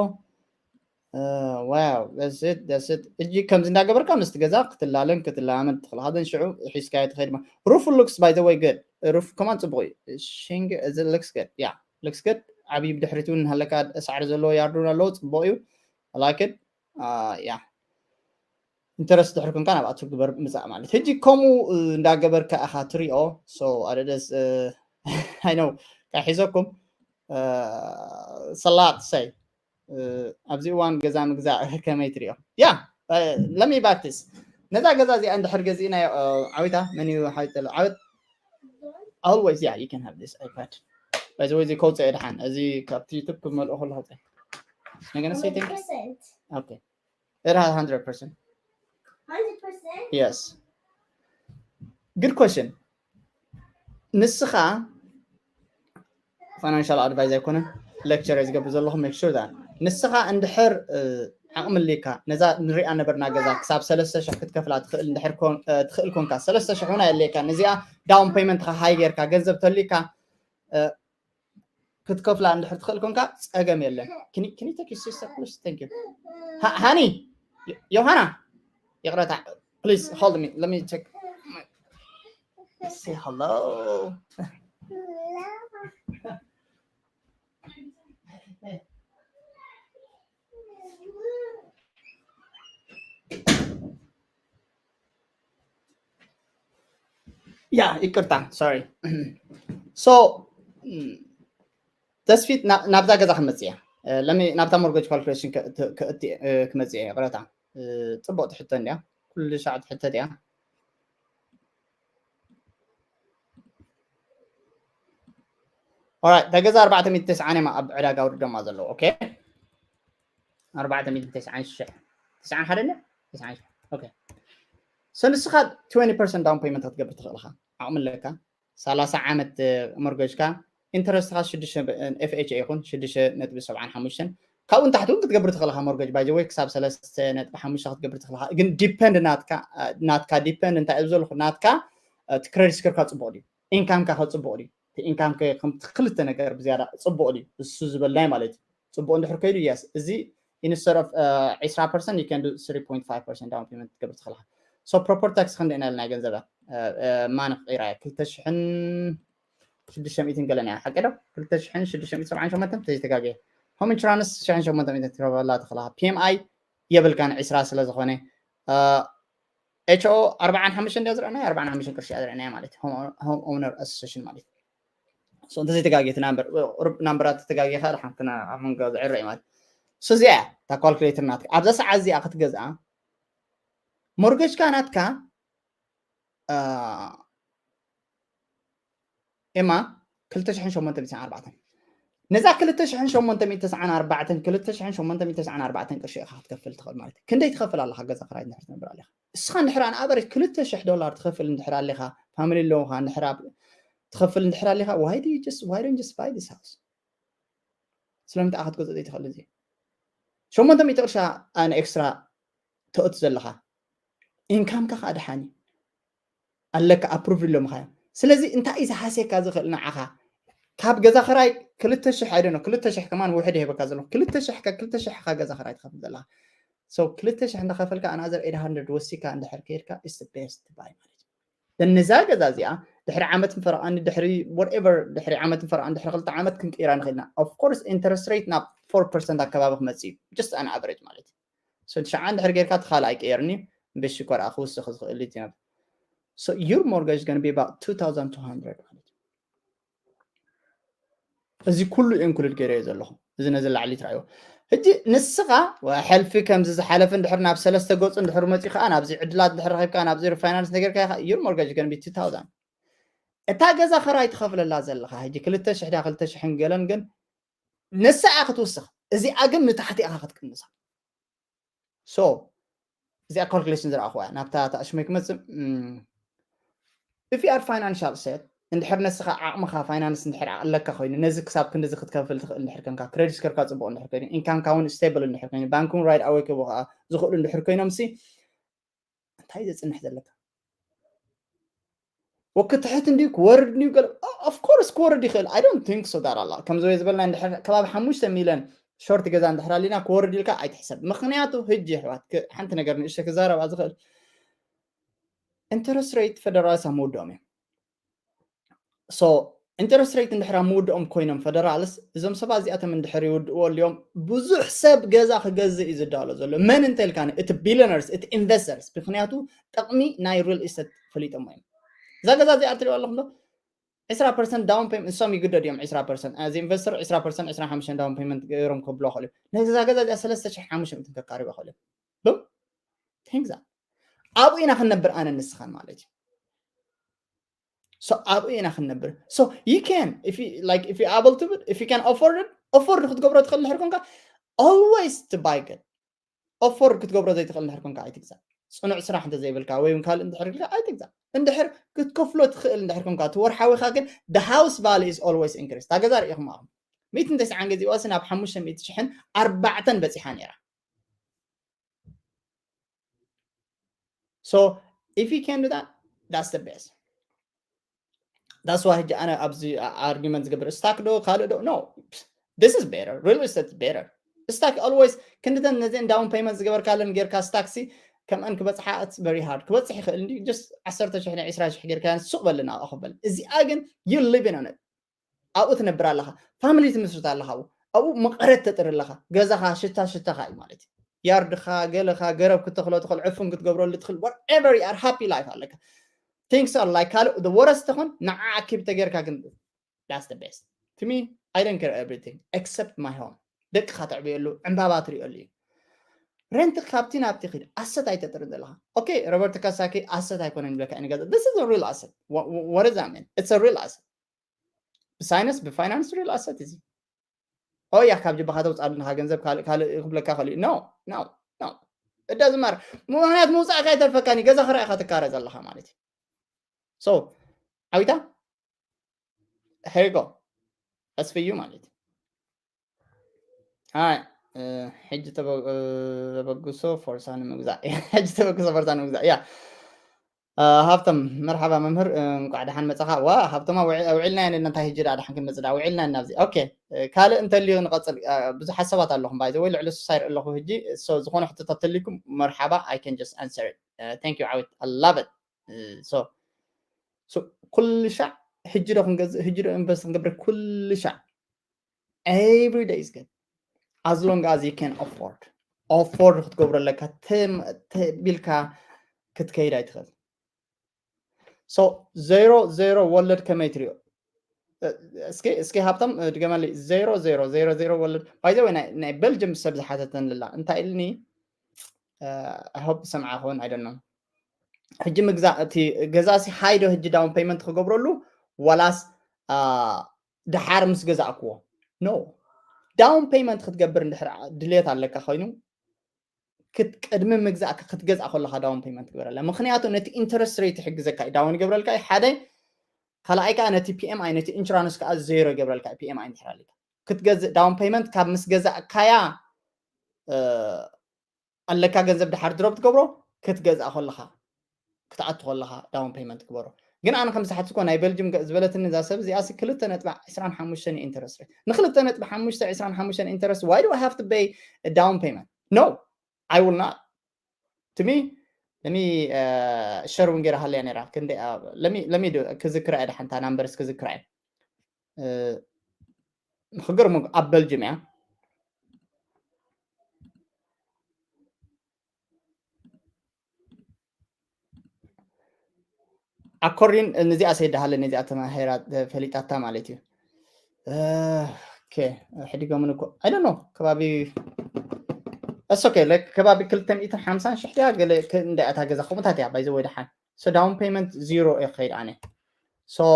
Wow that's it that's it. እጂ ከምዚ እንዳገበርካ ምስቲ ገዛ ክትላለን ክትላመድ ትኽእል ኢኻ። Then ሽዑ ሒዝካዮ ትኸይድ ማለት roof looks by the way good. Roof ከማን ፅቡቕ እዩ። Shing እዚ looks good. Yeah looks good. ዓብዪ ብድሕሪት እውን ሃለካ ሳዕሪ ዘለዎ yard እውን ኣለዎ ፅቡቕ እዩ። I like it. Yeah interest ድሕሪ ኮንካ ናብኣ ትግበር ምፃእ ማለት ሕጂ ከምኡ እንዳገበርካ ኢኻ ትሪኦ። So ኣደደስ I know ቃሒዘኩም ሰላት ሰይ ኣብዚ እዋን ገዛ ምግዛእ ከመይ ትሪኦ? Yeah let me back this ነዛ ገዛ እዚኣ እንድሕር ገዚእናዮ ዓዊታ መን እዩ ሓዊት ዘሎ ዓወት always yeah you can have this iPad. By the way እዚ ከውፅኦ ድሓን እዚ ካብቲ YouTube ክመልኦ ከለኹ I'm gonna say thank you. Okay it has hundred percent. Hundred percent? Yes. Good question. ንስኻ financial advice ኣይኮነን። Lecture ዝገብር ዘለኹ make sure that ንስኻ እንድሕር ዓቕሚ ኣሊካ ነዛ ንሪኣ ነበርና ገዛ ክሳብ ሰለስተ ሽሕ ክትከፍላ ትኽእል እንድሕር ትኽእል ኮንካ፣ ሰለስተ ሽሕ እውን ኣየድልየካ። ነዚኣ down payment ኻ high ጌርካ ገንዘብ ተሊካ ክትከፍላ እንድሕር ትኽእል ኮንካ ጸገም የለን። Can you take your sister, please? Thank you. Honey, ዮሃና፣ ይቕረታ፣ please hold me. Let me check. Say hello. ያ ይቅርታ፣ sorry። So ተስፊት፣ ናብዛ ገዛ ክመፅእ እያ። ለሚ ናብታ mortgage calculation ክመፅእ እየ። ይቅረታ፣ ፅቡቅ ትሕቶ እንዲያ፣ ኩሉ ሻዕ ትሕተት እያ። Alright፣ እታ ገዛ ኣርባዕተ ሚእቲ ተስዓን እዮም ኣብ ዕዳጋ ኣውሪዶማ ዘለዉ። ኦኬ፣ ኣርባዕተ ሚእቲ ተስዓን ሽሕ፣ ተስዓን ሓደ እንድያ? ተስዓን ሽሕ። ኦኬ፣ so ንስኻ twenty percent down payment ክትገብር ትኽእል ኢኻ። ዓቕሚ ኣለካ። ሰላሳ ዓመት mortgage ካ፣ interest ኻ ሽዱሽተ፣ ኤፍ ኤች ኤ ይኹን ሽዱሽተ ነጥቢ ሰብዓን ሓሙሽተን፣ ካብኡ ንታሕቲ እውን ክትገብር ትኽእል ኢኻ። Mortgage by the way ክሳብ ሰለስተ ነጥቢ ሓሙሽተ ክትገብር ትኽእል ኢኻ። ግን depend ናትካ፣ ናትካ depend እንታይ እዩ ዘለኹ፣ ናትካ እቲ credit score ካ ፅቡቅ ድዩ፣ income ካ ከ ፅቡቅ ድዩ? እቲ income ከ ከምቲ ክልተ ነገር ብዝያዳ ፅቡቅ ድዩ? እሱ ዝበልናይ ማለት እዩ። ፅቡቅ እንድሕር ከይዱ፣ yes፣ እዚ instead of ዒስራ percent you can do three point five percent down payment ክትገብር ትኽእል ኢኻ። So property tax ክንደይ ኢና ኢልና ገንዘባ? ማን ክቂራ እያ? ክልተ ሽሕን ሽዱሽተ ሚእትን ገለን እያ፣ ሓቂ ዶ? ክልተ ሽሕን ሽዱሽተ ሚእትን ሰብዓን ሸሞንተን ተዘይተጋግየ። Home insurance ሽሕን ሸሞንተ ሚእትን ትረክበላ ትኽእል ኢኻ። ፒ ኤም ኣይ የብልካን፣ ዒስራ ስለ ዝኾነ። ኤች ኦ ኣርባዓን ሓሙሽተን እንድያ ዝረኣናዮ፣ ኣርባዓን ሓሙሽተን ቅርሺ እያ ዝረኣናዮ ማለት እዩ። Home owner association ማለት እዩ። So እንተዘይተጋግየ እቲ ናምበር፣ ቁሩብ ናምበራት ተተጋግየ ከዓ ደሓን ክና ኣብ መንጎ ዝዕረ እዩ ማለት። So እዚኣ እያ እታ calculator ናትካ። ኣብዛ ሰዓት እዚኣ ክትገዝኣ mortgage ካ ናትካ ኤማ ክልተ ሽሕን ሸሞንተ ሚእትን ተስዓን ኣርባዕተን። ነዛ ክልተ ሽሕን ሸሞንተ ሚእትን ተስዓን ኣርባዕተን፣ ክልተ ሽሕን ሸሞንተ ሚእትን ተስዓን ኣርባዕተን ቅርሺ ኢኻ ክትከፍል ትኽእል ማለት እዩ። ክንደይ ትኸፍል ኣለኻ ገዛ ክራይ እንድሕር ትነብር ኣለኻ? እስኻ እንድሕር ኣን ኣቨሬጅ ክልተ ሽሕ ዶላር ትኸፍል እንድሕር ኣለኻ፣ ፋሚሊ ኣለውኻ እንድሕር ኣብ-፣ ትኸፍል እንድሕር ኣለኻ፣ why do you just, why don't you just buy this house? ስለምንታይ ኢኻ ክትገዝኦ ዘይትኽእል? እዚ ሸሞንተ ሚእቲ ቅርሻ ኣን ኤክስትራ ተእቱ ዘለኻ፣ ኢንካምካ ከዓ ደሓን እዩ ኣለካ፣ ኣፕሩቭ ኢሎምኻ እዮም። ስለዚ እንታይ እዩ ዝሃስየካ ዝኽእል ንዓኻ? ካብ ገዛ ክራይ ክልተ ሽሕ፣ I don't know፣ ክልተ ሽሕ ከማን ውሕድ ይህበካ ዘለኹ፣ ክልተ ሽሕ ካ፣ ክልተ ሽሕ ካ ገዛ ክራይ ትኸፍል ዘለኻ። So ክልተ ሽሕ እንዳኸፈልካ ኣናዘር ኤት ሃንድረድ ወሲካ እንድሕር ከይድካ is the best buy ማለት እዩ። ነዛ ገዛ እዚኣ ድሕሪ ዓመትን ፈረቓን፣ ድሕሪ whatever፣ ድሕሪ ዓመትን ፈረቓን፣ ድሕሪ ክልተ ዓመት ክንቅይራ ንኽእል ኢና። Of course interest rate ናብ ፎር ፐርሰንት ኣከባቢ ክመጽእ እዩ፣ just an average ማለት እዩ። So ትሽዓን ድሕሪ ጌርካ እቲ ካልእ ኣይቅየርን እዩ፣ ብሽኮር ክውስኽ ዝኽእል እዩ እቲ ነብር። So your mortgage gonna be about two thousand two hundred ማለት እዩ። እዚ ኩሉ ኢንክሉድ ገይረዮ ዘለኹ፣ እዚ ነዚ ላዕሊ ትረኣይዎ። ሕጂ ንስኻ ሕልፊ ከምዚ ዝሓለፈ እንድሕር ናብ ሰለስተ ገፁ እንድሕር መፂኡ ከዓ ናብዚ ዕድላት እንድሕር ረኺብካ ናብዚ ሪፋይናንስ ነገር ከዓ your mortgage gonna be two thousand። እታ ገዛ ክራይ ትኸፍለላ ዘለኻ ሕጂ ክልተ ሽሕ ድያ ክልተ ሽሕን ገለን ግን ንሳ እያ ክትውስኽ። እዚኣ ግን ንታሕቲ ኢኻ ክትቅንሳ። So እዚኣ ካልኩሌሽን ዝረኣኹዋ እያ። ናብታ ታሽመይ ክመፅእ፣ if you are financial set፣ እንድሕር ነስኻ ዓቕምኻ ፋይናንስ እንድሕር ኣለካ ኮይኑ ነዚ ክሳብ ክንድዚ ክትከፍል ትኽእል እንድሕር ከንካ፣ ክሬዲት ስኮርካ ፅቡቕ እንድሕር ኮይኑ፣ ኢንካምካ እውን ስቴብል እንድሕር ኮይኑ፣ ባንክ እውን ራይድ ኣወይ ክህቡኻ ዝኽእሉ እንድሕር ኮይኖም ሲ እንታይ ዘፅንሕ ዘለካ? ወክትሕት እንድዩ ክወርድ እንድዩ ገለ፣ of course ክወርድ ይኽእል። I don't think so ዳር ኣላ። ከምዚ ዝበልና እንድሕር ከባቢ ሓሙሽተ ሚልዮን ሾርት ገዛ እንድሕር ኣሊና ክወርድ ኢልካ ኣይትሕሰብ። ምኽንያቱ ህጂ ኣሕዋት ሓንቲ ነገር ንእሽተ ክዛረባ ዝኽእል ኢንተረስት ሬት ፈደራልስ ኣብ ምውድኦም እዮም። So ኢንተረስት ሬት እንድሕር ኣብ ምውድኦም ኮይኖም ፈደራልስ እዞም ሰባት እዚኣቶም እንድሕር ይውድእዎ ኣልዮም ብዙሕ ሰብ ገዛ ክገዝእ እዩ ዝዳሎ ዘሎ። መን እንተልካ እቲ ቢሊዮነርስ፣ እቲ ኢንቨስተርስ፣ ምክንያቱ ጥቕሚ ናይ ሪል ኢስቴት ፈሊጦሞ እዮም። እዛ ገዛ እዚኣ ትሪእዋ ኣለኹም ዶ? ዒስራ ፐርሰንት ዳውን ፔመንት፣ እሶም ይግደዱ እዮም። ዒስራ ፐርሰንት እዚ ኢንቨስተር ዒስራ ፐርሰንት፣ ዒስራ ሓሙሽተ ዳውን ፔመንት ገይሮም ከብሎ ይኽእሉ እዮም። ነዛ ገዛ እዚኣ ሰለስተ ሽሕ ሓሙሽተ ሚእትን ከቃርባ ይኽእሉ እዮም። ብም ቴንግዛ ኣብኡ ኢና ክንነብር ኣነ ንስኻን ማለት እዩ። So ኣብኡ ኢና ክንነብር። So you can, if you like, if you able to, if you can afford it, afford ክትገብሮ ትኽእል እንድሕር ኮንካ always to buy good። Afford ክትገብሮ ዘይትኽእል እንድሕር ኮንካ ኣይትግዛእ። ፅኑዕ ስራሕ እንተዘይብልካ ወይ እውን ካልእ እንድሕር ኢልካ ኣይትግዛእ። እንድሕር ክትከፍሎ ትኽእል እንድሕር ኮንካ እቲ ወርሓዊኻ ግን the house value is always increase እታ ገዛ ርኢኹም ኣኹም ሚእትን ተስዓን ገዚእዋ ናብ ሓሙሽተ ሚእቲ ሽሕን ኣርባዕተን በፂሓ ነይራ so if you can do that that's the best that's why ሕጂ ኣነ ኣብዚ argument ዝገብር stock ዶ ካልእ ዶ no this is better real estate is better stock always ክንድተን ነዚአን down payment ዝገበርካለን ጌርካ stock ሲ ከምአን ክበፅሓ it's very hard ክበፅሕ ይኽእል እንዲ just ዓሰርተ ሽሕ ናይ ዕስራ ሽሕ ጌርካ ሱቅ በልና ኣኸበል እዚኣ ግን you living on it ኣብኡ ትነብር ኣለኻ family ትምስርት ኣለኻ ኣብኡ ኣብኡ መቐረት ተጥር ኣለኻ ገዛኻ ሽታ ሽታኻ እዩ ማለት እዩ ያርድኻ ገለኻ ገረብ ክትተኽሎ ትኽእል ዕፉን ክትገብረሉ ትኽእል whatever you are happy life ኣለካ things are like ካልእ the worst ተኾን ንዓ ኣኪብ ተጌርካ ግን that's the best to me I don't care everything except my home ደቅኻ ተዕብየሉ ዕምባባ ትሪእሉ እዩ rent ካብቲ ናብቲ ኪድ asset ኣይተጥርን ዘለኻ okay Robert Kiyosaki asset ኣይኮነን ይብለካ እዩ ገዛ this is a real asset what, what does that mean it's a real asset ብሳይንስ ብፋይናንስ real asset እዚ ኦያ ካብ ጅባኻ ተውፅኣሉ ንኻ ገንዘብ ካልእ ካልእ ክብለካ ከሊኡ no no no እዳ ዝማር ምክንያት ምውፃእካ ይተርፈካኒ ገዛ ክረኣኻ ትካረ ዘለኻ ማለት እዩ so ዓዊታ here you go ተስፍዩ ማለት እዩ ኣይ ሕጂ ተበግሶ ፎርሳ ንምግዛእ ሕጂ ተበግሶ ፎርሳ ንምግዛእ ያ ሃብቶም መርሓባ መምህር እንቋዕ ደሓን መጻኻ ዋ ሃብቶማ ውዒልና ኢና እንታይ ሕጂ ደኣ ደሓን ክንመጽእ ደኣ ውዒልና ኢና ኣብዚ ኦኬ ካልእ እንተልዩ ንቐጽል ብዙሓት ሰባት ኣለኹም ባይ ዘወይ ልዕሊ ሱሳ ይርኢ ኣለኹ ሕጂ ዝኾነ ሕቶታት ተልይኩም መርሓባ I can just answer it thank you ዓወት I love it so so ኩሉ ሻዕ ሕጂ ዶ ክንገዝእ ሕጂ ዶ ኢንቨስት ክንገብር ኩሉ ሻዕ every day is good as long as you can afford afford ክትገብሮ ኣለካ ተቢልካ ክትከይድ ኣይትኽእል so ዜሮ ዜሮ ወለድ ከመይ ትሪኦ እስኪ እስኪ ሃብቶም ድገመሊ ዜሮ ዜሮ ዜሮ ዜሮ ወለድ ባይዘ ወይ ናይ ቤልጅም ሰብ ዝሓተተን ልላ እንታይ ኢልኒ I hope ዝሰምዓ ክኸውን I don't know ሕጂ ምግዛእ እቲ ገዛሲ high ዶ ሕጂ down payment ክገብረሉ ዋላስ ድሓር ምስ ገዛእክዎ no down payment ክትገብር እንድሕር ድልየት ኣለካ ኮይኑ ቅድሚ ምግዛእካ ክትገዝኣ ከለካ down payment ግበረላ ምክንያቱ ነቲ interest rate ይሕግዘካ እዩ down ይገብረልካ እዩ ሓደ ካልኣይ ከዓ ነቲ PMI ነቲ insurance ከዓ ዜሮ ይገብረልካ እዩ PMI እንድሕር ኣለካ ክትገዝእ down payment ካብ ምስ ገዛእካያ ኣለካ ገንዘብ ድሓር ድሮብ ትገብሮ ክትገዝኣ ከለካ ክትኣቱ ከለካ down payment ትግበሮ ግን ኣነ ከም ዝሓትኮ ናይ ቤልጅም ዝበለትኒ እዛ ሰብ እዚኣ ሲ ክልተ ነጥቢ ዕስራን ሓሙሽተን interest rate ንክልተ ነጥቢ ሓሙሽተ ዕስራን ሓሙሽተን interest why do I have to pay down payment no I will not to me ለሚ ሸር እውን ገይራ ሃለያ ነራ ክንደ ለሚ ክዝክራ እያ ሓንታ ናምበርስ ክዝክራ እያ ክገርሙ ኣብ በልጅም እያ ኣኮርዲን ነዚኣ ሰይዳሃለ ነዚኣ ተማሄራ ፈሊጣታ ማለት እዩ ሕዲጎምን እኮ I don't know ከባቢ እሶ ከባቢ ክልተ ሚእትን ሓምሳን ሽሕ ድያ ገለ እንዳያታ ገዛ ከምኡታት እያ ባይዘ ወይ ደሓን so down payment zero እየ ክኸይድ ኣነ so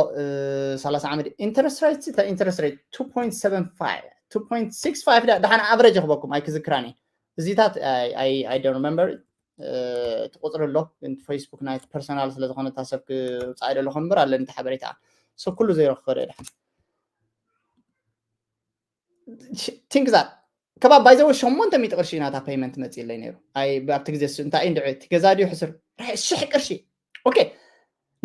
ሰላሳ ዓመት interest rate interest rate two point seven five two point six five ደሓን average ክበኩም ኣይክዝክራን እየ እዚታት I don't remember እቲ ቁፅሪ ኣሎ ግን ፌስቡክ ናይ ፐርሰናል ስለዝኮነ እታ ሰብ ክውፃእ ደለኹ እምበር ኣለኒ እቲ ሓበሬታ so ኩሉ ዜሮ ክኸደ ድሓን think that ከባብ ባይዘወ ሸሞንተ ሚእቲ ቅርሺ ናታ payment መፅእለይ ነይሩ ኣብቲ ግዜ እንታይ እንድዒ እቲ ገዛ ድዩ ሕስር ሽሕ ቅርሺ okay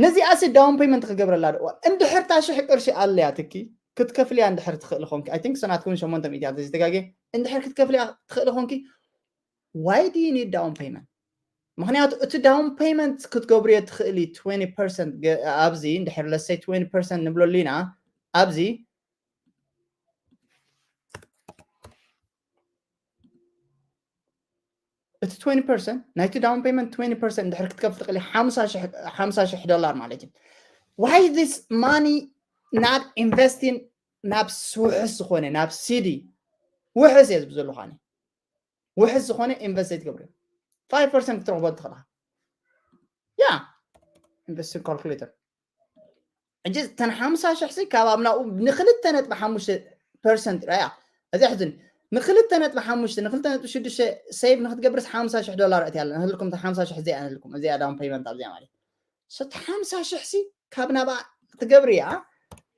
ነዚኣሲ down payment ክገብረላ ዶ እንድሕር እታ ሽሕ ቅርሺ ኣለያ ትኪ ክትከፍልያ እንድሕር ትኽእል ኾንኪ I think ሰናትኩም ሸሞንተ ሚእቲ እያ ተዘይተጋጌ እንድሕር ክትከፍልያ ትኽእል ኾንኪ why do you need down payment ምክንያቱ እቲ down payment ክትገብርዮ ትኽእሊ twenty percent ኣብዚ እንድሕር let's say twenty percent ንብለሉ ኢና ኣብዚ እቲ twenty percent ናይቲ down payment twenty percent እንድሕር ክትከፍል ትኽእል ሓምሳ ሽሕ ዶላር ማለት እዩ why this money not investing ናብ ውሕስ ዝኾነ ናብ CD ውሕስ እየ ዝብል ዘለኹ ኣነ ውሕስ ዝኾነ invest ዘይትገብር five percent ክትረኽቦ ትኽእላ ያ investing calculator ሕጂ እተን ሓምሳ ሽሕ ሲ ካብ ኣብ ናብኡ ንክልተ ነጥቢ ሓሙሽተ ፐርሰንት ራያ እዚኣ ሕዝኒ ንክልተ ነጥቢ ሓሙሽተ ንክልተ ነጥቢ ሽዱሽተ save ንክትገብርስ ሓምሳ ሽሕ ዶላር እቲ ያለ ንህልኩም ሓምሳ ሽሕ እዚኣ ንህልኩም እዚኣ down payment ኣብዚኣ ማለት ሰቲ ሓምሳ ሽሕ ሲ ካብ ናብኣ ትገብርያ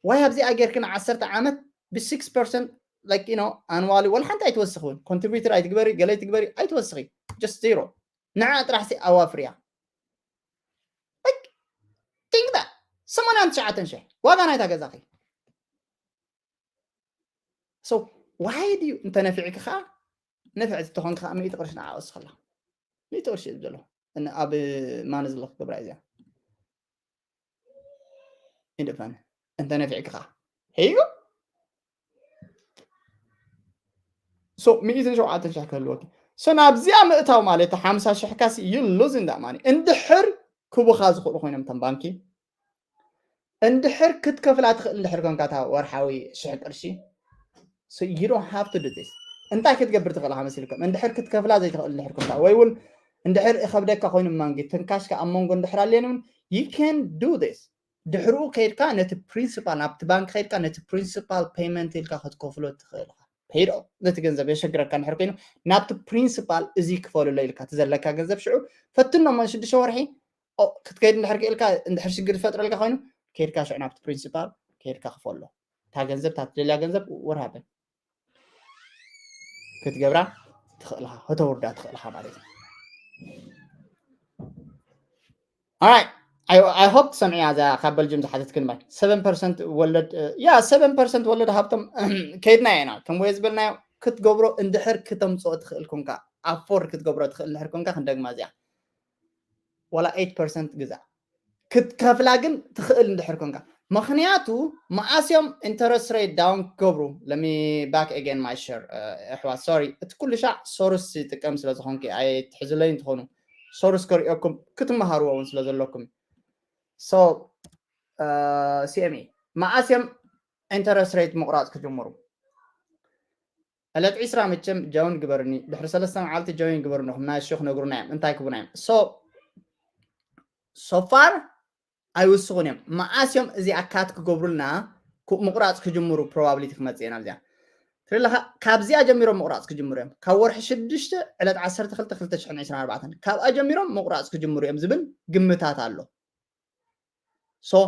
ዋይ ኣብዚኣ ጌርክን ዓሰርተ ዓመት ብ6 percent like you know ኣንዋሊ ወላ ሓንቲ ኣይትወስኽ እውን ኮንትሪቢዩተር ኣይትግበሪ ገለ ኣይትግበሪ ኣይትወስኺ just zero ንዓ ጥራሕ ሲ ኣዋፍርያ think that ሰማንያን ትሽዓተን ሽሕ ዋጋ ናይታ ገዛኺ so why do you እንተ ነፊዕኪ ከዓ ነፍዕቲ ተኾንኪ ከዓ ሚእቲ ቅርሺ ንዓ ወስኸላ ሚእቲ ቅርሺ እዩ ዘሎ ኣብ ማነ ዘለኹ ክገብራ እዚኣ ኢንደፋን እንተ ነፊዕኪ ከዓ ሄዩ so ሚእትን ሸውዓተን ሽሕ ክህልወኪ so ናብዚኣ ምእታው ማለት ሓምሳ ሽሕ ካሲ you losing that money እንድሕር ክቡኻ ዝኽእሉ ኮይኖም ተን ባንኪ እንድሕር ክትከፍላ ትኽእል እንድሕር ኮንካ እታ ወርሓዊ ሽሕ ቅርሺ so you don't have to do this እንታይ ክትገብር ትኽእል ኢኻ መሲልኩም እንድሕር ክትከፍላ ዘይትኽእል እንድሕር ኮንካ ወይ እውን እንድሕር እኸብደካ ኮይኑ ማንጊ ትንካሽካ ኣብ መንጎ እንድሕር ኣልየን እውን you can do this ድሕርኡ ከይድካ ነቲ ፕሪንሲፓል ናብቲ ባንክ ከይድካ ነቲ ፕሪንሲፓል ፔመንት ኢልካ ክትከፍሎ ትኽእል ኢኻ ሄዶ ነቲ ገንዘብ የሸግረካ እንድሕር ኮይኑ ናብቲ ፕሪንሲፓል እዚ ክፈሉሎ ኢልካ እቲ ዘለካ ገንዘብ ሽዑ ፈትኖ እሞ ሽዱሽተ ወርሒ ክትከይድ እንድሕር ክእልካ እንድሕር ሽግር ዝፈጥረልካ ኮይኑ ከይድካ ሽዑ ናብቲ ፕሪንሲፓል ከይድካ ክፈሎ እታ ገንዘብ እታ ትደልያ ገንዘብ ወርሃበ ክትገብራ ትኽእልኻ ከተውርዳ ትኽእልኻ ማለት እዩ ኣይ I hope ትሰምዕያ እዛ ካብ በልጅም ዝሓተትክን ማይ ሰቨን ፐርሰንት ወለድ ያ ሰቨን ፐርሰንት ወለድ ሃብቶም ከይድና ኢና ከም ወይ ዝበልናዮ ክትገብሮ እንድሕር ክተምፅኦ ትኽእል ኮንካ ኣፎርድ ክትገብሮ ትኽእል እንድሕር ኮንካ ክንደግማ እዚኣ ዋላ ኤይት ፐርሰንት ግዛ ክትከፍላ ግን ትኽእል እንድሕር ኮንካ ምኽንያቱ መኣስዮም interest rate down ክገብሩ let me back again my share ኣሕዋት sorry እቲ ኩሉ ሻዕ ሶርስ ይጥቀም ስለ ዝኾንኪ ኣይትሕዝለይ እንትኾኑ ሶርስ ከሪኦኩም ክትመሃርዎ እውን ስለ ዘለኩም so CME መኣስዮም interest rate ምቑራፅ ክጅምሩ ዕለት ዒስራ መቸም join ግበርኒ ድሕሪ ሰለስተ መዓልቲ join ግበርኒ ኹም ናይ ሹ ክነግሩና እዮም እንታይ ክቡና እዮም so so far ኣይውስኹን እዮም መዓስ እዮም እዚኣ cut ክገብሩልና ምቑራፅ ክጅምሩ probability ክመፅእ እየ ናብዚኣ ትርለኻ ካብዚኣ ጀሚሮም ምቑራፅ ክጅምሩ እዮም ካብ ወርሒ ሽዱሽተ ዕለት ዓሰርተ ክልተ ክልተ ሽሕን ዕስራን ኣርባዕተን ካብኣ ጀሚሮም ምቑራፅ ክጅምሩ እዮም ዝብል ግምታት ኣሎ so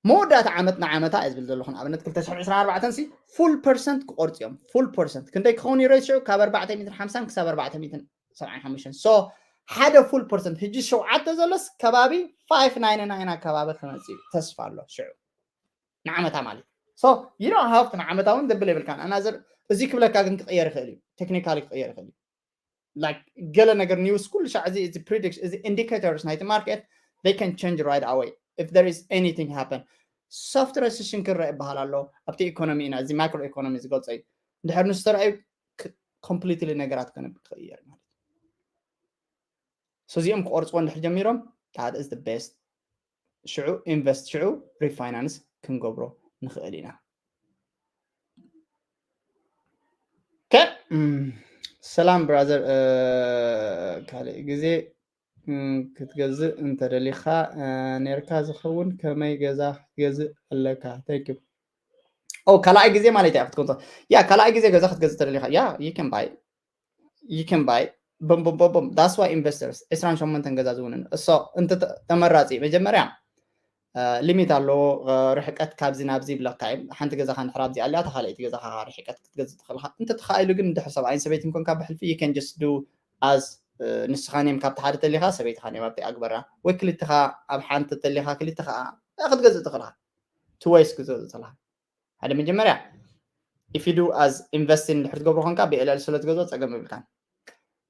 መወዳእታ ዓመት ንዓመታ እየ ዝብል ዘለኹ ንኣብነት ክልተ ሽሕን ዕስራን ኣርባዕተን ሲ full percent ክቆርፅ እዮም full percent ክንደይ ክኸውን እዩ ሬሽዮ ካብ ኣርባዕተ ሚእትን ሓምሳን ክሳብ ኣርባዕተ ሚእትን ሰብዓን ሓሙሽተን so ሓደ full percent ሕጂ ሸውዓተ ዘሎስ ከባቢ ፋይቭ ናይንቲ ናይን ኣከባቢ ክመፅእ እዩ ተስፋ ኣሎ ሽዑ ንዓመታ ማለት so you don't have to ንዓመታ እውን ዘብል የብልካን ኣናዘር እዚ ክብለካ ግን ክቕየር ይኽእል እዩ technically ክቕየር ይኽእል እዩ like ገለ ነገር news ኩሉ ሻዕ እዚ እዚ prediction እዚ indicators ናይቲ market they can change right away if there is anything happen soft recession ክረአ ይበሃል ኣሎ ኣብቲ economy ኢና እዚ micro economy ዝገልጾ እዩ እንድሕር ንሱ ተረኣዩ completely ነገራት ክነብር ክቕየር ማለት so እዚኦም ክቆርፅዎ እንድሕር ጀሚሮም that is the best ሽዑ invest ሽዑ refinance ክንገብሮ ንኽእል ኢና ሰላም brother ካልእ ግዜ ክትገዝእ እንተደሊኻ ነርካ ዝኸውን ከመይ ገዛ ክትገዝእ ኣለካ thank you ካልኣይ ግዜ ማለት እያ ክትከንቶ ያ ካልኣይ ግዜ ገዛ ክትገዝእ ተደሊኻ ያ you can buy you can buy boom boom boom boom that's why investors ዕስራን ሸሞንተን ገዛ ዝውንን እሶ እንተ ተመራፂ መጀመርያ ሊሚት ኣለዎ ርሕቀት ካብዚ ናብዚ ይብለካ እዩ ሓንቲ ገዛኻ ንሕር ኣብዚ ኣልያ ተኻልአይቲ ገዛኻ ርሕቀት ክትገዝእ ትኽእልካ እንተ ተኻኢሉ ግን እንድሕር ሰብኣይን ሰበይትን ኮንካ ብሕልፊ you can just do as ንስኻ ኔም ካብቲ ሓደ ተሊኻ ሰበይትኻ ኔም ኣብቲ ኣግበራ ወይ ክልትኻ ኣብ ሓንቲ ተሊኻ ክልትኻ ክትገዝእ ትኽእልካ two ways ክትገዝእ ትኽእልካ ሓደ መጀመርያ if you do as investing እንድሕር ትገብሮ ኮንካ ብኤልኤል ስለ ትገዝኦ ፀገም ይብልካን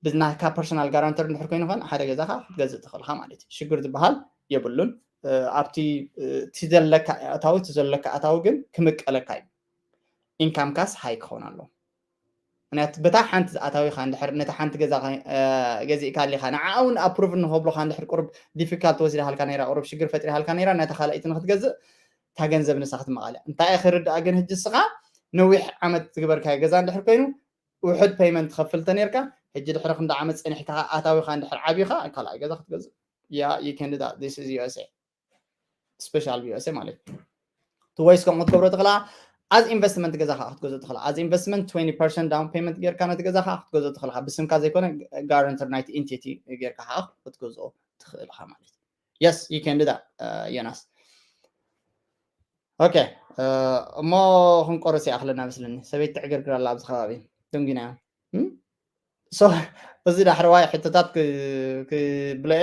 ብናካ personal guarantor እንድሕር ኮይኑ ኾን ሓደ ገዛኻ ክትገዝእ ትኽእልካ ማለት እዩ ሽግር ዝበሃል የብሉን ኣብቲ እቲ ዘለካ ኣታዊ እቲ ዘለካ ኣታዊ ግን ክምቀለካ እዩ income ካስ high ክኾን ኣለዎ ምክንያቱ በታ ሓንቲ ዝኣታዊኻ እንድሕር ነታ ሓንቲ ገዛ ገዚእካ ኣሊኻ ንዓ እውን approve ንኸብሉኻ እንድሕር ቁሩብ difficult ወሲዳ ሃልካ ነይራ ቁሩብ ሽግር ፈጢራ ሃልካ ነይራ ነታ ካልኣይቲ ንክትገዝእ እታ ገንዘብ ንሳ ክትመቓልያ እንታይ እየ ክርድኣ ግን ሕጂ እስኻ ነዊሕ ዓመት ትግበርካዮ ገዛ እንድሕር ኮይኑ ውሕድ payment ትኸፍል ተነርካ ሕጂ ድሕሪ ክንዲ ዓመት ፀኒሕካ ኣታዊኻ እንድሕር ዓብኻ ካልኣይ ገዛ ክትገዝእ yeah you can do that this is USA special USA ማለት two ways ከምኡ ክትገብሮ ትኽእላ as investment ገዛ ከዓ ክትገዝእ ትኽእላ as investment twenty percent down payment ጌርካ ነቲ ገዛ ከዓ ክትገዝእ ትኽእልካ ብስምካ ዘይኮነ guarantor ናይቲ entity ጌርካ ከዓ ክትገዝኦ ትኽእልካ ማለት Yes, you can do that, ዮናስ። Okay, እሞ ክንቆርስ ይኣኽለና መስለኒ። ሰበይቲ ትዕግርግር ኣላ ኣብዚ ከባቢ። ደንጊና። So እዚ ዳሕረዋይ ሕቶታት ክብለየ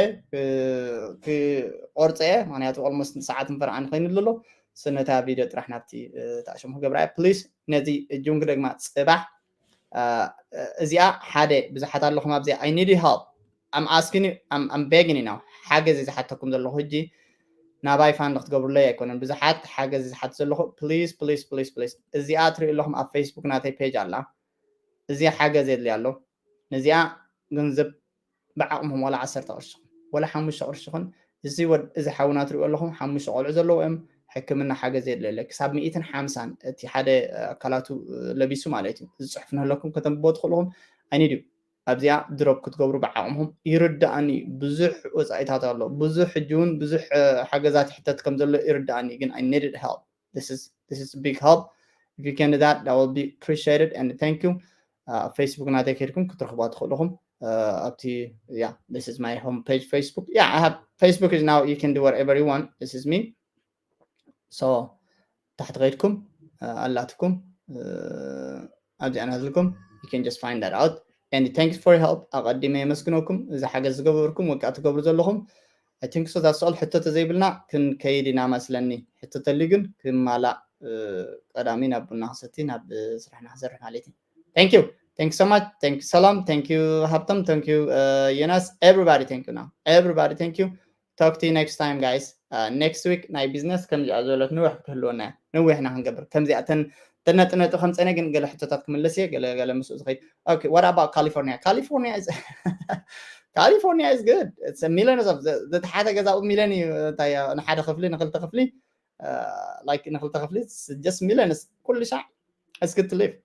ክቆርፀየ፣ ምክንያቱ ኦልሞስት ሰዓት ንፈርዓን ኮይኑ ኣሎ። ስነታ ቪድዮ ጥራሕ ናብቲ ተኣሸሙ ክገብራ እየ። ፕሊስ ነዚ እጅውን ክደግማ ፅባሕ። እዚኣ ሓደ ብዙሓት ኣለኹም ኣብዚኣ፣ I need help, I'm asking you, I'm begging you now። ሓገዝ ዝሓተኩም ዘለኹ ሕጂ ናባይ ፋንድ ክትገብሩለይ ኣይኮነን። ብዙሓት ሓገዝ ዝሓት ዘለኹ፣ ፕሊስ ፕሊስ ፕሊስ ፕሊስ። እዚኣ ትሪኡ ኣለኹም ኣብ ፌስቡክ ናተይ ፔጅ ኣላ። እዚኣ ሓገዝ የድልያ ኣሎ። ነዚኣ ገንዘብ ብዓቕምኹም ዋላ ዓሰርተ ቅርሺ ይኹን ዋላ ሓሙሽተ ቅርሺ ይኹን፣ እዚ ወድ እዚ ሓውና ትሪኡ ኣለኹም ሓሙሽተ ቆልዑ ዘለዎ እዮም። ሕክምና ሓገዝ የድልየለ ክሳብ ሚእትን ሓምሳን እቲ ሓደ ኣካላቱ ለቢሱ ማለት እዩ። እዚ ፅሑፍ ንህለኩም ከተንብቦ ትኽእልኹም። ኣይኒድ ኣብዚኣ ድሮፕ ክትገብሩ ብዓቕምኹም ይርዳእኒ። ብዙሕ ወፃኢታት ኣሎ፣ ብዙሕ ሕጂ እውን ብዙሕ ሓገዛት ይሕተት ከም ዘሎ ይርዳእኒ፣ ግን I needed help. This is big help. If you can do that, that will be appreciated and thank you. ፌስቡክ ናተይ ከድኩም ክትረኽቧ ትኽእልኹም። ኣብቲ yeah, this is my home page, Facebook. Yeah, I have Facebook is now, you can do whatever you want. This is me. So ታሕቲ ከይድኩም ኣላትኩም ኣብዚኣ ናትልኩም፣ you can just find that out. And thanks for help. ኣቐዲመ የመስግነኩም፣ እዚ ሓገዝ ዝገበርኩም ወይ ከዓ ትገብሩ ዘለኹም። I think so, that's all. ሕቶ ተዘይብልና ክንከይድ ኢና መስለኒ። ሕቶ ተልዩ ግን ክማላእ ቀዳሚ ናብ ቡና ክሰቲ ናብ ስራሕና ክሰርሕ ማለት እዩ። Thank you, thank you so much. Thank you ሰላም፣ thank you ሃብቶም፣ thank you ዮናስ፣ everybody thank you now, everybody thank you. Talk to you next time, guys. Next week ናይ ቢዝነስ ከምዚኣ ዝበለት ንውሕ ክትህልወና እያ። ንዊሕና ክንገብር ከምዚኣ ተነጥነጡ ከም ፀነ ግን ገለ ሕቶታት ክምለስ እየ። ገለ ገለ ምስኡ ዝኸይድ። Okay, what about California? California is California is good. It's a millions of ዝተሓተ ገዛኡ ሚሊዮን እዩ። እንታይ ንሓደ ክፍሊ ንክልተ ክፍሊ፣ like ንክልተ ክፍሊ just millions ኩሉ ሻዕ። It's good to live.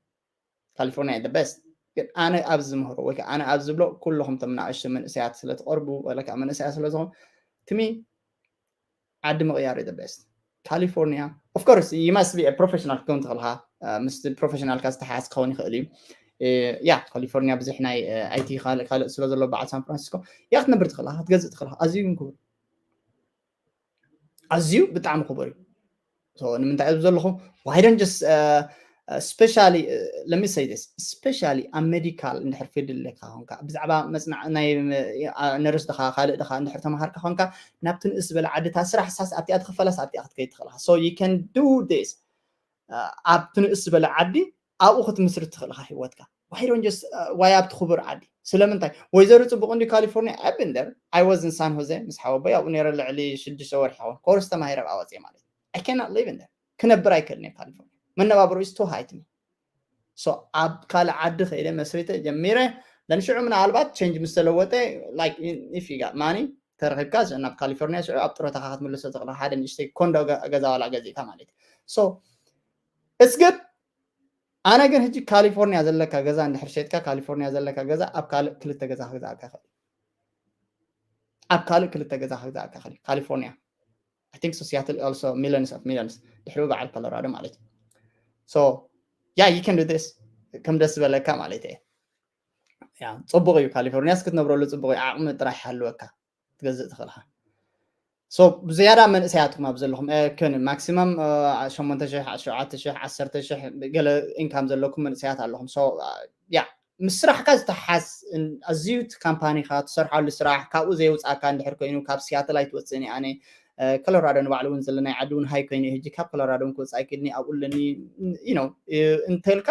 California is the best. ግን ኣነ ኣብዚ ዝምህሮ ወይ ከዓ ኣነ ኣብዚ ዝብሎ ኩለኹም ቶም ንኣሽቱ መንእሰያት ስለ ትቐርቡ ወላ ከዓ መንእሰያት ስለ ዝኾኑ ትሚ ዓዲ ምቕያር is the best. California, of course, you must be a professional ክትከውን ትኽእልኻ። ምስ ፕሮፌሽናልካ ዝተሓዝ ክኸውን ይኽእል እዩ። ያ ካሊፎርኒያ ብዙሕ ናይ ኣይቲ ካልእ ካልእ ስለ ዘሎ በዓል ሳን ፍራንሲስኮ ያ ክትነብር ትኽእልኻ ክትገዝእ ትኽእልኻ። ኣዝዩ ግን ክቡር ኣዝዩ ብጣዕሚ ክቡር እዩ። ንምንታይ እዩ ዘለኹ? Why don't just specially, let me say this, specially ኣብ ሜዲካል እንድሕር ፊልድ ኣለካ ኮንካ ብዛዕባ መፅናዕ ናይ ነርስ ድኻ ካልእ ድኻ እንድሕር ተምሃርካ ኮንካ ናብቲ ንእስ ዝበለ ዓድታ ስራሕ ሳስ ኣብቲኣ ትኽፈላስ ኣብቲኣ ክትከይድ ትኽእልካ። So you can do this. ኣብቲ ንእስ ዝበለ ዓዲ ኣብኡ ክትምስርት ትኽእልካ ህይወትካ። Why don't just why ኣብቲ ክቡር ዓዲ ስለምንታይ? ወይዘሮ ፅቡቅ እንዲ ካሊፎርኒያ I've been there. I was in San Jose ምስ ሓወቦይ ኣብኡ ነረ ልዕሊ ሽዱሽተ ወርሒ ኸውን ኮርስ ተማሂረ ኣብኣ ወፅየ ማለት እዩ። I cannot live in there. ክነብር ኣይክእልን እየ ካሊፎርኒያ። መነባብሮ is too high to me. So ኣብ ካልእ ዓዲ ከይደ መስሪተ ጀሚረ ለንሽዑ ምናልባት ቼንጅ ምስ ተለወጠ like if you got money ተረኺብካ ናብ ካሊፎርኒያ ሽዑ ኣብ ጥሮታኻ ክትምልሶ ትኽእል ሓደ ንእሽተይ ኮንዶ ገዛ ዋላ ገዚእካ ማለት እዩ። So it's good. ኣነ ግን ሕጂ ካሊፎርኒያ ዘለካ ገዛ እንድሕር ሸጥካ ካሊፎርኒያ ዘለካ ገዛ ኣብ ካልእ ክልተ ገዛ ክግዛእካ ይኽእል። ኣብ ካልእ ክልተ ገዛ ክግዛእካ ይኽእል ካሊፎርኒያ። I think so Seattle also millions of millions ድሕሪኡ በዓል ኮሎራዶ ማለት እዩ። So yeah, you can do this. ከም ደስ ዝበለካ ማለት እየ። ያ ፅቡቅ እዩ። ካሊፎርኒያ እስክትነብረሉ ፅቡቅ እዩ። ዓቕሚ ጥራሕ ይሃልወካ ትገዝእ ትኽእልካ። So ብዝያዳ መንእሰያትኩም ኣብ ዘለኹም ከን ማክሲመም ሸሞንተ ሽሕ ሸውዓተ ሽሕ ዓሰርተ ሽሕ ገለ ኢንካም ዘለኩም መንእሰያት ኣለኹም። So ያ ምስ ስራሕካ ዝተሓዝ ኣዝዩ እቲ ካምፓኒካ ትሰርሓሉ ስራሕ ካብኡ ዘየውፃእካ እንድሕር ኮይኑ ካብ ሲያትል ኣይትወፅእን እየ ኣነ። ኮሎራዶ ንባዕሉ እውን ዘለናይ ዓዲ እውን ሃይ ኮይኑ እዩ። ሕጂ ካብ ኮሎራዶ እውን ክወፅእ ኣይክእልን እየ ኣብኡ ኣለኒ you know እንተልካ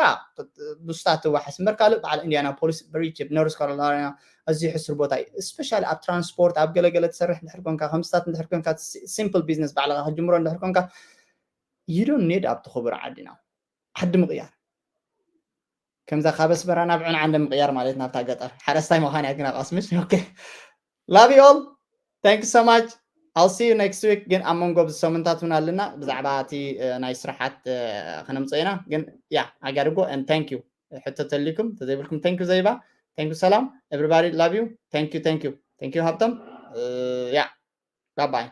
ብስታ ትዋሓስ እምበር ካልእ በዓል ኢንዲያና ፖሊስ very cheap፣ ኖርስ ካሮላይና ኣዝዩ ሕሱር ቦታ እዩ። ስፔሻሊ ኣብ ትራንስፖርት ኣብ ገለገለ ትሰርሕ እንድሕር ኮንካ ከምስታት እንድሕር ኮንካ ሲምፕል ቢዝነስ ባዕልካ ክጅምሮ እንድሕር ኮንካ you don't need ኣብቲ ክቡር ዓዲ ናብ ዓዲ ምቕያር ከምዛ ካብ ኣስመራ ናብ ዕንዓንደ ምቕያር ማለት ናብታ ገጠር ሓረስታይ ምዃን እያ ግን ኣቃስምሽ። Okay, love you all, thank you so much, I'll see you next week። ግን ኣብ መንጎ ኣብዚ ሰሙንታት እውን ኣለና ብዛዕባ እቲ ናይ ስራሓት ክነምፅኦ ኢና። ግን yeah, I gotta go and thank you. ሕቶ ተሊኩም ተዘይብልኩም thank you ዘይባ thank you ሰላም everybody, love you, thank you, thank you, thank you ሃብቶም። Yeah, bye bye.